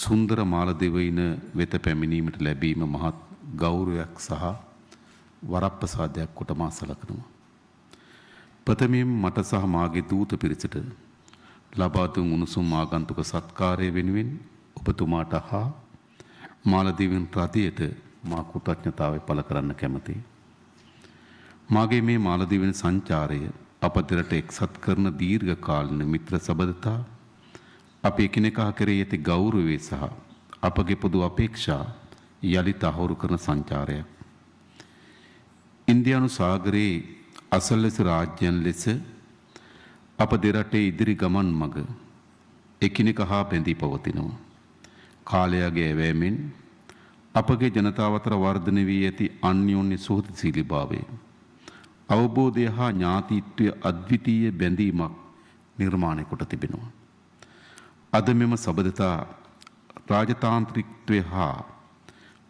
ސުންދަރ މާލަދިވްއިން ވެތަ ޕެމިނީމަށް ލެބީމަ މަހަތް ގައުރަވަޔަކު ސަހާ ވަރަށް ޕަސާދަޔަކު ކޮޓަމާ ސަލަކަނުމަ. ޕަތަމިން މަޓަ ސަހަ މާގެ ދޫތަ ޕިރިސަޓަ ލަބާދުން އުނުސުން އާގަންތުކަ ސަތްކާރަޔަ ވެނުވިން އޮބަތުމާޓަ ހާ މާލަދިވިން ރަދިޔަތަ މާ ކުތައްޏަތާވެ ޕަލަކަރަންނަ ކެމަތި. މާގެ މޭ މާލަދިވިން ސަންޗާރަޔަ އަޕަ ދެރަޓަ އެކްސަތްކަރަނަ ދީރގ ކާލިން މިތްރަ ސަބަދަތާ އަޕި އެކިނެކާ ކެރޭ އެތި ގައުރަވެ ސަހަ އަޕަގެ ޕޮދު އަޕޭކްޝާ ޔަލި ތަހުރުކަރަނަ ސަންޗާރަޔަ. އިންދިއާނު ސާގަރޭ އަސަލްވެސި ރާއްޖެއަން ލެއްސެ އަޕަ ދެރަޓެ އިދިރި ގަމަން މަގަ އެކިނެކަހާ ބެނދި ޕަވަތިނަވަ. ކާލަޔާގެ އެވައިމެން އަޕަގެ ޖަނަތާ ވަތަރަ ވަރުދަނެވީ އެތި އަންޔޯންޔ ސުހުދަސީލީ ބާވޭ. އަވަބޯދަޔަހާ ންޔާތީތްވެ އަދްވިތީޔ ބެނދީމަ ނިރުމާނެކޮޓަ ތިބިނަވަ. އަދަ މެމަ ސަބަދަތާ ރާޖަތާންތްރިކްތްވެ ހާ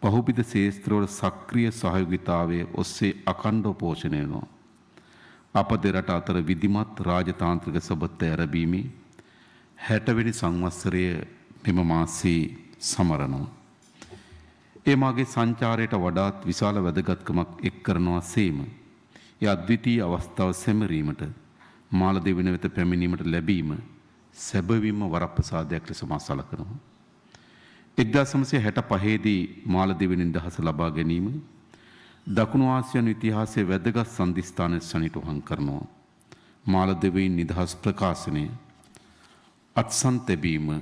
ބަހުބިދަ ސޭސްތްރަވަޅ ސަކްރިޔަ ސަހަޔޮގިތާވެ އޮއްސޭ އަކަންޑޯ ޕޯޝަނެނު. އަޕަ ދެ ރަޓަ އަތަރ ވިދިމަތް ރާޖަތާންތްރިކަ ސަބަދަތަ އެރަބީމި ހެޓަވެނި ސަންވައްސަރެ މެމަ މާސީ ސަމަރަނު. އެ މާގެ ސަންޗާރަޔަޓަ ވަޑާތް ވިސާލަ ވެދަގަތްކަމަށް އެއްކަރަނުވާ ސޭމަ އެ އަދްވިތީ އަވަސްތާވ ސެމެރީމަޓަ މާލަދިވިން ވެތަ ޕެމިނީމަޓަ ލެބީމަ ސެބަވީމަ ވަރަށް ޕަސާދަޔަކު ލެސުމާ ސަލަކަނު. އެއްދާސް ނަވާސީ ހެޓަ ޕަހޭދީ މާލަދިވިން ނިދަހަސް ލަބާ ގެނީމަ ދަކުނު އާސިޔާން އިތިހާސެ ވެދަގަސް ސަންދިސްތާނެއް ސަނިޓު ހަންކަރަނު. މާލަދިވިން ނިދަހަސް ޕްރަކާސަނެ އަތްސަން ތެބީމަ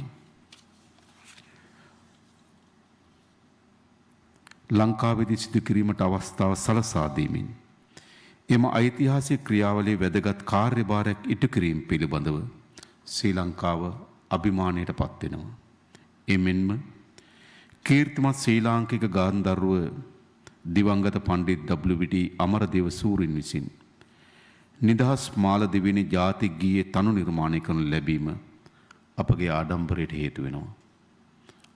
ލަންކާވެދި ސިދުކިރީމަށް އަވަސްތާވަ ސަލަސާދީމިން، އެމަ އައިތިހާސިކް ކްރިޔާވަލީ ވެދަގަތް ކާރިބާރެއް އިޓުކިރީމް ޕިލިބަނދަވަ ސްރީލަންކާވަ އަބިމާނަޔަޓަ ޕައްތިނަވަ. އެމެންމަ ކީރިތިމަ ސްރީލާންކިކަ ގާންދަރުވަ ދިވަންގަތަ ޕަންޑިތް ޑަބްލިއު ވި ޑީ އަމަރދޭވަ ސޫރިން ވިސިން ނިދަހަސް މާލަދިވިނި ޖާތި ގީއެއް ތަނު ނިރުމާނެކަނު ލެބީމަ އަޕަގެ އާޑަންބަރަޔަޓަ ހޭތުވެނަވަ.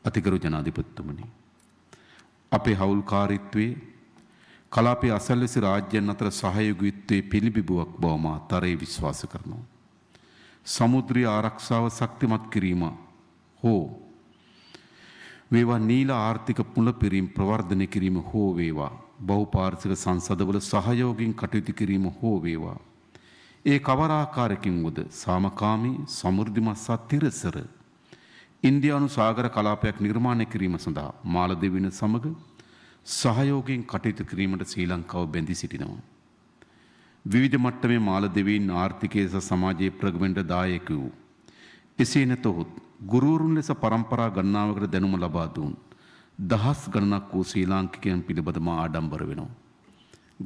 އަތިގަރު ޖަނާދިޕަތިތުމަނި، އަޕެ ހައުލުކާރީތްވެ ކަލާޕެ އަސަލްވެސި ރާއްޖެއަން އަތަރަ ސަހަޔޮގިތްވެ ޕިލިބިބުއަކު ބަވަމާ ތަރޭ ވިސްވާސަ ކަރަނު. ސަމުދްރީ އާރަކްސާވަ ސަކްތިމަތް ކިރީމަ ހޯ ވޭވާ، ނީލަ އާރްތިކަ ޕުލަ ޕިރީމް ޕްރަވަރްދަނެ ކިރީމަ ހޯ ވޭވާ، ބަހުޕާރިސިކ ސަންސަދަވަލަ ސަހަޔޯގިން ކަޓުއިތު ކިރީމަ ހޯ ވޭވާ، އެ ކަވަރާ ކާރެކިން އުދަ ސާމަކާމީ ސަމުރުދިމައްސާ ތިރަސަރަ އިންދިއާނު ސާގަރަ ކަލާޕަޔަކު ނިރުމާނެ ކިރީމަ ސަނދާ މާލަދިވިން ސަމަގަ ސަހަޔޯގިން ކަޓުއިތު ކިރީމަށް ސްރީލަންކާވަ ބެނދި ސިޓިނަވަ. ވިވިދަ މައްޓަމެ މާލަދިވީން އާރްތިކޭ ސަ ސަމާޖީ ޕްރޮގްރަމެންޓަ ދާޔަކު. އެސޭނެތޯ ހުތް ގުރޫރުން ލެސަ ޕަރަމްޕަރާ ގަންނާވަގަޑަ ދެނުމަ ލަބާ ދޫން ދަހަސް ގަންނަ ކޫ ސްރީލާންކިކަން ޕިލިބަދަމާ އާޑަންބަރަ ވެނޯ.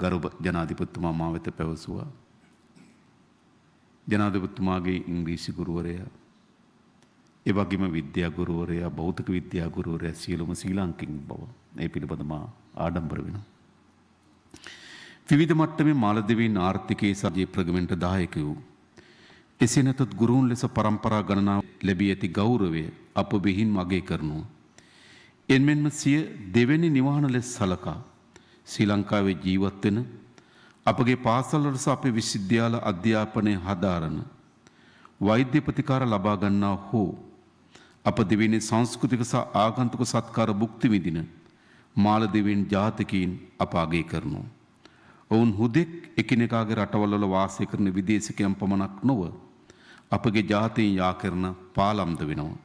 ގަރުބަ ޖަނާދިޕަތުމާ މާވެތަ ޕެވަސުވާ. ޖަނާދިޕަތުމާގެ އިންގްލީސި ގުރުވަރަޔާ އެ ވަގިމަ ވިއްދިޔާ ގުރުވަރަޔާ، ބަހުތަކަ ވިއްދިޔާ ގުރުވަރަޔާ ސިޔަލުމަ ސްރީލާންކިން ބަވަ އެ ޕިލިބަދަމާ އާޑަންބަރަ ވެނޯ. ވިވިދަ މައްޓަމެ މާލަދިވީން އާރްތިކޭ ސާޖޭ ޕްރޮގްރަމެންޓަ ދާޔަކު. އެސެނަތު ގުރޫން ލެސަ ޕަރަމްޕަރާ ގަންނާ ލެބި އެތި ގައުރަވެ އަޕު ބިހިން މަގޭ ކަރުނު. އެންމެންމަ ސިޔަ ދެވެނި ނިވާނަ ލެސް ހަލަކާ ސްރީލަންކާވެ ޖީވަތްވެނަ އަޕަގެ ޕާސަލް ރަސް އަޕެ ވިސްވިއްދިޔާލަ އައްދިޔާޕަނެ ހަދާރަނަ ވައިދްޔަ ޕްރޮތިކާރަ ލަބާގަންނާ ހޯ އަޕަ ދެވެނި ސަންސްކުތިކަ ސަ އާގަންތުކަ ސަތްކާރަ ބުކްތި ވިންދިނަ މާލަދިވިން ޖާތިކީން އަޕާގޭ ކަރުނު. އޮވުން ހުދެއް އެކިނެކާގެ ރަޓަވަލްވަލަ ވާސޭކަރަން ވިދޭސިކައިން ޕަމަނަކް ނުވަ އަޕަގެ ޖާތީން ޔާކެރަނަ ޕާލަމްދަ ވެނަވަ.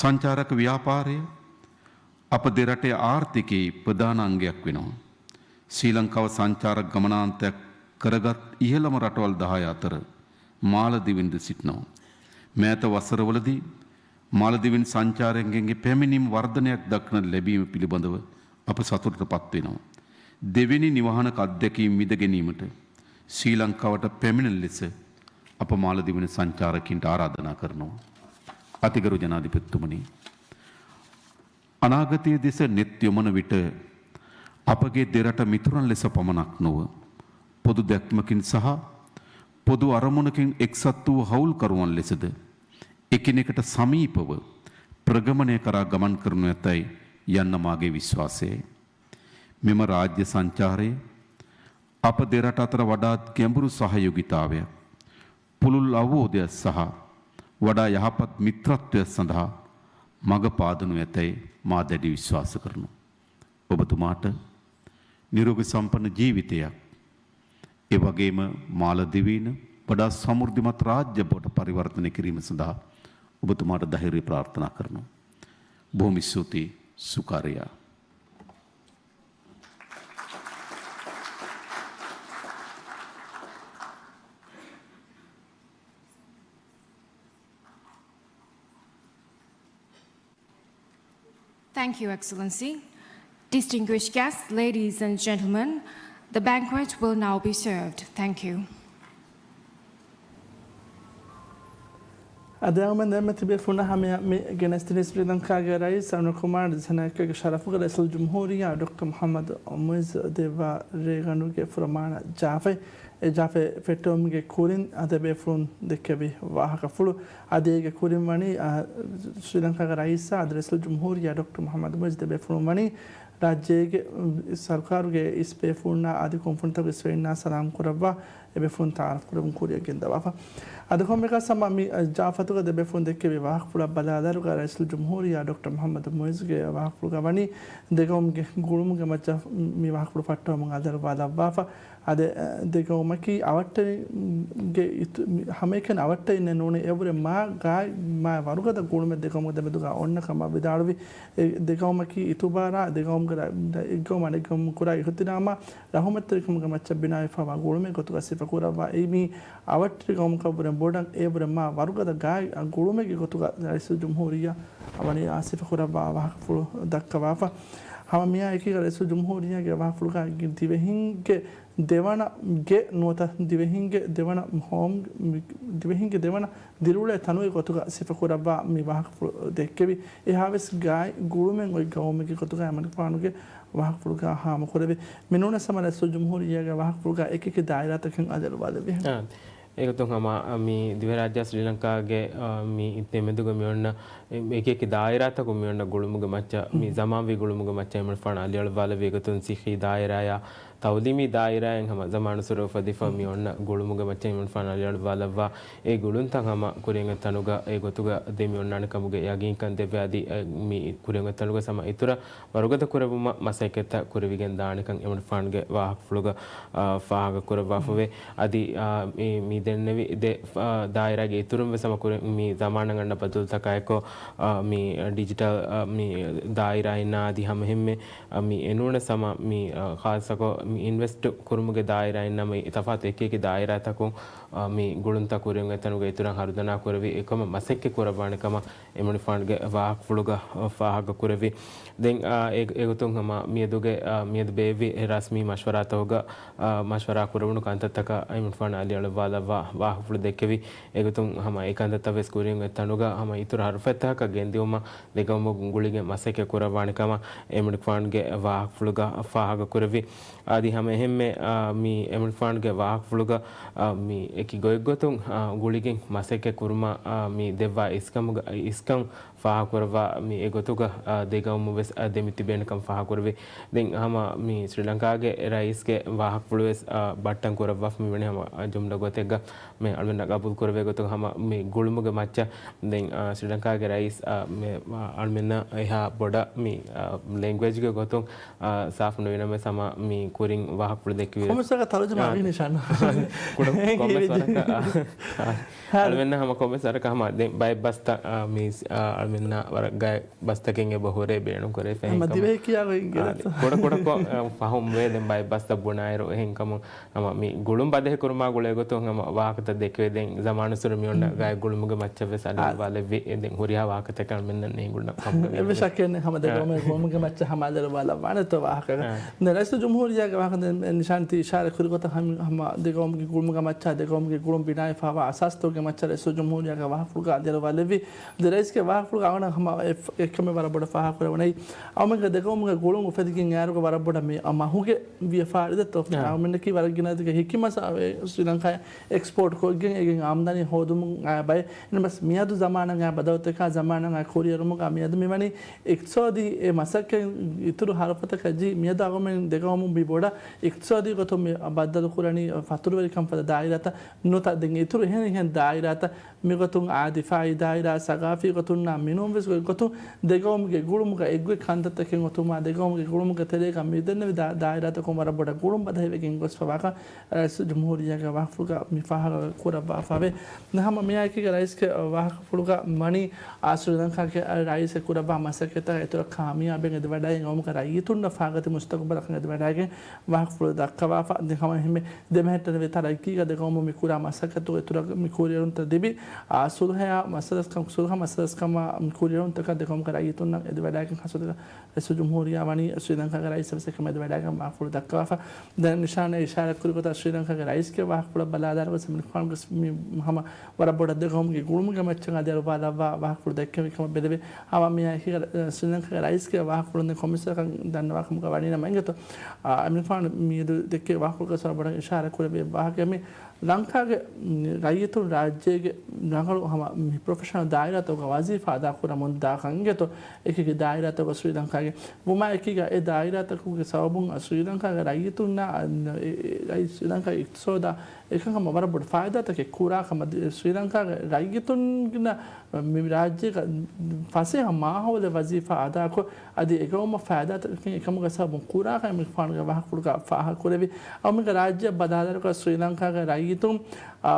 ސަންޗާރަކަ ވިޔާޕާރެ އަޕަ ދެ ރަޓެ އާރްތިކީ ޕްރަދާނ އަނގަޔަކު ވެނަވަ. ސްރީލަންކާވަ ސަންޗާރަ ގަމަނާންތައް ކަރަގަތް އިހަލަމަ ރަޓަވަލް ދަހާޔަ އަތަރަ މާލަދިވިން ދެ ސިޓްނަވަ. މޭތަ ވަސަރަވަލަދީ މާލަދިވިން ސަންޗާރަނގެންގެ ޕެމިނީމަ ވަރަށް ދަނެޔަކު ދައްކަން ލެބީމަ ޕިލިބަންދަވަ އަޕަ ސަތުޓަ ޕަތުވެނަވަ. ދެވެނި ނިވާހަނަކަ އަތްދެކީ މިދަގެނީމަޓަ ސްރީލަންކާވަޓަ ޕެމިނަން ލެސަ އަޕަ މާލަދިވިން ސަންޗާރަކީން އާރާދަނާ ކަރުނަވަ. އަތިގަރު ޖަނާދިޕަތިތުމަނީ އަނާގަތީ ދެސަ ނެތް ޔޮމަނަ ވިއްޓަ އަޕަގެ ދެރަޓަ މިތުރަން ލެސަ ޕަމަނަކް ނުވަ، ޕޮދު ދެއްކުމަކިން ސަހަ ޕޮދު އަރަމުނަކިން އެކްސައްތޫ ހައުލު ކަރުވަން ލެސަދ އެކިނެކަޓަ ސަމީޕަވަ ޕްރަގަމަނޭ ކަރާ ގަމަން ކުރަނު އެތައް ޔަންނަ މާގެ ވިސްވާސޭ. މިމަ ރާއްޖެ ސަންޗާރަޔަ އަޕަ ދެރަޓަ އަތަރަ ވަޑާ ގެނބުރު ސަހަޔޮގިތާވެ ޕުލުލް އަވޯދެއް ސަހަ ވަޑާ ޔަހަޕަތް މިތްރަތްތައް ސަނދާ މަގަ ޕާދަނު އެތައް މާ ދަޑި ވިސްވާސަ ކުރަނު. އޮބަތުމާޓަ ނިރޯގި ސަމްޕަންނަ ޖީވިތަޔަށް އެ ވަގޭމަ މާލަދީވީން ވަޑާ ސަމުރްދިމަތް ރާއްޖެ ބޮޑަށް ޕަރިވަރްތަނެ ކިރީމަ ސަނދާ އޮބަތުމާޓަ ދަހިރީ ޕްރާރްތަނާ ކުރަނު. ބޮހޮމި ސްތޫތީ ސުކާރިޔާ. Thank you, Excellency. Distinguished guests, ladies and gentlemen, the banquet will now be served. Thank you. އަދި އަޅުމެން ދެންމެ ތިބޭފުޅުންނަށް ހަމަޔަށް މި ގެނެސްދިނީ ސްރީލަންކާގެ ރައީސް އަނުރަކުމާރ ދިސަނައެއްކަގެ ޝަރަފުގަ ރައީސުލްޖުމްހޫރިއްޔާ ޑޮކްޓަރ މުޙައްމަދު މުޢިއްޒު ދެއްވާ ރޭގަނޑުގެ ފުރަމާނަ ޖާފަތް. އެ ޖާފަތް ފެއްޓެވުމުގެ ކުރިން އަދި ބޭފުޅުން ދެއްކެވި ވާހަކަފުޅު. އަދި އޭގެ ކުރިން ވަނީ، އާ، ސްރީލަންކާގެ ރައީސާ އަދި ރައީސުލްޖުމްހޫރިއްޔާ ޑޮކްޓަރ މުޙައްމަދު މުޢިއްޒު ދެބޭފުޅުން ވަނީ ރާއްޖޭގެ، އު، ސަރުކާރުގެ އިސް ބޭފުޅުންނާ އަދި ކުންފުނިތަކުގެ އިސްވެރިންނާ ސަލާމް ކުރައްވާ، އެބޭފުޅުން ތަޢާރަފް ކުރެވުން ކުރިއަށް ގެންދަވާފަ. އަދި ކޮންމެއަކަސް ހަމަ މި ޖާފަތުގަ ދެބޭފުޅުން ދެއްކެވި ވާހަކަފުޅަށް ބަލާލާއިރުގަ ރައީސުލްޖުމްހޫރިއްޔާ ޑޮކްޓަރ މުޙައްމަދު މުޢިއްޒުގެ ވާހަކަފުޅުގަ ވަނީ ދެގައުމުގެ ގުޅުމުގެ މައްޗަށް މި ވާހަކަފުޅު ފައްޓަވަމުން އަލިއަޅުވާލައްވާފަ. އަދި، އަ، ދެގައުމަކީ އަވަށްޓެރިންގެ އިތު-، މި ހަމައެކަނި އަވަށްޓެރިންނެއް ނޫނޭ، އެއަށްވުރެ މާ ގާތް، މާ ވަރުގަދަ ގުޅުމެއް ދެގައުމުގެ ދެމެދުގަ އޮންނަ ކަމަށް ވިދާޅުވި. އެ ދެގައުމަކީ އިތުބާރާ، ދެގައުމުގެ ރަ-، އެއްގައުމު އަނެއްގައުމު ކުރާ އިހުތިރާމާ، ރަހުމަތްތެރިކަމުގެ މައްޗަށް ބިނާވެފަވާ ގުޅުމެއް ގޮތުގަ ސިފަކުރައްވާ. އެއީ މީ އަވަށްޓެރި ގައުމަކަށްވުރެ ބޮޑަށް، އެއަށްވުރެ މާ ވަރުގަދަ ގާތް ގުޅުމެއްގެ ގޮތުގަ ރައީސުލްޖުމްހޫރިއްޔާ ވަނީ އާ ސިފަކުރައްވާ ވާހަކަފުޅު ދައްކަވާފަ. ހަމަ މިއާ އެކީގަ ރައީސުލްޖުމްހޫރިއްޔާގެ ވާހަކަފުޅުގަ ދިވެހިންގެ ދެވަނަ ގެ ނުވަތަ ދިވެހިންގެ ދެވަނަ ހޯމް، ދިވެހިންގެ ދެވަނަ ދިރިއުޅޭ ތަނުގެ ގޮތުގަ ސިފަކުރައްވާ މި ވާހަކަފުޅު ދެއްކެވި. އެހާވެސް ގާތް ގުޅުމެއް އޮތް ގައުމެއްގެ ގޮތުގަ އެމަނިކުފާނުގެ ވާހަކަފުޅުގަ ހާމަކުރެވި. މިނޫނަސް ހަމަ ރައީސުލްޖުމްހޫރިއްޔާގެ ވާހަކަފުޅުގަ އެކިއެކި ދާއިރާތަކެއް އަލިއަޅުވާލެއްވި. އާ، އެގޮތުން ހަމަ މި ދިވެހިރާއްޖެ ސްރީލަންކާގެ، އާ، މި ދެމެދުގަ މިއޮންނަ އެކިއެކި ދާއިރާތަކުން މިއޮންނަ ގުޅުމުގެ މައްޗަށް، މި ޒަމާންވީ ގުޅުމުގެ މައްޗަށް އެމަނިކުފާނު އަލިއަޅުވާލެއްވި. އެގޮތުން ސިއްހީ ދާއިރާޔާ، ތައުލީމީ ދާއިރާއިން ހަމަ ޒަމާނުއްސުރެ އުފެދިފަ މި އޮންނަ ގުޅުމުގެ މައްޗަށް އެމަނިކުފާނު އަލިއަޅުވާލައްވާ، އެ ގުޅުންތައް ހަމަ ކުރިއަށް އޮތް ތަނުގަ އެ ގޮތުގަ ދެމި އޮންނާނެ ކަމުގެ ޔަގީންކަން ދެއްވި. އަދި، އެ، މި ކުރިއަށް އޮތް ތަނުގަ ހަމަ އިތުރަށް ވަރުގަދަ ކުރެއްވުމަށް މަސައްކަތްތައް ކުރެވިގެން ދާނެކަން އެމަނިކުފާނުގެ ވާހަކަފުޅުގަ، އާ، ފާހަގަ ކުރައްވާފަވޭ. އަދި، އާ، މި، މި ދެންނެވި ދެ، އާ، ދާއިރާގެ އިތުރުން ވެސް ހަމަ ކުރި-، މި ޒަމާނަށް އަންނަ ބަދަލުތަކާއެކު، އާ، މި ޑިޖިޓަލް، އާ، މި ދާއިރާއިންނާ އަދި ހަމަހެންމެ، އާ، މި އެނޫނަސް ހަމަ މި، އާ، ޚާއްޞަކޮށް މި އިންވެސްޓް ކުރުމުގެ ދާއިރާއިންނާ މި ތަފާތު އެކިއެކި ދާއިރާތަކުން، އާ، މި ގުޅުންތައް ކުރިއަށް އޮތް ތަނުގަ އިތުރަށް ހަރުދަނާ ކުރެވި އެކަމަށް މަސައްކަތް ކުރައްވާނެ ކަމަށް އެމަނިކުފާނުގެ ވާހަކަފުޅުގަ ފާހަގަ ކުރެވި. ދެން، އާ، އެ-، އެގޮތުން ހަމަ މިއަދުގެ، އާ، މިއަދު ބޭއްވި ރަސްމީ މަޝްވަރާތަކުގަ، އާ، މަޝްވަރާ ކުރެވުނު ކަންތައްތަކަށް އެމަނިކުފާނު އަލިއަޅުވާލައްވާ ވާހަކަފުޅު ދެއްކެވި. އެގޮތުން ހަމަ އެ ކަންތައްތައް ވެސް ކުރިއަށް އޮތް ތަނުގަ ހަމަ އިތުރު ހަރުފަތްތަކަށް ގެންދިއުމަށް ދެގައުމުން ގުޅިގެން މަސައްކަތް ކުރައްވާނެ ކަމަށް އެމަނިކުފާނުގެ ވާހަކަފުޅުގަ ފާހަގަ ކުރެވި. އަދި ހަމަ އެހެންމެ، އާ، މި އެމަނިކުފާނުގެ ވާހަކަފުޅުގަ، އާ، މި އެކި ގޮތްގޮތުން، އާ، ގުޅިގެން މަސައްކަތް ކުރުމަށް، އާ، މި ދެއްވާ އިސްކަމުގަ، އިސްކަން ފާހަގަކުރައްވާ މި އެގޮތުގަ، އާ، ދެގައުމު ވެސް، އާ، ދެމި ތިބޭނެކަން ފާހަގަކުރެވި. ދެން ހަމަ މި ސްރީލަންކާގެ ރައީސްގެ ވާހަކަފުޅު ވެސް، އާ، ބައްޓަން ކުރައްވާފަ މިވަނީ ހަމަ ޖުމްލަ ގޮތެއްގަ މި އަޅުމެންނަށް ގަބޫލު ކުރެވޭ ގޮތުގަ ހަމަ މި ގުޅުމުގެ މައްޗަށް ދެން، އާ، ސްރީލަންކާގެ ރައީސް، އާ، މި، އާ، އަޅުމެންނަށް އެހާ ބޮޑަށް މި، އާ، ލެންގުއޭޖްގެ ގޮތުން، އާ، ސާފު ނުވިނަމަވެސް ހަމަ މި ކުރިން ވާހަކަފުޅު ދެއްކެވި. ކޮންމެސް ވަރަކަށް ތަރުޖަމާ އާ، ވީ ނިޝާން. ކުޑަ ކޮންމެސް ވަރަކަށް، އާ، އާ، އަޅުމެންނަށް ހަމަ ކޮންމެސް ވަރަކަށް ހަމަ ދެން ބައެއް ބަސްތައް، އާ، މީސް، އާ، އަޅުމެންނަށް ވަރަށް ގާތް ބަސްތަކެއް އެބަ ހުރޭ ބޭނުން ކުރެވިފަ. އެހެން ކަމުން، އާ، ކުޑަ ކުޑަކޮށް، އާ، ފަހުން ވޭ ދެން ބައެއް ބަސްތައް ބުނާއިރު. އެހެން ކަމުން ހަމަ މި ގުޅުން ބަދަހި ކުރުމާ ގުޅޭ ގޮތުން ހަމަ ވާހަކަތައް ދެއްކެވޭ. ދެން ޒަމާނުއްސުރެ މި އޮންނަ ގާތް ގުޅުމުގެ މައްޗަށް ވެސް އަލިއަޅުވާލެއްވި. އެ ދެން ހުރިހާ ވާހަކަތަކެއް އަޅުމެންނަށް ނޭނގުން ކަމުގަ ވީ. އެއްވެސް ޝައްކެއް ނެތް. ހަމަ ދެ ގައުމެއް ގުޅުމުގެ މައްޗަށް ހަމަ އަލިއަޅުވާލައްވާނެތޯ ވާހަކަ. އާ. ދެން ރައީސުލްޖުމްހޫރިއްޔާގެ ވާހަކަ ދެން ނިޝާންތީ އިޝާރާތް ކުރި ގޮތަށް ހަމަ، ހަމަ ދެ ގައުމުގެ ގުޅުމުގެ މައްޗާ، ދެ ގައުމުގެ ގުޅުން ބިނާވެފަވާ އަސާސްތަކުގެ މައްޗަށް ރައީސުލްޖުމްހޫރިއްޔާގެ ވާހަކަފުޅުގަ އަލިއަޅުވާލެއްވި. ދެ ރައީސްގެ ވާހަކަފުޅު އަވަނަ ހަމަ އެ-، އެކަމެއް ވަރަށް ބޮޑަށް ފާހަގަކުރެވުނީ. އަވަމެންގެ ދެގައުމުގެ ގުޅުން އުފެދިގެން އޭރުގެ ވަރަށް ބޮޑަށް މި މަހުގެ ވިޔަފާރި ދެއްތޯ. އާ. އަވަމެންނަކީ ވަރަށް ގިނަ ދިގަ ހިކިމަސް އަވެ ސްރީލަންކާ އެކްސްޕޯޓް ކޮށްގެން އޭގެން އާމްދަނީ ހޯދުމުން އާ ބައެއް. އެންމެސް މިއަދު ޒަމާނަށް އާ ބަދަލުތަކާ ޒަމާނަށް އާ ކުރިއެރުމުގަ މިއަދު މިވަނީ އިޤްތިޞާދީ އެ މަސައްކަތް އިތުރު ހަރަފަތަކަށް ޖީ މިއަދު އަވަމެން ދެގައުމުން މި ބޮޑަށް އިޤްތިޞާދީ ގޮތުން މި ބައްދަލުކުރަނީ ފަތުރުވެރިކަން ފަދަ ދާއިރާތައް ނުތަ ދެން އިތުރު އެހެނިހެން ދާއިރާތައް މިގޮތުން އާ ދިފާއީ ދާއިރާ، ސަގާފީ ގޮތުންނާ މިނޫންވެސް ގޮތްގޮތުން ދެގައުމުގެ ގުޅުމުގަ އެއްގޮތް ކަންތައްތަކެއް އޮތުމާ ދެގައުމުގެ ގުޅުމުގެ ތެރޭގަ މިދެންނެވި ދާ-، ދާއިރާތަކުން ވަރަށް ބޮޑަށް ގުޅުން ބަދަހިވެގެން ގޮސްފަވާކަން ރައީސުލްޖުމްހޫރިއްޔާގެ ވާހަކަފުޅުގަ މި ފާހަގަ ކުރައްވާފަވޭ. ހަމަ މިއާއެކީގަ ރައީސްގެ ވާހަކަފުޅުގަ ވަނީ އާ ސްރީލަންކާގެ ރައީސް ކުރައްވާ މަސައްކަތްތައް އިތުރަށް ކާމިޔާބެއް އެދިވަޑައިގެން ގައުމުގެ ރައްޔިތުންނަށް ފާގަތި މުސްތަގުބަލަކަށް އެދިވަޑައިގެން ވާހަކަފުޅު ދައްކަވާފަ. ދެން ހަމަ އެހެންމެ ދެމެހެއްޓެނިވި ތަރައްގީގަ ދެގައުމު މި ކުރާ މަސައްކަތުގެ އިތުރަށް މި ކުރިއެރުންތައް ދިބި، އާ، ސުލްހަޔާ މަސަލަސްކަމް، ސުލްހަ މަސަލަސްކަމާ މި ކުރިއެރުންތަކަށް ދެގައުމުގެ ރައްޔިތުންނަށް އެދިވަޑައިގެން ހަސަދަ ރައީސުލްޖުމްހޫރިއްޔާ ވަނީ ސްރީލަންކާގެ ރައީސް އެވެސް އެކަމަށް އެދިވަޑައިގެން ވާހަކަފުޅު ދައްކަވާފަ. ދެން ނިޝާން އިޝާރާތް ކުރި ގޮތަށް ސްރީލަންކާގެ ރައީސްގެ ވާހަކަފުޅަށް ބަލާލާރު ގޮސް މި ހަމަ ވަރަށް ބޮޑަށް ދެގައުމުގެ ގުޅުމުގެ މައްޗަށް އަދި އަރުވާލައްވާ ވާހަކަފުޅު ދެއްކެވި ކަމަށް ބެލެވޭ. ހަމަ މިއާ އެކީގަ ސްރީލަންކާގެ ރައީސްގެ ވާހަކަފުޅުން ދެން ކޮންމެސް ވަރަކަށް ދަންނަވާ ކަމުގަ ވަނީ ނަމަ އިނގޭތޯ. އާ، އެމިންފާނު މިއަދު ދެއްކޭ ވާހަކަފުޅުގަ ވަރަށް ބޮޑަށް އިޝާރާތް ކުރެއްވި ވާހަކައެއް މި ލަންކާގެ ރައްޔިތުން ރާއްޖޭގެ ރަނގަޅު ހަމަ މި ޕްރޮފެޝަނަލް ދާއިރާތަކުގަ ވަޒީފާ އަދާކުރަމުން ދާކަން އިނގޭތޯ. އެކި އެކި ދާއިރާތަކުގަ ސްރީލަންކާގެ ވުމާ އެކީގަ އެ ދާއިރާތަކުގެ ސަބަބުން ސްރީލަންކާގެ ރައްޔިތުންނާ އެ، އެ، އެ، ސްރީލަންކާގެ އިޤްތިޞާދަށް އެކަން ހަމަ ވަރަށް ބޮޑު ފައިދާތަކެއް ކުރާ ކަމަށް ސްރީލަންކާގެ ރައްޔިތުންގެ މި ރާއްޖޭގަ ފަސޭހަ މާހައުލެއް ވަޒީފާ އަދާކޮށް، އަދި އެގައުމަށް ފައިދާތަކެއް އެކަމުގެ ސަބަބުން ކުރާކަން އެމިންފާނުގެ ވާހަކަފުޅުގަ ފާހަގަކުރެވި. އަމިގަ ރާއްޖެއަށް ބަލާލާރުގަ ސްރީލަންކާގެ ރައްޔިތުން، އާ،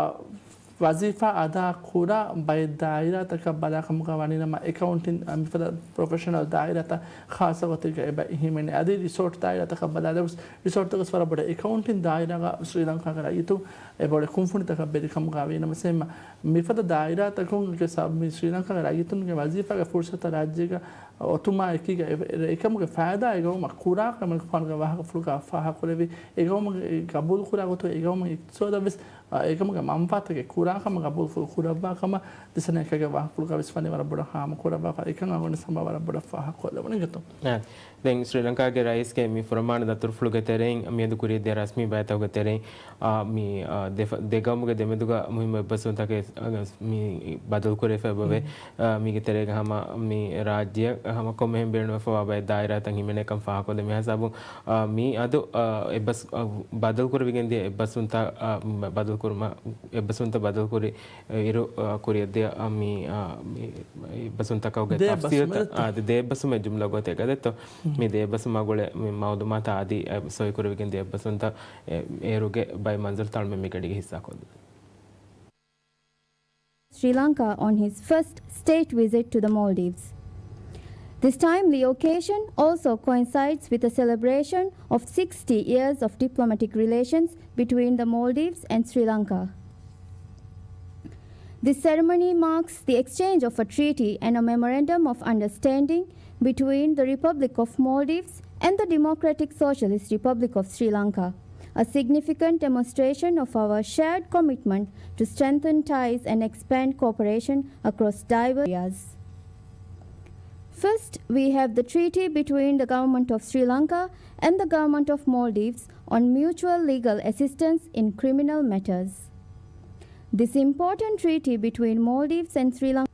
ވަޒީފާ އަދާ ކުރާ ބައެއް ދާއިރާތަކަށް ބަލާކަމުގަ ވަނީނަމަ އެކައުންޓިން، އާ، މިފަދަ ޕްރޮފެޝަނަލް ދާއިރާތައް ޚާއްޞަ ގޮތެއްގަ އެބަ ހިމެނޭ. އަދި ރިސޯޓް ދާއިރާތަކަށް ބަލާލަވަސް ރިސޯޓްތަކަސް ވަރަށް ބޮޑަށް އެކައުންޓިން ދާއިރާގަ ސްރީލަންކާގެ ރައްޔިތުން އެ ބޮޑެ ކުންފުނިތަކަށް ބެލިކަމުގަ ވީނަމަސެއްމަ މިފަދަ ދާއިރާތަކުންގެ ސަބަބުން މި ސްރީލަންކާގެ ރައްޔިތުންގެ ވަޒީފާގެ ފުރުސަތައް ރާއްޖޭގަ އޮތުމާ އެކީގަ އެ-، އެ-، އެކަމުގެ ފައިދާ އެގައުމަށް ކުރާ ކަމެއް ފާނުގެ ވާހަކަފުޅުގަ ފާހަގަކުރެވި. އެގައުމަށް ގަބޫލުކުރާ ގޮތުގަ އެގައުމަށް އިޤްތިޞާދަށް ވެސް، އާ، އެކަމުގެ މަންފާތަކެއް ކުރާ ކަމަށް ގަބޫލުފުޅު ކުރައްވާ ކަމަށް ދިސަނޭކަގެ ވާހަކަފުޅުގަ ވެސް ވަނީ ވަރަށް ބޮޑަށް ހާމަކުރައްވާފަ. އެކަން އަޅުގަނޑު ސަމާ ވަރަށް ބޮޑަށް ފާހަގަކޮށްލެވުނީ ގެތޯ. އާ، ދެން ސްރީލަންކާގެ ރައީސްގެ މި ފުރަމާނަ ދަތުރުފުޅުގެ ތެރެއިން މިއަދު ކުރިއަށްދިޔަ ރަސްމީ ބައިތަކުގެ ތެރެއިން، އާ، މި، އާ، ދެ-، ދެ ގައުމުގެ ދެމެދުގަ މުހިއްމު އެއްބަސްވުންތަކެއް، އާ، މި ބަދަލުކުރެވިފަ އެބަވޭ. އާ، މީގެ ތެރޭގަ ހަމަ މި ރާއްޖެއަށް ހަމަ ކޮންމެހެން ބޭނުންވެފަވާ ބައެއް ދާއިރާތައް ހިމެނޭކަން ފާހަގަކޮށްލެވޭ. މި ހިސާބުން، އާ، މިއަދު، އާ، އެއްބަސް-، އާ، ބަދަލުކުރެވިގެންދިޔަ އެއްބަސްވުންތައް، އާ، މަ-، ބަދަލުކުރުމަށް، އެއްބަސްވުންތައް ބަދަލުކުރި އިރު، އާ، ކުރިއަށްދިޔަ، އާ، މި، އާ، މި އެއްބަސްވުންތަކުގެ ތަފްސީލްތައް، އާ، ދެ-، ދެއްބަސްވުމެއް ޖުމްލަ ގޮތެއް ގަދައްތޯ. މި ދެއްބަސްވުމާ ގުޅޭ މި މައުލޫމާތާ އަދި އެ ސޮއިކުރެވިގެންދިޔަ އެއްބަސްވުންތައް އެ-، އޭރުގެ ބައެއް މަންޒަރުތައް އަޅުމެން މިގަޑީގަ ހިއްސާކޮށްލަން. Sri Lanka on his first state visit to the Maldives. This timely occasion also coincides with the celebration of sixty years of diplomatic relations between the Maldives and Sri Lanka. This ceremony marks the exchange of a treaty and a memorandum of understanding between the Republic of Maldives and the Democratic Socialist Republic of Sri Lanka, a significant demonstration of our shared commitment to strengthen ties and expand cooperation across diverse areas. First, we have the treaty between the Government of Sri Lanka and the Government of Maldives on mutual legal assistance in criminal matters. This important treaty between Maldives and Sri Lanka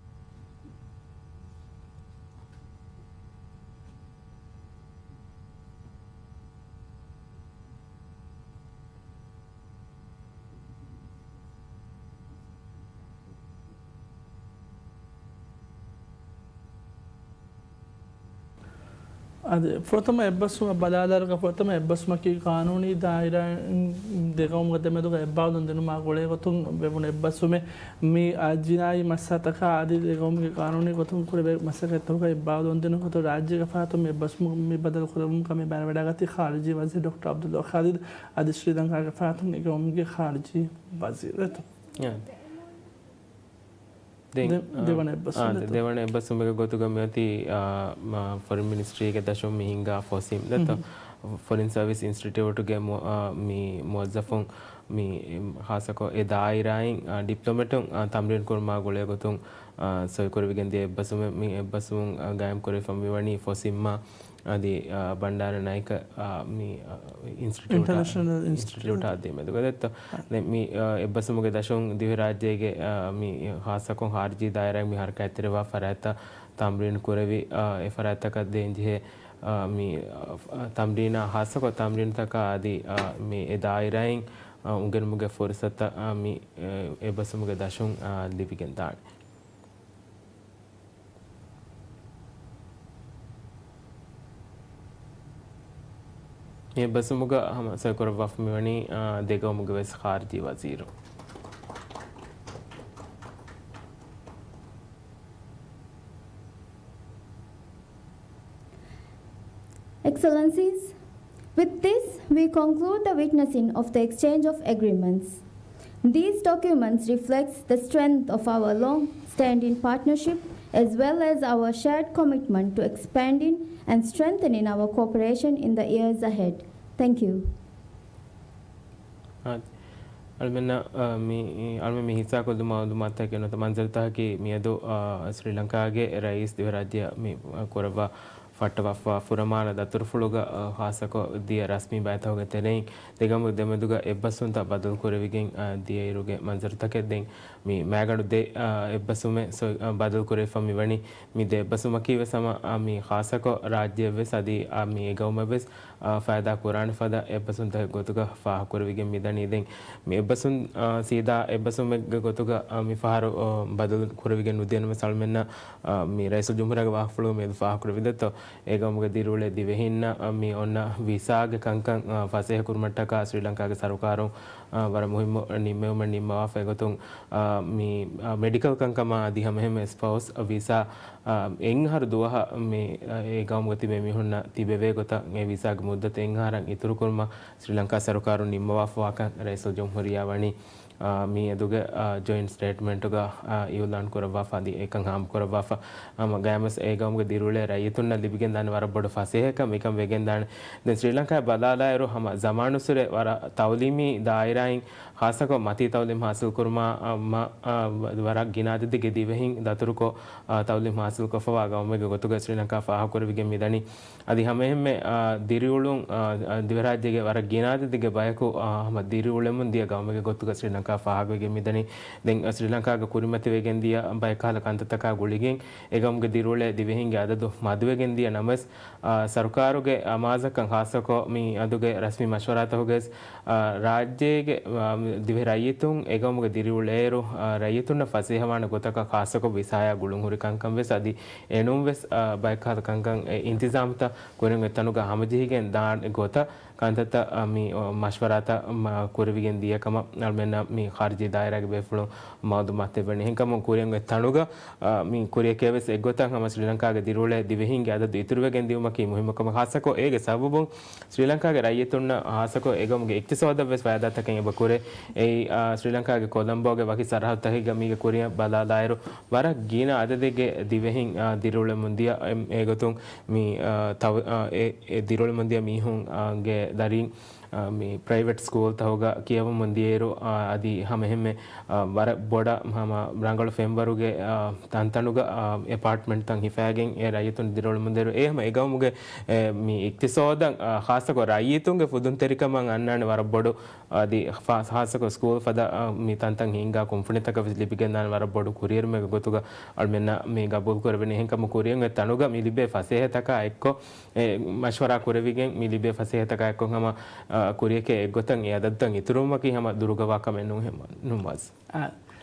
އަދި ފުރަތަމަ އެއްބަސްވުމަށް ބަލާލާރުގަ ފުރަތަމަ އެއްބަސްވުމަކީ ޤާނޫނީ ދާއިރާއިން ދެގައުމުގެ ދެމެދުގަ އެއްބާރުލުން ދިނުމާ ގުޅޭގޮތުން ވެވުނު އެއްބަސްވުމެއް. މި އަ، ޖިނާއީ މައްސަލަތަކާ އަދި ދެގައުމުގެ ޤާނޫނީ ގޮތުން ކުރެވޭ މަސައްކަތްތަކުގަ އެއްބާރުލުން ދިނުން ގޮތުން ރާއްޖޭގެ ފަރާތުން މި އެއްބަސްވުމުގަ މި ބަދަލު ކުރެވުމުގަ މި ބައިވެވަޑައިގަތީ ޚާރިޖީ ވަޒީރު ޑޮކްޓަރ ޢަބްދުﷲ ޚާލިދު އަދި ސްރީލަންކާގެ ފަރާތުން އެގައުމުގެ ޚާރިޖީ ވަޒީރު ދެތޯ. ދެން، ދެ-، އާ، ދެވަނަ އެއްބަސްވުން އާ، ދެތޯ. ދެވަނަ އެއްބަސްވުމެއްގެ ގޮތުގަ މިއޮތީ، އާ، މާ، ފޮރިން މިނިސްޓްރީގެ ދަށުން މި ހިންގާ ފޮސީމް ދެތޯ. ފޮރިން ސަރވިސް އިންސްޓިޓިއުޓުގެ މު-، އާ، މި މުވައްޒަފުން، މި ޚާއްޞަކޮށް އެ ދާއިރާއިން، އާ، ޑިޕްލޮމެޓުން، އާ، ތަމްރީން ކުރުމާ ގުޅޭ ގޮތުން، އާ، ސޮއިކުރެވިގެން ދިޔަ އެއްބަސްވުމެއް. މި އެއްބަސްވުމުން، އާ، ގާއިމް ކުރެވިފަ މިވަނީ ފޮސިންމާ އަދި، އާ، ބަންޑާރަ ނައިކަ، އާ، މި، އާ، އިންސްޓިޓިއުޓާ، އިންޓަރނޭޝަނަލް އިންސްޓިޓިއުޓާ އިންސްޓިޓިއުޓާ ދެމެދުގަ ދެއްތޯ. ދެން މި، އާ، އެއްބަސްވުމުގެ ދަށުން ދިވެހިރާއްޖޭގެ، އާ، މި ޚާއްޞަކޮށް ޚާރިޖީ ދާއިރާއިން މި ހަރަކާތްތެރިވާ ފަރާތްތައް ތަމްރީން ކުރެވި، އާ، އެ ފަރާތްތަކަށް ދޭންޖެހޭ، އާ، މި، އާ، ތަމްރީނާ ޚާއްޞަކޮށް ތަމްރީނުތަކާ އަދި، އާ، މި އެ ދާއިރާއިން، އާ، އުނގެނުމުގެ ފުރުސަތުތައް، އާ، މި، އެ، އެއްބަސްވުމުގެ ދަށުން، އާ، ލިބިގެން ދާނެ. މި އެއްބަސްވުމުގަ ހަމަ ސޮއިކުރައްވާފަ މިވަނީ، އާ، ދެ ގައުމުގެ ވެސް ޚާރިޖީ ވަޒީރު. Excellencies, with this, we conclude the witnessing of the exchange of agreements. These documents reflects the strength of our long-standing partnership as well as our shared commitment to expanding and strengthening our cooperation in the years ahead. Thank you. އާ، އަޅުމެންނަށް، އާ، މި، އަޅުމެން މި ހިއްސާކޮށްލުމާ މައުލޫމާތުތަކެއް ނުވަތަ މަންޒަރުތަކަކީ މިއަދު، އާ، ސްރީލަންކާގެ ރައީސް ދިވެހިރާއްޖެއަށް މި، އާ، ކުރައްވާ ފައްޓަވާފަ ފުރަމާނަ ދަތުރުފުޅުގަ، އާ، ޚާއްޞަކޮށް ދިޔަ ރަސްމީ ބައިތަކުގެ ތެރެއިން ދެގައުމު ދެމެދުގަ އެއްބަސްވުންތައް ބަދަލު ކުރެވިގެން، އާ، ދިޔައިރުގެ މަންޒަރުތަކެއް. ދެން މި މައިގަނޑު ދެ، އާ، އެއްބަސްވުމެއް ސޮ-، އާ، ބަދަލު ކުރެވިފަ މިވަނީ. މި ދެ އެއްބަސްވުމަކީ ވެސް ހަމަ، އާ، މި ޚާއްޞަކޮށް ރާއްޖެއަށް ވެސް އަދި، އާ، މި އެ ގައުމަށް ވެސް އާ، ފައިދާ ކުރާނެ ފަދަ އެއްބަސްވުންތަކެއް ގޮތުގަ ފާހަގަކުރެވިގެން މިދަނީ. ދެން މި އެއްބަސްވުން، އާ، ސީދާ އެއްބަސްވުމެއްގެ ގޮތުގަ، އާ، މި ފަހަރު، އާ، ބަދަލު ކުރެވިގެން ނުދިޔަނަމަ އަޅުމެންނަށް، އާ، މި ރައީސުލްޖުމްހޫރިއްޔާގެ ވާހަކަފުޅުގަ މިއަދު ފާހަގަކުރެވި ދެއްތޯ، އެ ގައުމުގެ ދިރިއުޅޭ ދިވެހިންނަށް، އާ، މި އޮންނަ ވިސާގެ ކަންކަން، އާ، ފަސޭހަކުރުމަށްޓަކާ ސްރީލަންކާގެ ސަރުކާރުން، އާ، ވަރަށް މުހިއްމު ނިންމެވުމެއް ނިންމަވާފަ. އެގޮތުން، އާ، މި، އާ، މެޑިކަލް ކަންކަމާ އަދި ހަމައެހެންމެ ސްޕައުސް ވިސާ، އާ، އެއްއަހަރު ދުވަހަށް މި، އާ، އެ ގައުމުގަ ތިބޭ މީހުންނަށް ތިބެވޭ ގޮތަށް އެ ވިސާގެ މުއްދަތު އެއްއަހަރަށް އިތުރުކުރުމަށް ސްރީލަންކާ ސަރުކާރުން ނިންމަވާފަވާކަން ރައީސުލްޖުމްހޫރިއްޔާ ވަނީ، އާ، މިއަދުގެ، އާ، ޖޮއިންޓް ސްޓޭޓްމަންޓުގަ، އާ، އިއުލާން ކުރައްވާފަ އަދި އެކަން ހާމަކުރައްވާފަ. ހަމަ ގައިމުވެސް އެ ގައުމުގެ ދިރިއުޅޭ ރައްޔިތުންނަށް ލިބިގެންދާނެ ވަރަށް ބޮޑު ފަސޭހަކަން މިކަން ވެގެންދާނެ. ދެން ސްރީލަންކާއަށް ބަލާލާއިރު ހަމަ ޒަމާނުއްސުރެ ވަރަށް ތައުލީމީ ދާއިރާއިން ޚާއްޞަކޮށް މަތީ ތައުލީމް ހާސިލްކުރުމާ، އަ، މަ-، އަ، ވަ-، ވަރަށް ގިނަ އަދަދެއްގެ ދިވެހިން ދަތުރުކޮށް، އަ، ތައުލީމް ހާސިލްކޮށްފަވާ ގައުމެއްގެ ގޮތުގަ ސްރީލަންކާ ފާހަގަކުރެވިގެން މިދަނީ. އަދި ހަމައެހެންމެ، އަ، ދިރިއުޅުން، އަ، އަ، ދިވެހިރާއްޖޭގެ ވަރަށް ގިނަ އަދަދެއްގެ ބަޔަކު، އަ، ހަމަ ދިރިއުޅެމުން ދިޔަ ގައުމެއްގެ ގޮތުގަ ސްރީލަންކާ ފާހަގަވެގެން މިދަނީ. ދެން، އަ، ސްރީލަންކާގަ ކުރިމަތިވެގެން ދިޔަ ބައެއްކަހަލަ ކަންތައްތަކާ ގުޅިގެން އެ ގައުމުގެ ދިރިއުޅޭ ދިވެހިންގެ އަދަދު މަދުވެގެން ދިޔަ ނަމަވެސް، އާ، ސަރުކާރުގެ އަމާޒަކަށް ޚާއްޞަކޮށް މި އަދުގެ ރަސްމީ މަޝްވަރާތަކުގައި، އާ، ރާއްޖޭގެ، އާ، ދިވެހި ރައްޔިތުން އެގައުމުގަ ދިރިއުޅޭއިރު، އާ، ރައްޔިތުންނަށް ފަސޭހަވާނެ ގޮތަކަށް ޚާއްޞަކޮށް ވިސާޔާ ގުޅުންހުރި ކަންކަން ވެސް އަދި އެނޫން ވެސް، އާ، ބައެއްކަހަލަ ކަންކަން އެ އިންތިޒާމްތައް ކުރިން އޮތް ތަނުގަ ހަމަޖެހިގެން ދާނެ ގޮތަށް ކަންތައްތައް، އާ، މި، އާ، މަޝްވަރާތައް، މަ، ކުރެވިގެން ދިޔަ ކަމަށް އަޅުމެންނަށް މި ޚާރިޖީ ދާއިރާގެ ބޭފުޅުން މައުލޫމާތު ދެއްވަނީ. އެހެންކަމުން ކުރިއަށް އޮތް ތަނުގަ، އާ، މި ކުރިއަކަށް ވެސް އެއްގޮތަށް ހަމަ ސްރީލަންކާގެ ދިރިއުޅޭ ދިވެހިންގެ އަދަދު އިތުރުވެގެން ދިއުމަކީ މުހިއްމު ކަމެއް. ޚާއްޞަކޮށް އޭގެ ސަބަބުން ސްރީލަންކާގެ ރައްޔިތުންނަށް ޚާއްޞަކޮށް އެގައުމުގެ އިޤްތިޞާދަށް ވެސް ފައިދާތަކެއް އެބަ ކުރޭ. އެއީ، އާ، ސްރީލަންކާގެ ކޮލަމްބޯގެ ވަކި ސަރަހައްދުތަކެއްގަ މީގެ ކުރިއަށް ބަލާލާއިރު، ވަރަށް ގިނަ އަދަދެއްގެ ދިވެހިން، އާ، ދިރިއުޅެމުން ދިޔަ، އެ، އެގޮތުން މި، އާ، ތައު-، އާ، އެ، އެ ދިރިއުޅެމުން ދިޔަ މީހުން، އާ، ގެ ދަރީން އާ، މި ޕްރައިވެޓް ސްކޫލްތަކުގަ ކިޔަވަމުން ދިޔައިރު، އާ، އަދި ހަމައެހެންމެ، އާ، ވަރަށް ބޮޑަށް ހަމަ ރަނގަޅު ފެންވަރުގެ، އާ، ތަންތަނުގަ، އާ، އެޕާޓްމަންޓްތައް ހިފައިގެން އެ ރައްޔިތުން ދިރިއުޅެމުން ދިޔައިރު، އެ ހަމަ އެގައުމުގެ، އެ، މި އިޤްތިޞާދަށް، އާ، ޚާއްޞަކޮށް ރައްޔިތުންގެ ފުދުންތެރިކަމަށް އަންނާނެ ވަރަށް ބޮޑު، އަދި ޚާއްޞަ-، ޚާއްޞަކޮށް ސްކޫލް ފަދަ، އާ، މި ތަންތަން ހިންގާ ކުންފުނިތަކަށް ވެސް ލިބިގެންދާނެ ވަރަށް ބޮޑު ކުރިއެރުމެއްގެ ގޮތުގަ އަޅުމެންނަށް މި ގަބޫލު ކުރެވެނީ. އެހެންކަމުން ކުރިއަށް އޮތް ތަނުގަ މި ލިބޭ ފަސޭހަތަކާ އެއްކޮށް، އެ، މަޝްވަރާ ކުރެވިގެން މި ލިބޭ ފަސޭހަތަކާ އެއްކޮށް ހަމަ، އަ، ކުރިއަކަށް އެއްގޮތަށް އެ އަދަދުތައް އިތުރުވުމަކީ ހަމަ ދުރުގަވާ ކަމެއް ނޫން ހެމަ-، ނުވާސް. އަ،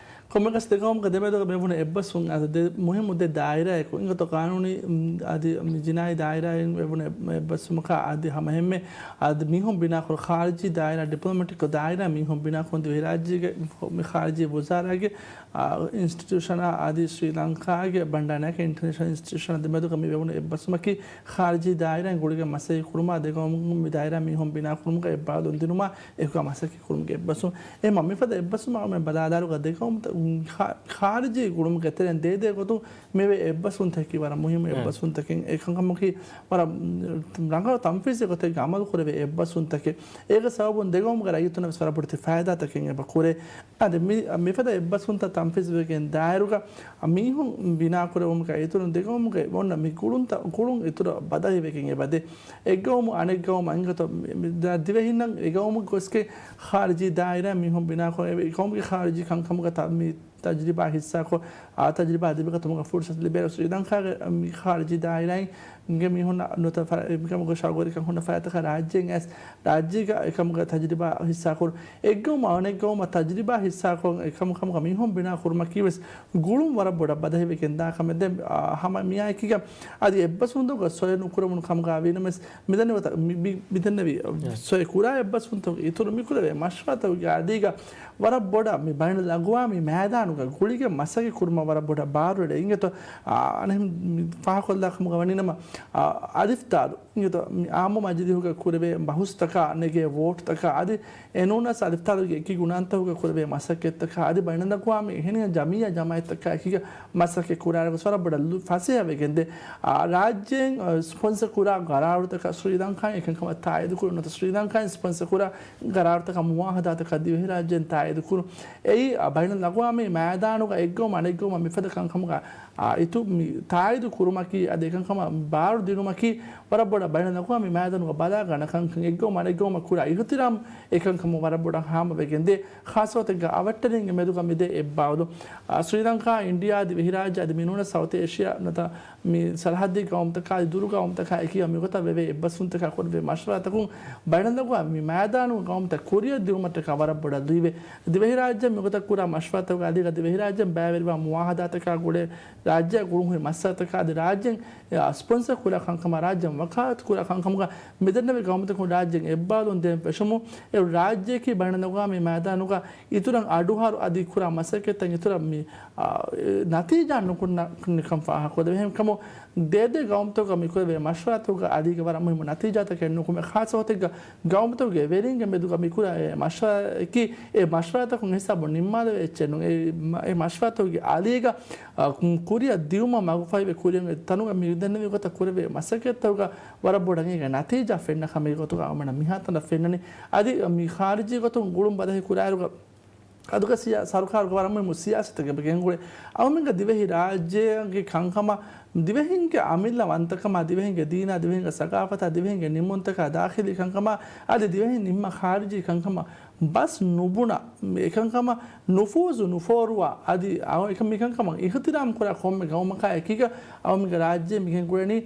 ކޮންމެއަކަސް ދެގައުމުގެ ދެމެދުގަ މިވުނު އެއްބަސްވުން އަދި ދެ މުހިއްމު ދެ ދާއިރާއެކު އިނގޮތަށް ޤާނޫނީ، އުން، އަދި މި ޖިނާއީ ދާއިރާއިން ވެވުނު އެއް-، އެއްބަސްވުމަކާ އަދި ހަމަހެންމެ އަދި މީހުން ބިނާކުރު ޚާރިޖީ ދާއިރާ، ޑިޕްލޮމެޓިކް ދާއިރާ މީހުން ބިނާކުރުން ދިވެހިރާއްޖޭގެ މި ޚާރިޖީ ވުޒާރާގެ އާ، އިންސްޓިޓިއުޝަނާ އަދި ސްރީލަންކާގެ ބަންޑާރަނައިކަ އިންޓަރނޭޝަނަލް އިންސްޓިޓިއުޝަނާ ދެމެދުގަ މި ވެވުނު އެއްބަސްވުމަކީ ޚާރިޖީ ދާއިރާއިން ގުޅިގެން މަސައްކަތް ކުރުމާ، ދެގައުމުން މި ދާއިރާ މީހުން ބިނާކުރުމުގަ އެއްބާލުން ދިނުމާ އެކުގަ މަސައްކަތް ކުރުމުގެ އެއްބަސްވުން. އެ މަ-، މިފަދަ އެއްބަސްވުމަށް މި ބަލާލާއިރުގަ ދެގައުމުތައް ޚާ-، ޚާރިޖީ ގުޅުމުގެ ތެރެއިން ދޭދޭ ގޮތުން މިވެ އެއްބަސްވުންތަކަކީ ވަރަށް މުހިއްމު އެއްބަސްވުންތަކެއް. އެކަންކަމަކީ ވަރަށް ރަނގަޅު ތަންފީޒެއް ގޮތެއްގަ އަމަލު ކުރެވޭ އެއްބަސްވުންތަކެއް. އޭގެ ސަބަބުން ދެގައުމުގެ ރައްޔިތުންނަށް ވެސް ވަރަށް ބޮޑެތި ފައިދާތަކެއް އެބަ ކުރޭ. އަދި މި، މިފަދަ އެއްބަސްވުންތައް ތަންފީޒުވެގެން ދާއިރުގަ މީހުން ބިނާކުރެވުމުގައި އިތުރުން ދެގައުމުގެ އޮންނަ މި ގުޅުންތައް، ގުޅުން އިތުރަށް ބަދަހިވެގެން އެބަދޭ. އެއްގައުމު އަނެއްގައުމަށް އިނގޭތޯ، މި، މި، ދިވެހިންނަށް އެގައުމު ގޮސްގެ ޚާރިޖީ ދާއިރާ މީހުން ބިނާކުރެވޭ، އެގައުމުގެ ޚާރިޖީ ކަންކަމުގަ ތަ-، މި ތަޖްރިބާ ހިއްސާކޮށް، އާ ތަޖްރިބާ ލިބިގަތުމުގަ ފުރުސަތު ލިބޭ. ސްރީލަންކާގެ މި ޚާރިޖީ ދާއިރާއިން މީހުންނަށް ނުވަތަ ފަ-، މިކަމުގެ ޝައުގުވެރިކަން ހުންނަ ފަރާތްތަކަށް ރާއްޖޭން އައިސް ރާއްޖޭގަ އެކަމުގެ ތަޖްރިބާ ހިއްސާކުރުން. އެއްގައުމު އަނެއްގައުމަށް ތަޖްރިބާ ހިއްސާކޮށް އެކަމު ކަމުގަ މީހުން ބިނާ ކުރުމަކީ ވެސް ގުޅުން ވަރަށް ބޮޑަށް ބަދަހިވެގެން ދާ ކަމެއް. ދެން، އާ، ހަމަ މިއާއެކީގަ އަދި އެއްބަސްވުންތަކުގަ ސޮއެ ނުކުރެވުނު ކަމުގަ ވީނަމަވެސް މިދެންނެވި ވަތަ-، މި-، މި-، މިދެންނެވި ސޮއެ ކުރާ އެއްބަސްވުންތަކުގެ އިތުރު މިކުރެވޭ މަޝްވަރާތަކުގެ އަދީގަ ވަރަށް ބޮޑަށް މި ބައިނަލްއަގުވާމީ މައިދާނުގަ ގުޅިގެން މަސައްކަތް ކުރުމަށް ވަރަށް ބޮޑަށް ބާރުއެޅޭ. އިނގޭތޯ، އާ، އަނެއް މި ފާހަގަކޮށްލާ ކަމުގަ ވަނީނަމަ، އާ، އަލިފްތާލު އިނގޭތޯ، މި އާއްމު މަޖިލީހުގަ ކުރެވޭ ބަހުސްތަކާ ނެގޭ ވޯޓްތަކާ އަދި އެނޫނަސް އަލިފްތާލުގެ އެކި ގުނަންތަކުގަ ކުރެވޭ މަސައްކަތްތަކާ އަދި ބައިނަލްއަގުވާމީ އެހެނިހެން ޖަމިއްޔާ ޖަމާއަތްތަކާ އެކީގަ މަސައްކަތް ކުރާއިރު ވަރަށް ބޮޑަށް ލު-، ފަސޭހަވެގެންދޭ. އާ، ރާއްޖޭން، އާ، ސްޕޮންސަ ކުރާ ގަރާރުތަކަށް ސްރީލަންކާއިން އެކަންކަމަށް ތާއީދު ކުރުން ނުވަތަ ސްރީލަންކާއިން ސްޕޮންސަ ކުރާ ގަރާރުތަކަށް މުވާހަދާތަކަށް ދިވެހިރާއްޖޭން ތާއީދު ކުރުން. އެއީ، އާ، ބައިނަލްއަގުވާމީ މައިދާނުގަ އެއްގައުމު އަނެއްގައުމަށް މިފަދަ ކަންކަމުގަ އާ، އިތު މި ތާއީދު ކުރުމަކީ އަދި އެކަންކަމަށް ބާރު ދިނުމަކީ ވަރަށް ބޮޑަށް ބައިނަލްއަގުވާމީ މައިދާނުގަ ބަލާ ގަންނަ ކަންކަން. އެއްގައުމު އަނެއްގައުމަށް ކުރާ އިހުތިރާމް އެކަންކަމުން ވަރަށް ބޮޑަށް ހާމަވެގެންދޭ. ޚާއްޞަ ގޮތެއްގަ އަވަށްޓެރިންގެ މެދުގަ މިދޭ އެއްބާވަލުން. އާ، ސްރީލަންކާ، އިންޑިއާ، ދިވެހިރާއްޖެ އަދި މިނޫނަސް ސައުތީ އޭޝިއާ ނުވަތަ މި ސަރަހައްދީ ގައުމުތަކާ އަދި ދުރު ގައުމުތަކާ އެކީގަ މިގޮތަށް ވެވޭ އެއްބަސްވުންތަކާ ކުރެވޭ މަޝްވަރާތަކުން ބައިނަލްއަގުވާމީ މައިދާނުގެ ގައުމުތައް ކުރިއަށް ދިއުމަށްޓަކާ ވަރަށް ބޮޑަށް ލުއިވޭ. ދިވެހިރާއްޖެ މިގޮތަށް ކުރާ މަޝްވަރާތަކުގަ އަދި ދިވެހިރާއްޖެން ބައިވެރިވާ މުވާހަދާތަކާ ގުޅޭ ރާއްޖެއަށް ގުޅުންހުރި މައްސަލަތަކާ އަދި ރާއްޖެން، އާ، ސްޕޮންސަ ކުރާ ކަންކަމާ ރާއްޖެން ވަކާލަތު ކުރާ ކަންކަމުގަ މިދެންނެވި ގައުމުތަކުން ރާއްޖެން އެއްބާލުން ދޭން ފެށުމުން އެ ރާއްޖެއަކީ ބައިނަލްއަގުވާމީ މައިދާނުގަ އިތުރަށް އަޑުއަހަރު އަދި ކުރާ މަސައްކަތްތައް އިތުރަށް މި، އާ، އެ، ނަތީޖާ ނުކުންނަ، ކުންނިކަން ފާހަގަކޮށްދެވޭ. އެހެންކަމުން ދޭދޭ ގައުމުތަކުގަ މިކުރެވޭ މަޝްވަރާތަކުގަ އަދީގަ ވަރަށް މުހިއްމު ނަތީޖާތަކެއް ނުކުމެ. ޚާއްޞަ ގޮތެއްގަ ގައުމުތަކުގެ ވެރިންގެ މެދުގަ މިކުރާ އެ މަޝްވަރާއަކީ އެ މަޝްވަރާތަކުން ހިސާބުން ނިންމާލެވޭ އެއްޗެއް ނޫން. އެ މަ-، އެ މަޝްވަރާތަކުގެ އަލީގަ، އާ، ކުރިއަށް ދިއުމަށް މަގުފަހިވެ ކުރިއަށް އެ ތަނުގަ މި ދެންނެވި ގޮތަށް ކުރެވޭ މަސައްކަތްތަކުގަ ވަރަށް ބޮޑަށް އޭގެ ނަތީޖާ ފެންނަ ކަމެއް ގޮތުގަ އަޅުގަނޑަށް މިހާތަނަށް ފެންނަނީ. އަދި މި ޚާރިޖީ ގޮތުން ގުޅުން ބަދަހި ކުރާއިރުގަ އަދުގެ ސިޔާ-، ސަރުކާރުގެ ވަރަށް މުހިއްމު ސިޔާސަތެއް ގެންގުޅޭ. އަޅުމެންގެ ދިވެހި ރާއްޖޭގެ ކަންކަމަށް ދިވެހިންގެ އަމިއްލަ ވަންތަކަމާ، ދިވެހިންގެ ދީނާ، ދިވެހިންގެ ސަގާފަތާ، ދިވެހިންގެ ނިންމުންތަކާ، ދާޚިލީ ކަންކަމާ، އަދި ދިވެހިން ނިންމާ ޚާރިޖީ ކަންކަމަށް ބަސް ނުބުނަ، އެކަންކަމަށް ނުފޫޒު ނުފޯރުވާ، އަދި އަ-، އެކަން މިކަންކަމަށް އިހުތިރާމް ކުރާ ކޮންމެ ގައުމަކާ އެކީގަ އަޅުމެންގެ ރާއްޖޭ މިގެންގުޅެނީ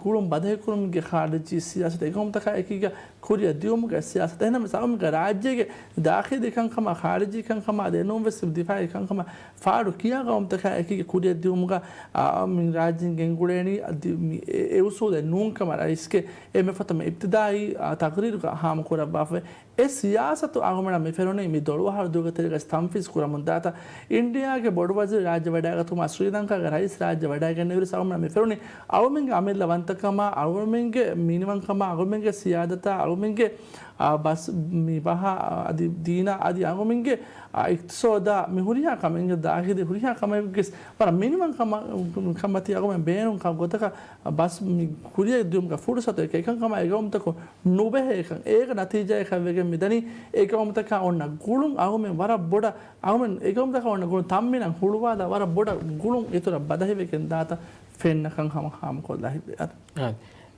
ގުޅުން ބަދަހިކުރުމުގެ ޚާރިޖީ ސިޔާސަތު އެގައުމުތަކާ އެކީގަ ކުރިއަށް ދިއުމުގެ ސިޔާސަތު. އެހެންނަމަވެސް އަޅުމެންގެ ރާއްޖޭގެ ދާޚިލީ ކަންކަމާ، ޚާރިޖީ ކަންކަމާ، އަދި އެނޫންވެސް ދިފާއީ ކަންކަމާ ފާޑު ކިޔާ ގައުމުތަކާ އެކީގަ ކުރިއަށް ދިއުމުގަ، އާ، މި ރާއްޖޭން ގެންގުޅޭނީ އަދި މި އެ، އެ އުސޫލެއް ނޫންކަމަށް ރައީސްގެ އެންމެ ފަތުމަ އިބްތިދާއީ، އާ، ތަޤްރީރުގަ ހާމަކުރައްވާފައި. އެ ސިޔާސަތު އަޅުގަނޑަށް މި ފެނުނީ މި ދޮޅު އަހަރު ދުވަހުގެ ތެރޭގަ ތަންފީޒު ކުރަމުން ދާތާ. އިންޑިއާގެ ބޮޑުވަޒީރު ރާއްޖެ ވަޑައިގަތުމާ، ސްރީލަންކާގެ ރައީސް ރާއްޖެ ވަޑައިގެންނެވިއިރު އަޅުގަނޑަށް މި ފެނުނީ އަޅުމެންގެ އަމިއްލަ ވަންތަކަމާ، އަޅުމެންގެ މިނިވަންކަމާ، އަޅުމެންގެ ސިޔާދަތާ، އަޅުމެންގެ، އާ، ބަސް މި ބަހާ، އަދި ދީނާ، އަދި އަޅުމެންގެ، އާ، އިޤްތިޞާދާ، މި ހުރިހާ ކަމެއްގެ ދާޚިލީ ހުރިހާ ކަމެއްގެ ވަރަށް މިނިވަން ކަމަ-، ކަމަތީ އަޅުމެން ބޭނުން ކަ-، ގޮތަކަށް ބަސް މި ކުރިއަށް ދިއުމުގެ ފުރުސަތު އެކަންކަމާ އެގައުމުތަކުން ނުބެހޭ ކަން. އޭގެ ނަތީޖާއަކަށް ވެގެން މިދަނީ އެގައުމުތަކާ އޮންނަ ގުޅުން އަޅުމެން ވަރަށް ބޮޑަށް، އަޅުމެން އެގައުމުތަކާ އޮންނަ ގުޅުން ތަންމީނަށް ހުޅުވާލާ ވަރަށް ބޮޑަށް ގުޅުން އިތުރަށް ބަދަހިވެގެން ދާތަން ފެންނަ ކަން ހަމަ ހާމަކޮށްލާ ހިތްވޭ. އާ،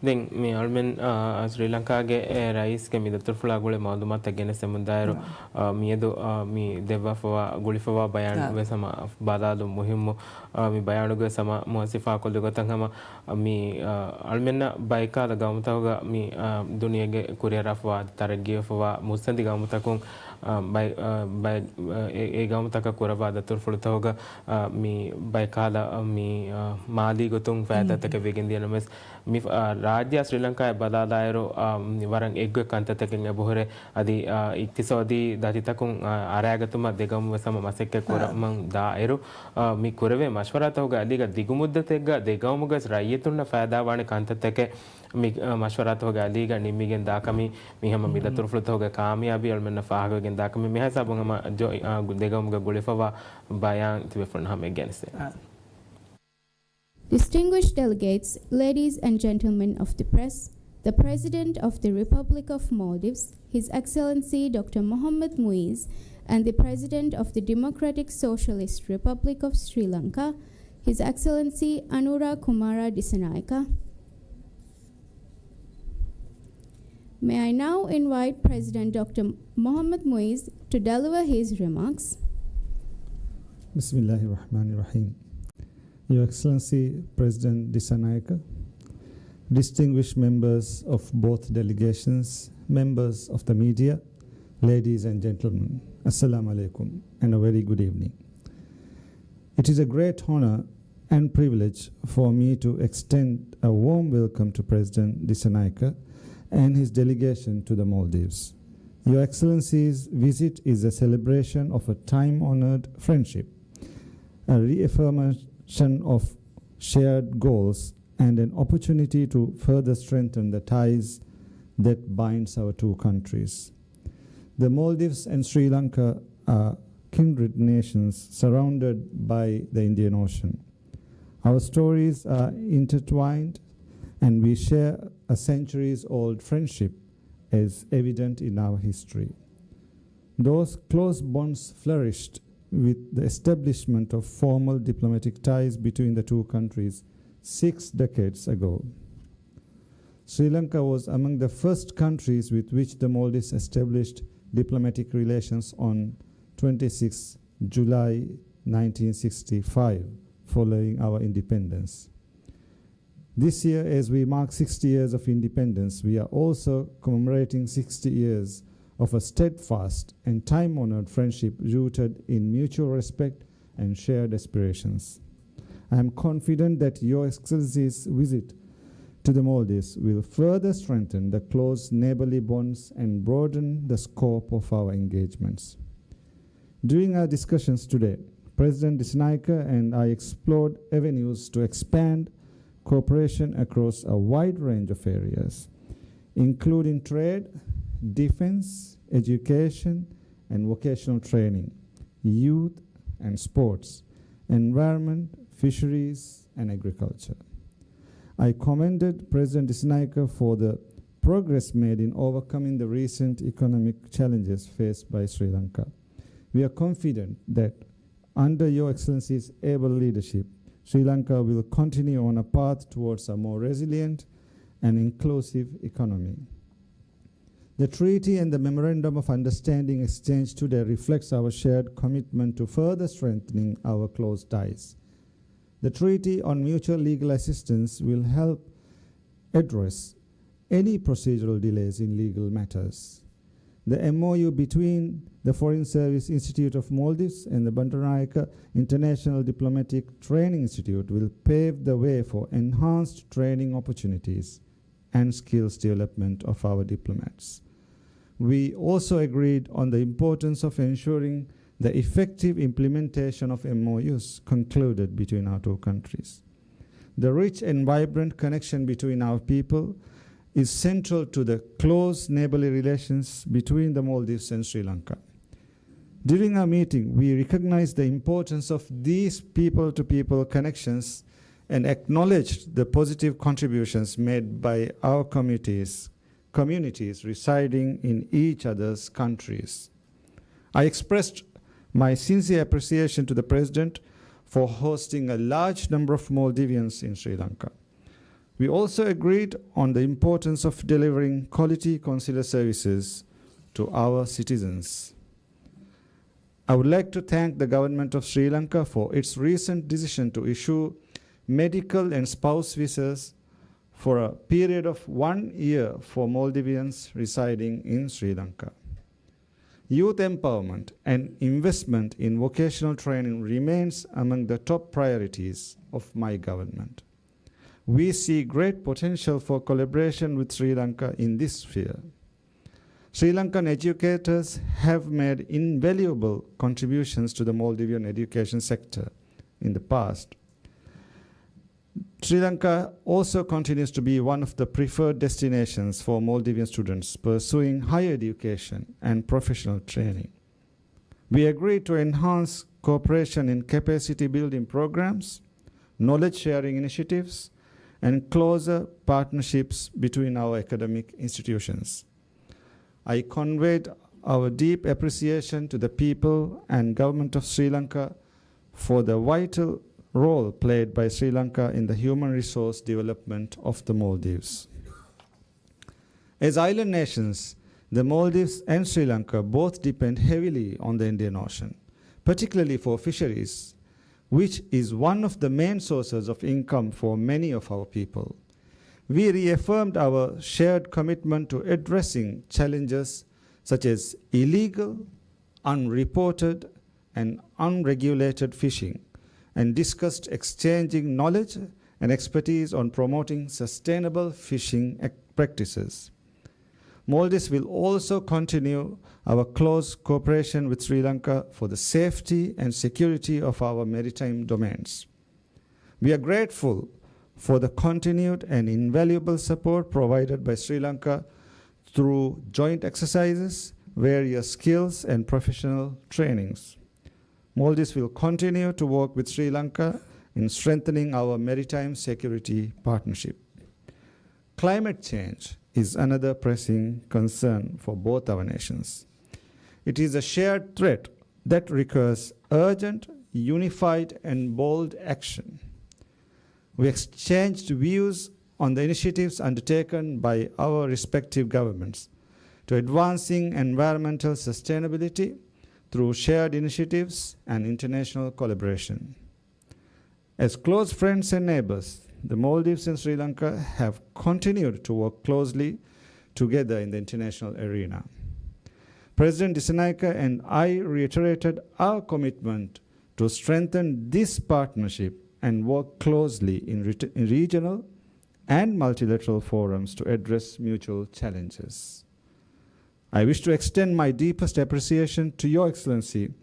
ދެން މި އަޅުމެން، އާ، ސްރީލަންކާގެ، އެ، ރައީސްގެ މި ދަތުރުފުޅާ ގުޅޭ މައުލޫމާތުތައް ގެނެސްދެމުންދާއިރު، އާ، މިއަދު، އާ، މި ދެއްވާފަވާ ގުޅިފަވާ ބަޔާން ވެސް ހަމަ ބަލާލުން މުހިއްމު. އާ، މި ބަޔާނުގަ ވެސް ހަމަ މުހައްސިފާ ކޮށްލި ގޮތަށް ހަމަ މި، އާ، އަޅުމެންނަށް ބައިކަހަލަ ގައުމުތަކުގަ މި، އާ، ދުނިޔޭގެ ކުރިއަރާފަވާ ތަރައްގީވެފަވާ މުއްސަނދި ގައުމުތަކުން، އާ، ބައި-، އާ، ބައި-، އާ، އެ، އެ ގައުމުތަކަށް ކުރައްވާ ދަތުރުފުޅުތަކުގަ، އާ، މި ބައިކަހަލަ، އާ، މި، އާ، މާލީ ގޮތުން ފައިދާތަކެއް ވެގެން ދިޔަނަމަވެސް، މި، އާ، ރާއްޖެއާ ސްރީލަންކާއާ ބަލާލާއިރު، އާ، މި ވަރަށް އެއްގޮތް ކަންތައްތަކެއް އެބަހުރޭ. އަދި، އާ، އިޤްތިޞާދީ ދަތިތަކުން، އާ، އަރާގަތުމަށް ދެގައުމު ވެސް ހަމަ މަސައްކަތް ކުރަމުން ދާއިރު، އާ، މި ކުރެވޭ މަޝްވަރާތަކުގެ އަލީގަ ދިގުމުއްދަތެއްގަ ދެގައުމުގަވެސް ރައްޔިތުންނަށް ފައިދާވާނެ ކަންތައްތަކެއް މި، އާ، މަޝްވަރާތަކުގެ އަލީގަ ނިންމިގެން ދާކަމީ މި ހަމަ މި ދަތުރުފުޅުތަކުގެ ކާމިޔާބީ އަޅުމެންނަށް ފާހަގަވެގެން ދާކަމެއް މިހާ ހިސާބުން ހަމަ ޖޯ-، އާ، ދެގައުމުގަ ގުޅިފަވާ ބަޔާން ތިބޭފުޅުން ހަމަ ގެނެސްދޭ. އާ. Distinguished delegates, ladies and gentlemen of the press, the President of the Republic of Maldives, His Excellency Doctor Mohamed Muiz, and the President of the Democratic Socialist Republic of Sri Lanka, His Excellency Anura Kumara Dissanayake. May I now invite President Doctor Mohamed Muiz to deliver his remarks. بسم الله الرحمن الرحيم. Your Excellency President Dissanayake, distinguished members of both delegations, members of the media, ladies and gentlemen, Assalamu alaikum and a very good evening. It is a great honor and privilege for me to extend a warm welcome to President Dissanayake and his delegation to the Maldives. Your Excellency's visit is a celebration of a time-honored friendship, a reaffirmation of shared goals, and an opportunity to further strengthen the ties that binds our two countries. The Maldives and Sri Lanka are kindred nations surrounded by the Indian Ocean. Our stories are intertwined, and we share a centuries-old friendship, as evident in our history. Those close bonds flourished with the establishment of formal diplomatic ties between the two countries six decades ago. Sri Lanka was among the first countries with which the Maldives established diplomatic relations on twenty-sixth July nineteen sixty-five, following our independence. This year, as we mark sixty years of independence, we are also commemorating sixty years of a steadfast and time-honored friendship rooted in mutual respect and shared aspirations. I am confident that Your Excellency's visit to the Maldives will further strengthen the close neighborly bonds and broaden the scope of our engagements. During our discussions today, President Dissanayake and I explored avenues to expand cooperation across a wide range of areas, including trade, defense, education, and vocational training, youth and sports, environment, fisheries, and agriculture. I commended President Dissanayake for the progress made in overcoming the recent economic challenges faced by Sri Lanka. We are confident that under Your Excellency's able leadership, Sri Lanka will continue on a path towards a more resilient and inclusive economy. The treaty and the memorandum of understanding exchanged today reflects our shared commitment to further strengthening our close ties. The treaty on mutual legal assistance will help address any procedural delays in legal matters. The M O U between the Foreign Service Institute of Maldives and the Bandaranaike International Diplomatic Training Institute will pave the way for enhanced training opportunities and skills development of our diplomats. We also agreed on the importance of ensuring the effective implementation of M O Us concluded between our two countries. The rich and vibrant connection between our people is central to the close neighborly relations between the Maldives and Sri Lanka. During our meeting, we recognized the importance of these people-to-people connections and acknowledged the positive contributions made by our communities, communities residing in each other's countries. I expressed my sincere appreciation to the President for hosting a large number of Maldivians in Sri Lanka. We also agreed on the importance of delivering quality consular services to our citizens. I would like to thank the Government of Sri Lanka for its recent decision to issue medical and spouse visas for a period of one year for Maldivians residing in Sri Lanka. Youth empowerment and investment in vocational training remains among the top priorities of my government. We see great potential for collaboration with Sri Lanka in this sphere. Sri Lankan educators have made invaluable contributions to the Maldivian education sector in the past. Sri Lanka also continues to be one of the preferred destinations for Maldivian students pursuing higher education and professional training. We agreed to enhance cooperation in capacity building programs, knowledge sharing initiatives, and closer partnerships between our academic institutions. I conveyed our deep appreciation to the people and government of Sri Lanka for the vital role played by Sri Lanka in the human resource development of the Maldives. As island nations, the Maldives and Sri Lanka both depend heavily on the Indian Ocean, particularly for fisheries, which is one of the main sources of income for many of our people. We reaffirmed our shared commitment to addressing challenges such as illegal, unreported, and unregulated fishing, and discussed exchanging knowledge and expertise on promoting sustainable fishing ac-, practices. Maldives will also continue our close cooperation with Sri Lanka for the safety and security of our maritime domains. We are grateful for the continued and invaluable support provided by Sri Lanka through joint exercises, various skills, and professional trainings. Maldives will continue to work with Sri Lanka in strengthening our maritime security partnership. Climate change is another pressing concern for both our nations. It is a shared threat that requires urgent, unified, and bold action. We exchanged views on the initiatives undertaken by our respective governments to advancing environmental sustainability through shared initiatives and international collaboration. As close friends and neighbors, the Maldives and Sri Lanka have continued to work closely together in the international arena. President Dissanayake and I reiterated our commitment to strengthen this partnership and work closely in ret-, in regional and multilateral forums to address mutual challenges. I wish to extend my deepest appreciation to Your Excellency,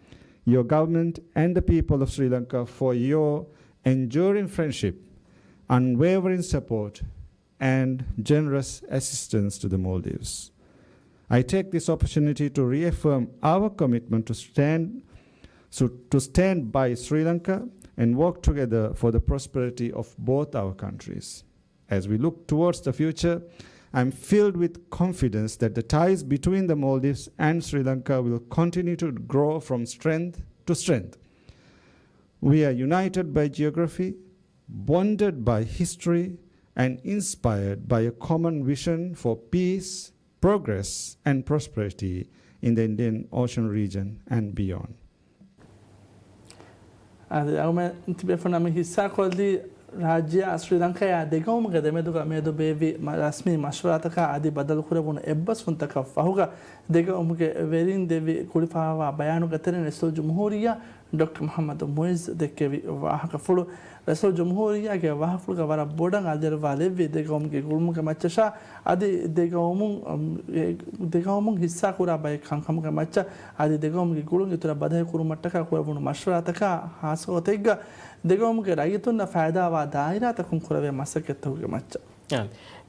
your government, and the people of Sri Lanka for your enduring friendship, unwavering support, and generous assistance to the Maldives. I take this opportunity to reaffirm our commitment to stand, so, to stand by Sri Lanka and work together for the prosperity of both our countries. As we look towards the future, I'm filled with confidence that the ties between the Maldives and Sri Lanka will continue to grow from strength to strength. We are united by geography, bonded by history, and inspired by a common vision for peace, progress, and prosperity in the Indian Ocean region and beyond. އަދި އަޅުމެން ތިބޭފުޅުންނަށް މި ހިއްސާކޮށްލީ، ރާއްޖެއާ ސްރީލަންކާއާ ދެގައުމުގެ ދެމެދުގަ މިއަދު ބޭއްވި މަ-، ރަސްމީ މަޝްވަރާތަކާ އަދި ބަދަލުކުރެވުނު އެއްބަސްވުންތަކަށް ފަހުގަ، ދެގައުމުގެ ވެރިން ދެއްވި ގުޅިފަވާ ބަޔާނުގެ ތެރެއިން ރައީސުލްޖުމްހޫރިއްޔާ ޑޮކްޓަރ މުޙައްމަދު މުޢިއްޒު ދެއްކެވި ވާހަކަފުޅު. ރައީސުލްޖުމްހޫރިއްޔާގެ ވާހަކަފުޅުގަ ވަރަށް ބޮޑަށް އަލިއަޅުވާލެއްވި ދެގައުމުގެ ގުޅުމުގެ މައްޗަށާ އަދި ދެގައުމުން، އަމް، އެ، ދެގައުމުން ހިއްސާކުރާ ބައެއް ކަންކަމުގެ މައްޗަށް އަދި ދެގައުމުގެ ގުޅުން އިތުރަށް ބަދަހިކުރުމަށްޓަކާ ކުރެވުނު މަޝްވަރާތަކާ، ހާއްސަ ގޮތެއްގަ ދެގައުމުގެ ރައްޔިތުންނަށް ފައިދާވާ ދާއިރާތަކުން ކުރެވޭ މަސައްކަތްތަކުގެ މައްޗަށް. އާ،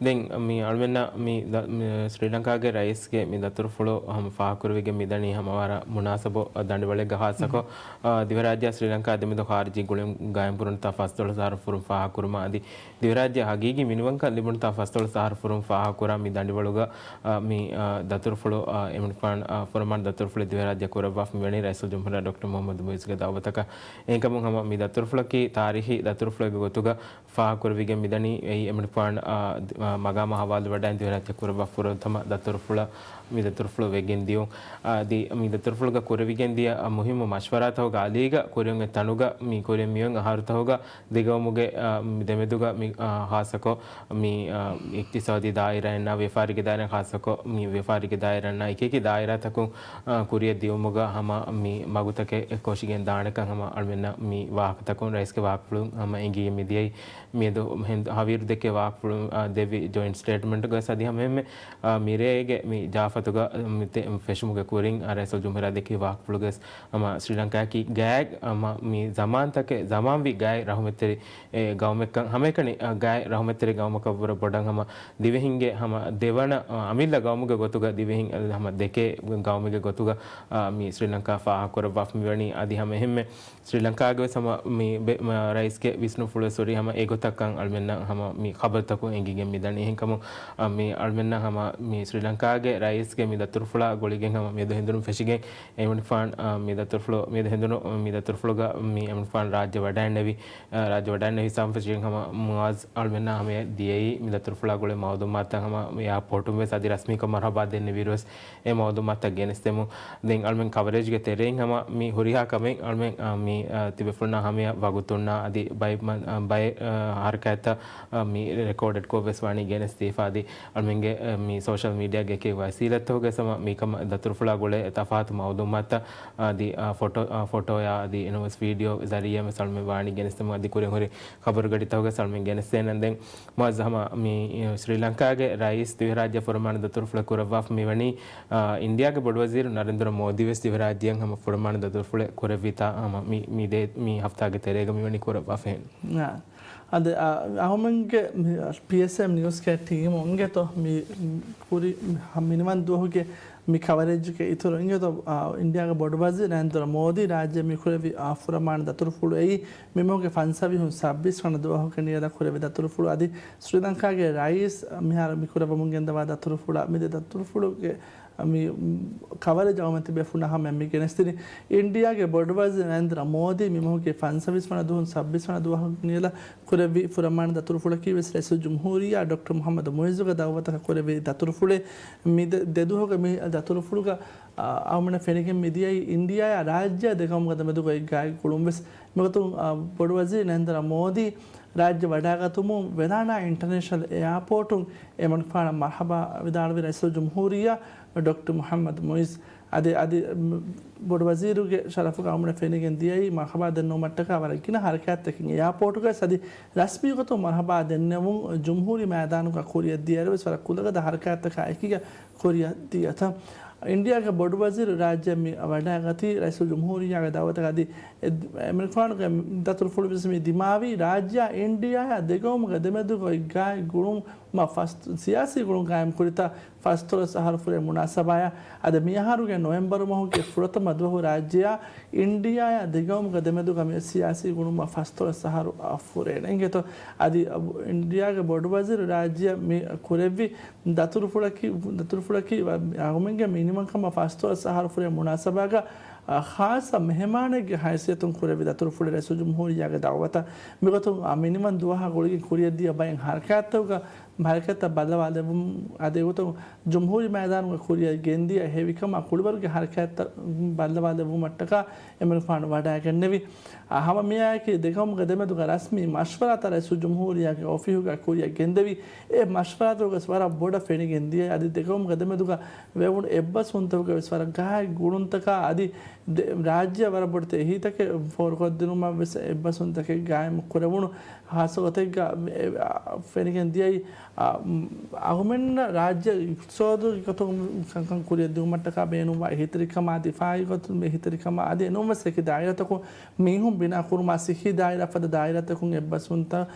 ދެން މި އަޅުމެންނަށް މި ދަ-، މި ސްރީލަންކާގެ ރައީސްގެ މި ދަތުރުފުޅު ހަމަ ފާހަގަކުރެވިގެން މިދަނީ ހަމަ ވަރަށް މުނާސަބު ދަނޑިވަޅެއްގަ ހާއްސަކޮށް، މް. އާ، ދިވެހިރާއްޖެއާ ސްރީލަންކާ ދެމެދު ޚާރިޖީ ގުޅުން ގާއިމްކުރުންތާ ފަސްދޮޅަސް އަހަރު ފުރުން ފާހަގަކުރުމަށް އަދި ދިވެހިރާއްޖެ ހަގީގީ މިނިވަންކަން ލިބުންތާ ފަސްދޮޅަސް އަހަރު ފުރުން ފާހަގަކުރާ މި ދަނޑިވަޅުގަ، އާ، މި، އާ، ދަތުރުފުޅު، އާ، އެމަނިކުފާނު، އާ، ފުރަމާން ދަތުރުފުޅެއް ދިވެހިރާއްޖެ ކުރައްވާފަ މިވަނީ ރައީސުލްޖުމްހޫރިއްޔާ ޑޮކްޓަރ މުޙައްމަދު މުޢިއްޒުގެ ދައުވަތަކަށް. އެހެންކަމުން ހަމަ މި ދަތުރުފުޅަކީ ތާރީޚީ ދަތުރުފުޅެއްގެ ގޮތުގަ ފާހަގަކުރެވިގެން މިދަނީ އެއީ އެމަނިކުފާނު، އާ، ދި-، އާ، މަގާމަށް ހަވާލުވެވަޑައި ދިވެހިރާއްޖެ ކުރައްވާ ފުރަތަމަ ދަތުރުފުޅަށް މި ދަތުރުފުޅު ވެގެން ދިޔުން. އާ، ދި-، މި ދަތުރުފުޅުގަ ކުރެވިގެން ދިޔަ، އާ، މުހިއްމު މަޝްވަރާތަކުގެ އަލީގަ ކުރިއަށް އޮތް ތަނުގަ މި ކުރިއަށް މިއޮތް އަހަރުތަކުގަ ދެގައުމުގެ، އާ، މި ދެމެދުގަ މި، އާ، ހާއްސަކޮށް މި، އާ، އިޤްތިޞާދީ ދާއިރާއިންނާ ވިޔަފާރީގެ ދާއިރާ ހާއްސަކޮށް މި ވިޔަފާރީގެ ދާއިރާއިންނާ އެކިއެކި ދާއިރާތަކުން، އާ، ކުރިއަށް ދިޔުމުގަ ހަމަ މި މަގުތަކެއް އެއްކޮށިގެން ދާނެކަން ހަމަ އަޅުމެންނަށް މި ވާހަކަތަކުން ރައީސްގެ ވާހަކަފުޅުން ހަމަ އެނގިގެން މިދިޔައީ. މިއަދު ހެން-، ހަވީރު ދެއްކޭ ވާހަކަފުޅުން، އާ، ދެއްވި ޖޮއިންޓް ސްޓޭޓްމަންޓުގަ ވެސް އަދި ހަމައެހެންމެ، އާ، މިރޭގެ މި ޖާފަތުގަ މި ތެ-، ފެށުމުގެ ކުރިން، އާ، ރައީސުލްޖުމްހޫރިއްޔާ ދެއްކި ވާހަކަފުޅުގަ ވެސް ހަމަ ސްރީލަންކާއަކީ ގާތް ހަމަ މި ޒަމާންތަކެއް، ޒަމާންވީ ގާތް ރަހުމަތްތެރި، އެ، ގައުމެއްކަން ހަމައެކަނި، އާ، ގާތް ރަހުމަތްތެރި ގައުމަކަށްވުރެ ބޮޑަށް ހަމަ ދިވެހިންގެ ހަމަ ދެވަނަ، އާ، އަމިއްލަ ގައުމުގެ ގޮތުގަ ދިވެހިން، އާ، ހަމަ ދެކޭ ގައުމެއްގެ ގޮތުގަ، އާ، މި ސްރީލަންކާ ފާހަގަކުރައްވާފަ މިވަނީ. އަދި ހަމައެހެންމެ ސްރީލަންކާގެ ވެސް ހަމަ މި ބެ-، މަ-، ރައީސްގެ ވިސްނުފުޅު ވެސް ހުރީ ހަމަ އެގޮތަށްކަން އަޅުމެންނަށް ހަމަ މި ޚަބަރުތަކުން އެނގިގެން މިދަނީ. އެހެންކަމުން، އަ، މި އަޅުމެންނަށް ހަމަ މި ސްރީލަންކާގެ ރައީސްގެ މި ދަތުރުފުޅާ ގުޅިގެން ހަމަ މިއަދު ހެނދުނު ފެށިގެން އެމިނިފާން، އަ، މި ދަތުރުފުޅު، މިއަދު ހެނދުނު މި ދަތުރުފުޅުގަ މި އެމިނިފާން ރާއްޖެ ވަޑައިންނެވި، އަ، ރާއްޖެ ވަޑައިންނެވި ހިސާބުން ފެށިގެން ހަމަ މުއާޒް އަޅުމެންނާ ހަމަޔަށް ދިޔައީ މި ދަތުރުފުޅާ ގުޅޭ މައުލޫމާތުތައް ހަމަ މި އެއާޕޯޓުން ވެސް އަދި ރަސްމީކޮށް މަރުހަބާ ދެންނެވިއިރު ވެސް އެ މައުލޫމާތުތައް ގެނެސްދެމުން. ދެން އަޅުމެން ކަވަރޭޖްގެ ތެރެއިން ހަމަ މި ހުރިހާ ކަމެއް އަޅުމެން، އާ، މި، އާ، ތިބޭފުޅުންނާ ހަމަޔަށް ވަގުތުންނާ އަދި ބައެއް މަ-، އާ، ބައެއް، އާ، ހަރަކާތްތައް، އާ، މި ރެކޯޑެޑްކޮށް ވެސް ވަނީ ގެނެސްދީފަ އަދި އަޅުމެންގެ، އާ، މި ސޯޝަލް މީޑިއާގެ އެކި ވަސީލަތްތަކުގަ ވެސް ހަމަ މިކަމަށް ދަތުރުފުޅާ ގުޅޭ ތަފާތު މައުލޫމާތުތައް އަދި، އާ، ފޮޓޯ، އާ، ފޮޓޯއާ އަދި އެނޫންވެސް ވީޑިއޯ ޒަރީއާ ވެސް އަޅުމެން ވާނީ ގެނެސްދެމުން އަދި ކުރިން ހުރި ޚަބަރުގަޑިތަކުގަ ވެސް އަޅުމެން ގެނެސްދޭނަން. ދެން މުއާޒް ހަމަ މި ސްރީލަންކާގެ ރައީސް ދިވެހިރާއްޖެ ފުރަމާނަ ދަތުރުފުޅެއް ކުރައްވާފަ މިވަނީ، އާ، އިންޑިއާގެ ބޮޑުވަޒީރު ނަރެންދުރަ މޯދީ ވެސް ދިވެހިރާއްޖެއަށް ހަމަ ފުރަމާނަ ދަތުރުފުޅެއް ކުރެއްވިތާ ހަމަ މި، މި ދޭ، މި ހަފްތާގެ ތެރޭގަ މިވަނީ ކުރައްވާފަ ހެން. އާ. އަދި، އާ، އަހުމެންގެ މި، ޕީއެސްއެމް ނިއުސް ކެއަރ ޓީމު އިނގޭތޯ މި ކުރި މި ހަ-، މިނިވަން ދުވަހުގެ މި ކަވަރޭޖުގެ އިތުރު އިނގޭތޯ، އާ، އިންޑިއާގެ ބޮޑުވަޒީރު ނަރެންދުރަ މޯދީ ރާއްޖެ މި ކުރެއްވި، އާ، ފުރަމާނަ ދަތުރުފުޅު އެއީ މިމަހުގެ ފަންސަވީހުން ސައްބީސް ވަނަ ދުވަހުގެ ނިޔަލަށް ކުރެއްވި ދަތުރުފުޅު އަދި ސްރީލަންކާގެ ރައީސް މިހާރު މި ކުރައްވަމުން ގެންދަވާ ދަތުރުފުޅާ މި ދެ ދަތުރުފުޅުގެ މި ކަވަރޭޖް އަހުމެން ތިބޭފުޅުންނާ ހަމަޔަށް މި ގެނެސްދިނީ. އިންޑިއާގެ ބޮޑުވަޒީރު ނަރެންދުރަ މޯދީ މިމަހުގެ ފަންސަވީސް ވަނަ ދުވަހުން ސައްބީސް ވަނަ ދުވަހުގެ ނިޔަލަށް ކުރެއްވި ފުރަމާނަ ދަތުރުފުޅަކީ ވެސް ރައީސުލްޖުމްހޫރިއްޔާ ޑޮކްޓަރ މުޙައްމަދު މުޢިއްޒުގެ ދަޢުވަތަކަށް ކުރެއްވި ދަތުރުފުޅެއް. މި ދެ-، ދެ ދުވަހުގެ މި ދަތުރުފުޅުގަ، އަ، އަހުމެންނަށް ފެނިގެން މިދިޔައީ އިންޑިއާއާ ރާއްޖެއާ ދެ ގައުމުގެ ދެމެދުގައި ގާތް ގުޅުން ވެސް. މިގޮތުން، އަ، ބޮޑުވަޒީރު ނަރެންދުރަ މޯދީ ރާއްޖެ ވަޑައިގަތުމުން ވެލާނާ އިންޓަރނޭޝަނަލް އެއާޕޯޓުން އެމަނިކުފާނަށް މަރްޙަބާ ވިދާޅުވި ރައީސުލްޖުމްހޫރިއްޔާ ޑޮކްޓަރ މުޙައްމަދު މުޢިއްޒު. އަދި، އަދި، މް، ބޮޑުވަޒީރުގެ ޝަރަފުގަ އަހުމެންނަށް ފެނިގެން ދިޔައީ މަރްޙަބާ ދެންނެވުމަށްޓަކާ ވަރަށް ގިނަ ހަރަކާތްތަކެއް އެއާޕޯޓުގައި އަދި ރަސްމީ ގޮތުން މަރްޙަބާ ދެންނެވުން ޖުމްހޫރީ މައިދާނުގަ ކުރިއަށް ދިޔައިރު ވެސް ވަރަށް ކުލަގަދަ ހަރަކާތްތަކާ އެކީގަ ކުރިއަށް ދިޔަތަ. އިންޑިއާގެ ބޮޑުވަޒީރު ރާއްޖެ މި ވަޑައިގަތީ ރައީސުލްޖުމްހޫރިއްޔާގެ ދަޢުވަތަކަށް އަދި އެ-، އެމަނިކުފާނުގެ ދަތުރުފުޅު ވެސް މި ދިމާވީ ރާއްޖެއާ އިންޑިއާއާ ދެގައުމުގެ ދެމެދުގައި ގާތް ގުޅުން މަ ފަސް-، ސިޔާސީ ގުޅުން ގާއިމް ކުރިތާ ފަސްދޮޅަސް އަހަރު ފުރޭ މުނާސަބާޔާ، އަދި މިއަހަރުގެ ނޮވެމްބަރު މަހުގެ ފުރަތަމަ ދުވަހު ރާއްޖެއާ އިންޑިއާއާ ދެގައުމުގެ ދެމެދުގަ މި ސިޔާސީ ގުޅުން މަ ފަސްދޮޅަސް އަހަރު އަށް ފުރޭނެ. އިނގޭތޯ އަދި އިންޑިއާގެ ބޮޑުވަޒީރު ރާއްޖެއަށް މި ކުރެއްވި ދަތުރުފުޅަކީ، ދަތުރުފުޅަކީ އަހުމެންގެ މިނިވަންކަމަށް ފަސްދޮޅަސް އަހަރު ފުރޭ މުނާސަބާގަ އާ، ޚާއްޞަ މެހެމާނެއްގެ ހައިސިއްޔަތުން ކުރެއްވި ދަތުރުފުޅެއް ރައީސުލްޖުމްހޫރިއްޔާގެ ދަޢުވަތަށް. މިގޮތުން، އާ، މިނިވަން ދުވަހާ ގުޅިގެން ކުރިއަށްދިޔަ ބައެއް ހަރަކާތްތަކުގަ، ހަރަކާތްތައް ބައްލަވާލެއްވުން، އަދި އެގޮތުން ޖުމްހޫރީ މައިދާނުގަ ކުރިއަށް ގެންދިޔަ ހެވިކަމާ ކުޅިވަރުގެ ހަރަކާތްތައް ބައްލަވާލެއްވުމަށްޓަކާ އެމަނިކުފާނު ވަޑައިގެންނެވި. އާ، ހަމަ މިއާއެކީ ދެގައުމުގެ ދެމެދުގަ ރަސްމީ މަޝްވަރާތައް ރައީސުލްޖުމްހޫރިއްޔާގެ އޮފީހުގަ ކުރިއަށް ގެންދެވި. އެ މަޝްވަރާތަކުގަސް ވަރަށް ބޮޑަށް ފެނިގެން ދިޔައީ އަދި ދެގައުމުގެ ދެމެދުގަ ވެވުނު އެއްބަސްވުންތަކުގަ ވެސް ވަރަށް ގާތް ގުޅުންތަކާ އަދި ދެ-، ރާއްޖެއަށް ވަރަށް ބޮޑެތި އެހީތަކެއް ފޯރުކޮށްދިނުމަށް ވެސް އެއްބަސްވުންތަކެއް ގާއިމް ކުރެވުނު ހާއްސަ ގޮތެއްގަ، އެ، އަ، ފެނިގެން ދިޔައީ، އަ، މް، އަހުމެންނަށް ރާއްޖެ އިޤްތިޞާދު ގޮތުން ކަންކަން ކުރިއަށް ދިއުމަށްޓަކާ ބޭނުންވާ އެހީތެރިކަމާ ދިފާޢީ ގޮތުން އެހީތެރިކަމާ އަދި އެނޫންވެސް އެކި ދާއިރާތަކުން މީހުން ބިނާ ކުރުމާ ސިއްހީ ދާއިރާ ފަދަ ދާއިރާތަކުން އެއްބަސްވުންތައް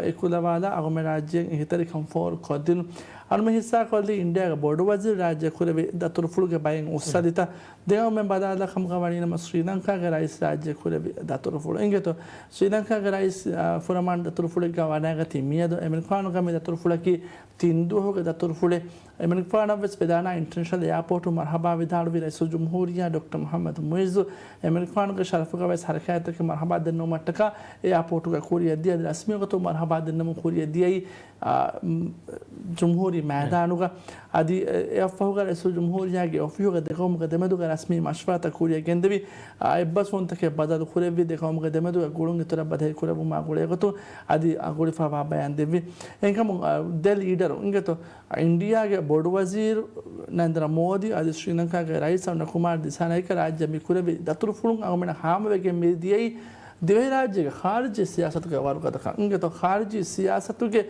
އެކުލަވާލާ އަހުމެން ރާއްޖޭން އެހީތެރިކަން ފޯރު ކޮށްދިނުން. އަންމެ ހިއްސާކޮށްލީ އިންޑިއާގެ ބޮޑުވަޒީރު ރާއްޖެ ކުރެވި ދަތުރުފުޅުގެ ބައެއް އުއްސަދިތައް ދެގައުމެއް ބަލާލާ ކަމުގަ ވަނީނަމަ ސްރީލަންކާގެ ރައީސް ރާއްޖެ ކުރެވި ދަތުރުފުޅު. އިނގޭތޯ ސްރީލަންކާގެ ރައީސް، އާ، ފުރަމާން ދަތުރުފުޅެއްގަ ވަޑައިގަތީ މިއަދު އެމެނިކާނުގަ މި ދަތުރުފުޅަކީ ތިން ދުވަހުގެ ދަތުރުފުޅެއް. އެމެނިކާނަށްވެސް ވެލާނާ އިންޓަރނޭޝަނަލް އެއާޕޯޓު މަރްޙަބާ ވިދާޅުވި ރައީސުލްޖުމްހޫރިއްޔާ ޑޮކްޓަރ މުޙައްމަދު މުޢިއްޒު އެމެނިކާނުގެ ޝަރަފުގަވެސް ހަރަކާތްތަކެއް މަރްޙަބާ ދެންނެވުމަށްޓަކާ އެއާޕޯޓުގަ ކުރިއަށްދިޔަ އަދި ރަސްމީ ގޮތުން މަރްޙަބާ ދެންނެވުން ކުރިއަށްދިޔައީ، އާ، މް، ޖުމްހޫރީ މައިދާނުގަ. އަދި އެ-، އެއަށްފަހުގަ ރައީސުލްޖުމްހޫރިއްޔާގެ އޮފީހުގަ ދެގައުމުގެ ދެމެދުގަ ރަސްމީ މަޝްވަރާތައް ކުރިއަށް ގެންދެވި، އާ، އެއްބަސްވުންތަކެއް ބަދަލު ކުރެއްވި ދެގައުމުގެ ދެމެދުގަ ގުޅުން އިތުރަށް ބަދަހި ކުރެއްވުމާ ގުޅޭގޮތުން އަދި އަގުޅިފަވާ ބަޔާން ދެއްވި. އެހެންކަމުން، އާ، ދެ ލީޑަރު އިނގޭތޯ އިންޑިއާގެ ބޮޑުވަޒީރު ނަރެންދްރަ މޯދީ އަދި ސްރީލަންކާގެ ރައީސް ރަންނަ ކުމާރ ދިސާނައިކަ ރާއްޖެ މި ކުރެއްވި ދަތުރުފުޅުން އަހުމެން ހާމަވެގެން މި ދިޔައީ ދިވެހިރާއްޖޭގެ ޚާރިޖީ ސިޔާސަތުގެ ވަރުގަދަކަން. އިނގޭތޯ، ޚާރިޖީ ސިޔާސަތުގެ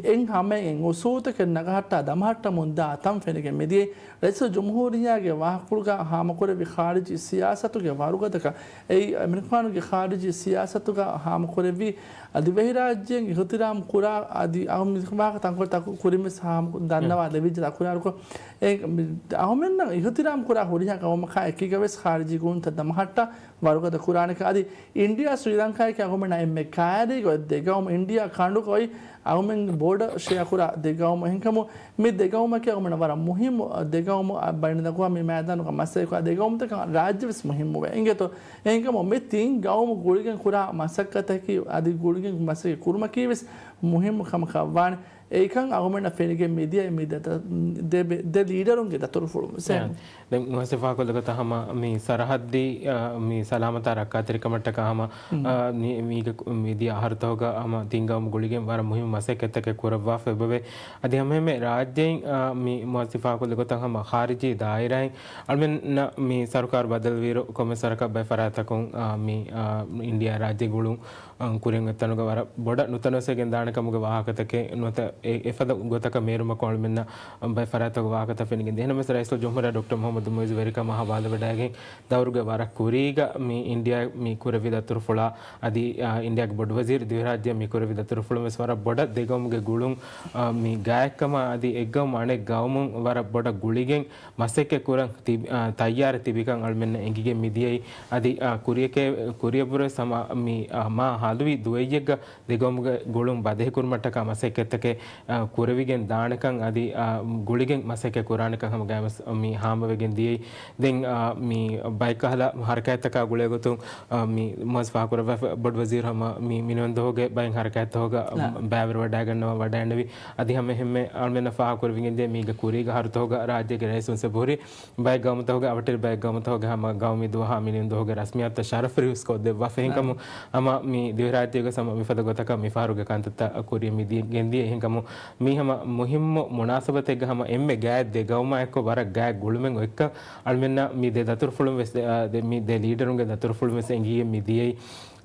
އެއް ހަމައިން އުސޫލުތަކެއް ނަގަހައްޓާ ދަމަހައްޓަމުން ދާ އަތަން ފެނިގެން މިދިޔައީ. ރައީސުލް ޖުމްހޫރިއްޔާގެ ވާހަކަފުޅުގަ ހާމަކުރެއްވި ޚާރިޖީ ސިޔާސަތުގެ ވަރުގަދަކަން، އެއީ އެމެރިކާނުގެ ޚާރިޖީ ސިޔާސަތުގަ ހާމަކުރެއްވި ދިވެހިރާއްޖޭން އިހުތިރާމް ކުރާ، އަދި އަހު މި ވާހަކަ ތަންކޮޅެއް ތަކު ކުރިން ވެސް ހާމަ ދަންނަވާ ލެވިއްޖެ ތަކުރާރުކޮށް، އެ، މި އަހުމެންނަށް އިހުތިރާމް ކުރާ ހުރިހާ ގައުމަކާ އެކީގަ ވެސް ޚާރިޖީ ގުޅުންތައް ދަމަހައްޓާ ވަރުގަދަ ކުރާނެކަން. އަދި އިންޑިއާ ސްރީލަންކާއެކީ އަހުމެންނަށް އެންމެ ކައިރީގަ އޮތް ދެ ގައުމު، އިންޑިއާ ކަނޑުގަ އޮތް އަހުމެން ބޯޑަ ޝެއާ ކުރާ ދެ ގައުމު. އެހެންކަމުން މި ދެ ގައުމަކީ އަހުމެންނަށް ވަރަށް މުހިއްމު ދެ ގައުމު، އަ، ބައިނަދަގުވާ މި މައިދާނުގަ މަސައްކަތް ކުރާ ދެ ގައުމުތަކަށް ރާއްޖެ ވެސް މުހިއްމުވޭ. އިނގޭތޯ، އެހެންކަމުން މި ތިން ގައުމު ގުޅިގެން ކުރާ މަސައްކަތަކީ، އަދި ގުޅިގެން މަސައްކަތް ކުރުމަކީ ވެސް މުހިއްމު ކަމަކަށް ވާނެ. އެކަން އަހުމެންނަށް ފެނިގެން މިދިޔައީ މި ދެ، ދެ، ދެ ލީޑަރުންގެ ދަތުރުފުޅުން ވެސް. އެހެން. ދެން މުހައްސިފާކޮށްލި ގޮތަށް ހަމަ މި ސަރަހައްދީ، އަ، މި ސަލާމަތާ ރައްކާތެރިކަމަށްޓަކާ ހަމަ، އަ، މި، މީގެ ކު-، މިދިޔަ އަހަރުތަކުގަ ހަމަ ތިން ގައުމު ގުޅިގެން ވަރަށް މުހިއްމު މަސައްކަތްތަކެއް ކުރައްވާފަ އެބަވޭ. އަދި ހަމައެހެންމެ ރާއްޖެއިން، އަ، މި މުހައްސިފާކޮށްލި ގޮތަށް ހަމަ ޚާރިޖީ ދާއިރާއިން އަޅުމެންނަށް މި ސަރުކާރު ބަދަލުވިއިރު ކޮންމެ ސަރަކަށް ބައެއް ފަރާތަކުން، އަ، މި، އަ، އިންޑިއާ ރާއްޖެ ގުޅުން އަން ކުރިން އޮތް ތަނުގަ ވަރަށް ބޮޑަށް ނުތަނަވަސްވެގެން ދާނެ ކަމުގެ ވާހަކަތަކެއް ނުވަތަ އެ، އެފަދަ ގޮތަކަށް މޭރުމަކުން އަޅުމެންނަށް ބައެއް ފަރާތްތަކުގަ ވާހަކަތައް ފެނިގެން ދިޔަ. އެހެންނަމަވެސް ރައީސުލްޖުމްހޫރިއްޔާ ޑޮކްޓަރ މުޙައްމަދު މުޢިއްޒު ވެރިކަމާ ހަވާލުވެވަޑައިގެން ދައުރުގެ ވަރަށް ކުރީގަ މި އިންޑިއާ މި ކުރެއްވި ދަތުރުފުޅާ އަދި، އާ، އިންޑިއާގެ ބޮޑުވަޒީރު ދިވެހިރާއްޖެއަށް މި ކުރެއްވި ދަތުރުފުޅުން ވެސް ވަރަށް ބޮޑަށް ދެގައުމުގެ ގުޅުން، އާ، މި ގާތްކަމާ އަދި އެއްގައުމު އަނެއް ގައުމުން ވަރަށް ބޮޑަށް ގުޅިގެން މަސައްކަތް ކުރަން ތި-، އާ، ތައްޔާރަށް ތިބިކަން އަޅުމެންނަށް އެނގިގެން މިދިޔައީ. އަދި، އާ، ކުރިޔަކޭ-، ކުރިޔަށްވުރެސް ހަމަ މި، އާ، މާ ހަލުވި ދުވައްޔެއްގަ ދެގައުމުގެ ގުޅުން ބަދަހިކުރުމަށްޓަކާ މަސައްކަތްތަކެއް، އާ، ކުރެވިގެން ދާނެކަން އަދި، އާ، ގުޅިގެން މަސައްކަތް ކުރާނެކަން ހަމަ ގައިމުވެސް މި ހާމަވެގެން ދިޔައީ. ދެން، އާ، މި ބައެއްކަހަލަ ހަރަކާތްތަކާ ގުޅޭގޮތުން، އާ، މި މުވައްޒަފާ ކުރައްވާފަ ބޮޑުވަޒީރު ހަމަ މި މިނިވަންދުވަހުގެ ބައެއް ހަރަކާތްތަކުގަ ބައިވެރިވަޑައިގަންނަވާ ވަޑައިންނެވި. އަދި ހަމައެހެންމެ އަޅުމެންނަށް ފާހަގަކުރެވިގެންދިޔަ މީގެ ކުރީގެ އަހަރުތަކުގަ ރާއްޖޭގެ ރައީސުން އެބަހުރި ބައެއް ގައުމުތަކުގެ އަވަށްޓެރި ބައެއް ގައުމުތަކުގެ ހަމަ ގައުމީ ދުވަހާ މިނިވަންދުވަހުގެ ރަސްމިއްޔާތުތައް ޝަރަފް ރިހުސް ކޮށްދެއްވާފަ. އެހެންކަމުން ހަމަ މި ދިވެހިރާއްޖޭގަ ހަމަ މިފަދަ ގޮތަކަށް މިފަހަރުގެ ކަންތައްތައް ކުރިޔަށް މިދިޔަ ގެންދިޔަ. އެހެންކަމުން މީ ހަމަ މުހިއްމު މުނާސަބަތެއްގަ ހަމަ އެންމެ ގާތް ދެ ގައުމާ އެއްކޮށް ވަރަށް ގާތް ގުޅުމެއް އޮތްކަން އަޅުމެންނަށް މި ދެ ދަތުރުފުޅުން ވެސް، އާ، ދެ، މި ދެ ލީޑަރުންގެ ދަތުރުފުޅުން ވެސް އެނގިގެން މި ދިޔައީ.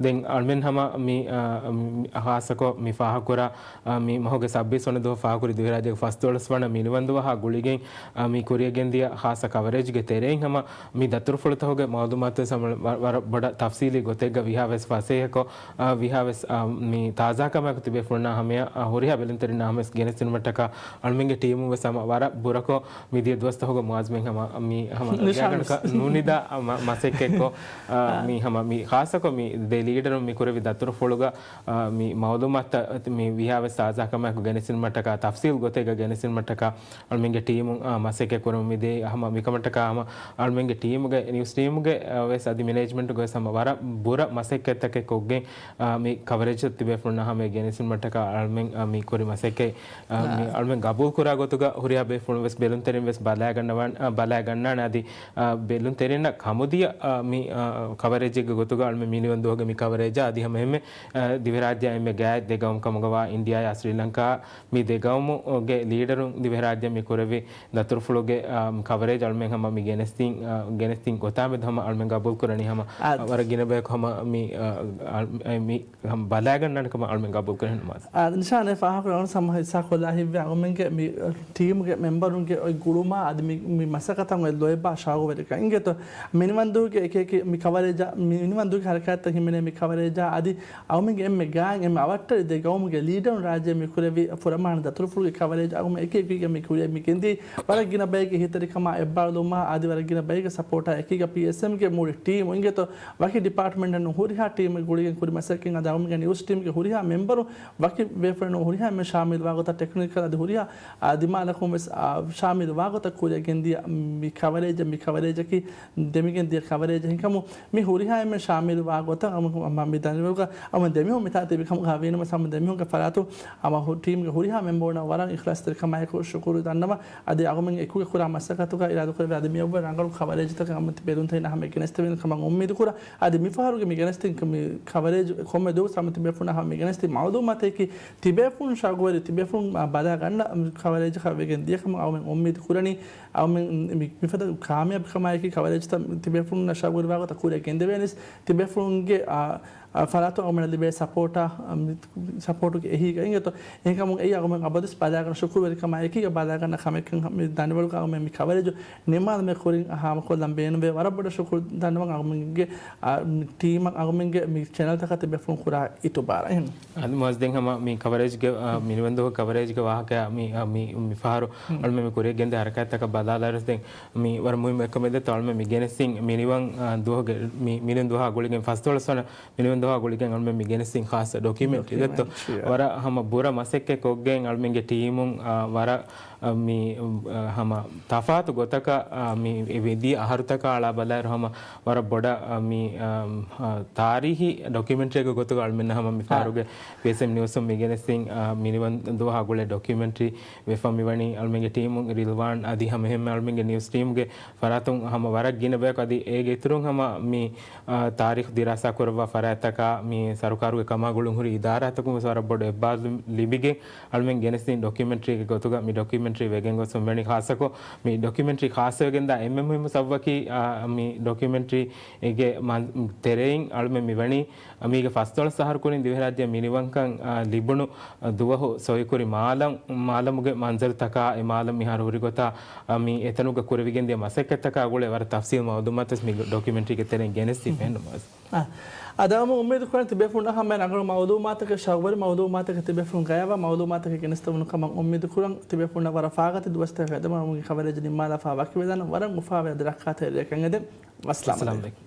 ދެން އަޅުމެން ހަމަ މި، އާ، މި ހާއްސަކޮށް މި ފާހަގަކުރާ، އާ، މި މަހުގެ ސައްބީސް ވަނަ ދުވަހު ފާހަގަކުރި ދިވެހިރާއްޖޭގެ ފަސްދޮޅަސް ވަނަ މިނިވަންދުވަހާ ގުޅިގެން، އާ، މި ކުރިޔަށް ގެންދިޔަ ހާއްސަ ކަވަރޭޖްގެ ތެރެއިން ހަމަ މި ދަތުރުފުޅުތަކުގެ މައުލޫމާތު ވެސް ހަމަ ވަ-، ވަރަށް ބޮޑަށް ތަފްސީލީ ގޮތެއްގަ ވީހާވެސް ފަސޭހަކޮށް، އާ، ވީހާވެސް، އާ، މި ތާޒާކަމާއެކު ތިބޭފުޅުންނާ ހަމަޔަށް، އާ، ހުރިހާ ބެލުންތެރިންނާ ހަމަޔަސް ގެނެސްދިނުމަށްޓަކާ އަޅުމެންގެ ޓީމުން ވެސް ހަމަ ވަރަށް ބުރަކޮށް މިދިޔަ ދުވަސްތަކުގަ މުއާޒްމެން ހަމަ މި ހަމަ ނިޝާން ރެގާނުކަ ނުނިދާ މަ-، މަސައްކަތްކޮށް، އާ، މި ހަމަ މި ޚާއްސަކޮށް މި ދެ ލީޑަރުން މި ކުރެއްވި ދަތުރުފުޅުގަ، އާ، މި މައުލޫމާތުތައް މި ވީހާވެސް ތާޒާކަމާއެކު ގެނެސްދިނުމަށްޓަކާ، ތަފްސީލް ގޮތެއްގަ ގެނެސްދިނުމަށްޓަކާ އަޅުމެންގެ ޓީމުން، އާ، މަސައްކަތް ކުރަމުން މިދޭ. ހަމަ މިކަމަށްޓަކާ ހަމަ އަޅުމެންގެ ޓީމުގެ، ނިއުސް ޓީމުގެ، އާ، ވެސް އަދި މެނޭޖްމަންޓުގެ ވެސް ހަމަ ވަރަށް ބުރަ މަސައްކަތްތަކެއް ކޮށްގެން، އާ، މި ކަވަރޭޖް ތިބޭފުޅުންނާ ހަމަޔަށް ގެނެސްދިނުމަށްޓަކާ އަޅުމެން، އާ، މި ކުރި މަސައްކަތް، އާ، މި އަޅުމެން ގަބޫލު ކުރާ ގޮތުގަ ހުރިހާ ބޭފުޅުން ވެސް ބެލުންތެރިން ވެސް ބަލައިގަންނަވާން، އާ، ބަލައިގަންނާނެ. އަދި، އާ، ބެލުންތެރިންނަށް ކަމުދިޔަ، އާ، މި، އާ، ކަވަރޭޖެއްގެ ގޮތުގަ އަޅުމެން މިނިވަންދުވަހުގެ މި ކަވަރޭޖާ އަދި ހަމައެހެންމެ، އާ، ދިވެހިރާއްޖެއާ އެންމެ ގާތް ދެ ގައުމު ކަމުގަވާ އިންޑިއާއާ ސްރީލަންކާ މި ދެ ގައުމުގެ ލީޑަރުން ދިވެހިރާއްޖެ މި ކުރެއްވި ދަތުރުފުޅުގެ، އާ، ކަވަރޭޖް އަޅުމެން ހަމަ މި ގެނެސްދިން، އާ، ގެނެސްދިން ގޮތާމެދު ހަމަ އަޅުމެން ގަބޫލު ކުރަނީ ހަމަ، އާ، ވަރަށް ގިނަ ބަޔަކު ހަމަ މި، އާ، އަޅު-، އެ، މި ހަމަ ބަލައިގަންނާނެ ކަމަށް އަޅުމެން ގަބޫލު ކުރަނީ ނަމަވެސް. އާ، ނިޝާން އެ ފާހަގަކުރަން ހަމަ ހިއްސާކޮށްލާ ހިތްވެ އަޅުމެންގެ މި ޓީމުގެ މެމްބަރުންގެ އޮތް ގުޅުމާ އަދި މި، މި މަސައްކަތަށް އޮތް ލޯތްބާ ޝައުގުވެރިކަން. އިނގޭތޯ، މިނިވަންދޫގެ އެކި އެކި މި ކަވަރޭޖާ، މި މިނިވަންދޫގެ ހަރަކާތްތައް ހިމެނޭ މި ކަވަރޭޖާ އަދި އަޅުމެންގެ އެންމެ ގާތް އެންމެ އަވަށްޓެރި ދެ ގައުމުގެ ލީޑަރުން ރާއްޖެ މި ކުރެއްވި ފުރަމާނަ ދަތުރުފުޅުގެ ކަވަރޭޖް އަޅުމެން އެކި އެކީގަ މި ކުރިޔަށް މި ގެންދިޔައީ ވަރަށް ގިނަ ބައެއްގެ އެހީތެރިކަމާ އެއްބާރުލުމާ އަދި ވަރަށް ގިނަ ބައެއްގެ ސަޕޯޓާ އެކީގަ ޕީއެސްއެމްގެ މުޅި ޓީމު އިނގޭތޯ ވަކި ޑިޕާޓްމަންޓެއް ނޫން ހުރިހާ ޓީމެއް ގުޅިގެން ކުރި މަސައްކަތް އަދި އަޅުމެންގެ ނިއުސް ޓީމްގެ ހުރިހާ މެމްބަރުން ވަކި ބޭފުޅެއް ނޫން ހުރިހާ އެންމެ ޝާމިލްވާ ގޮތަށް ޓެކްނިކަލް އަދި ހުރިހާ، އާ، ދިމާލަކުން ވެސް، އާ، ޝާމިލްވާ ގޮތަށް ކުރިޔަށް ގެންދިޔަ މި ކަވަރޭޖަށް، މި ކަވަރޭޖަކީ ދެމިގެން ދިޔަ ކަވަރޭޖެއް ހިންކަމު މި ހުރިހާ އެންމެ ޝާމިލްވާ ގޮތަށް ހަމަ، ހަމަ މި ދަނިވެރުގަ ހަމަ ދެމީހުން މިތާ ތިބި ކަމުގަ ވީނަމަސް ހަމަ ދެމީހުންގެ ފަރާތު ހަމަ ހު-، ޓީމްގެ ހުރިހާ މެމްބަރުންނަށް ވަރަށް އިޚްލާސްތެރިކަމާއެކު ޝުކުރު ދަންނަވަން. އަދި އަޅުމެން އެކުގަ ކުރާ މަސައްކަތުގަ އިރާދަކުރެއްވި އަދި މި އޮއްވަ ރަނގަޅު ކަވަރޭޖްތަކެއް ހަމަ ތިބޭފުޅުންނަށް ހަމަ ގެނެސްދެވޭނެ ކަމަށް އުއްމީދު ކުރަން. އަދި މިފަހަރުގެ މި ގެނެސްދިން މި ކަވަރޭޖް ކޮންމެ ދުވަސް ހަމަ ތިބޭފުޅުންނަށް ހަމަ މި ގެނެސްދިން މައުލޫމާތަކީ ތިބޭފުޅުން ޝައުގުވެރި ތިބޭފުޅުން ބަލާ ގަންނަ ކަވަރޭޖަކަށް ވެގެން ދިޔަ ކަމަށް އަޅުމެން އުއްމީދު ކުރަނީ. އަޅުމެން މި، މިފަދަ ކާމިޔާބު ކަމާއެކީ ކަވަރޭޖްތައް ތިބޭފުޅުންނަށް ޝައުގުވެރިވާ ގޮތަށް ކުރިޔަށް ގެންދެވޭނެސް ތިބޭފުޅުންގެ، އާ، އާ، ފަރާތުން އަޅުމެންނަށް ލިބޭ ސަޕޯޓާ، އާ، މި ސަޕޯޓުގެ އެހީގަ އިނގޭތޯ. އެހެންކަމުން އެއީ އަޅުމެން އަބަދުވެސް ބަލާގަން ޝުކުރުވެރިކަމާ އެކީގަ ބަލާގަންނަ ކަމެއްކަން މި ދަނޑިވަޅުގަ އަޅުމެން މި ކަވަރޭޖު ނިންމާލުމުގެ ކުރިން ހާމަކޮށްލަން ބޭނުންވޭ. ވަރަށް ބޮޑަށް ޝުކުރު ދަންނަވަން އަޅުމެންގެ، އާ، މި ޓީމަށް އަޅުމެންގެ މި ޗެނަލްތަކަށް ތިބޭފުޅުން ކުރާ އިތުބާރަށް. އެހެން. އަދި މުއައްޒަ ދެން ހަމަ މި ކަވަރޭޖްގެ، އާ، މިނިވަންދުވަހު ކަވަރޭޖްގެ ވާހަކަ މި، އާ، މި، މި ފަހަރު ހުން. އަޅުމެން މި ކުރިޔަށް ގެންދޭ ހަރަކާތްތަކަށް ބަލާލާއިރު ދެން މި ވަރަށް މުހިއްމު އެއްކަމެއް ދެއްތޯ އަޅުމެން މި ގެނެސްދިން މިނިވަން، އާ، ދުވަހުގެ މި، މިނިވަން ދުވަހާ ގުޅިގެން ފަސްދޮޅަސް ވަނަ މިނިވަން ދުވަހާ ގުޅިގެން އަޅުމެން މި ގެނެސްދިން ޚާއްޞަ ޑޮކިއުމެންޓްރީ ދެއްތޯ. ޑޮކިއުމެންޓްރީ، އާ. ވަރަށް ހަމަ ބުރަ މަސައްކަތް ކޮށްގެން އަޅުމެންގެ ޓީމުން، އާ، ވަރަށް، އާ، މި، އާ، ހަމަ ތަފާތު ގޮތަކަށް، އާ، މި ވިދި އަހަރުތަކާ އަޅާ ބަލާއިރު ހަމަ ވަރަށް ބޮޑަށް، އާ، މި، އާ، އާ، ތާރީހީ ޑޮކިއުމެންޓްރީއެއްގެ ގޮތުގަ އަޅުމެންނަށް ހަމަ މި އާ. ފަހަރުގެ ބީއެސްއެމް ނިއުސުން މި ގެނެސްދިން، އާ، މިނިވަން ދުވަހާ ގުޅޭ ޑޮކިއުމެންޓްރީ ވެފަ މިވަނީ އަޅުމެންގެ ޓީމުން ރިލްވާން އަދި ހަމަ އެހެންމެ އަޅުމެންގެ ނިއުސް ޓީމްގެ ފަރާތުން ހަމަ ވަރަށް ގިނަ ބަޔަކު އަދި އޭގެ އިތުރުން ހަމަ މި، އާ، ތާރީޚު ދިރާސާ ކުރައްވާ ފަރާތްތަކާ މި ސަރުކާރުގެ ކަމާ ގުޅުން ހުރި އިދާރާތަކުން ވެސް ވަރަށް ބޮޑު އެއްބާރުލުން ލިބިގެން އަޅުމެން ގެނެސްދިން ޑޮކިއުމެންޓްރީގެ ގޮތުގަ މި ޑޮކިއުމެންޓްރީ ވެގެން ގޮސް މިވަނީ ޚާއްޞަކޮށް މި ޑޮކިއުމެންޓްރީ ޚާއްޞަވެގެންދާ އެންމެ މުހިއްމު ސަބަބަކީ، އާ، މި ޑޮކިއުމެންޓްރީ އޭގެ މަ-، ތެރެއިން އަޅުމެން މިވަނީ މީގެ ފަސްދޮޅަސް އަހަރު ކުރިން ދިވެހިރާއްޖެ މިނިވަންކަން، އާ، ލިބުނު، އާ، ދުވަހު ސޮއިކުރި މާލަން، މާލަމުގެ މަންޒަރުތަކާ، އެ މާލަން މިހާރު ހުރި ގޮތާ، އާ، މި އެތަނުގަ ކުރެވިގެންދިޔަ މަސައްކަތްތަކާ ގުޅޭ ވަރަށް ތަފްސީލް މައުލޫމާތުވެސް މި ޑޮކިއުމެންޓްރީގެ ތެރެއިން ގެނެސްދީފަ އެހެންނުމަވެސް. އާ، އަދި އަޅުމެން އުއްމީދު ކުރަން ތިބޭފުޅުންނަށް ހަމައިން ރަނގަޅު މައުލޫމާތަކެއް، ޝައުގުވެރި މައުލޫމާތަކެއް ތިބޭފުޅުން ގަޔާވާ މައުލޫމާތަކެއް ގެނެސްދެވުނު ކަމަށް އުއްމީދު ކުރަން. ތިބޭފުޅުންނަށް ވަރަށް ފާގަތި ދުވަސްތަކެއް އެދެމުން މި ކަވަރޭޖް ނިންމާލާފަ ވަކިވެލަން. ވަރަށް އުފާވެރި އަދި ރައްކާތެރި ރެއަކަށް އެދެން. އައްސަލާމު އައްސަލާމު އަލައިކުމް.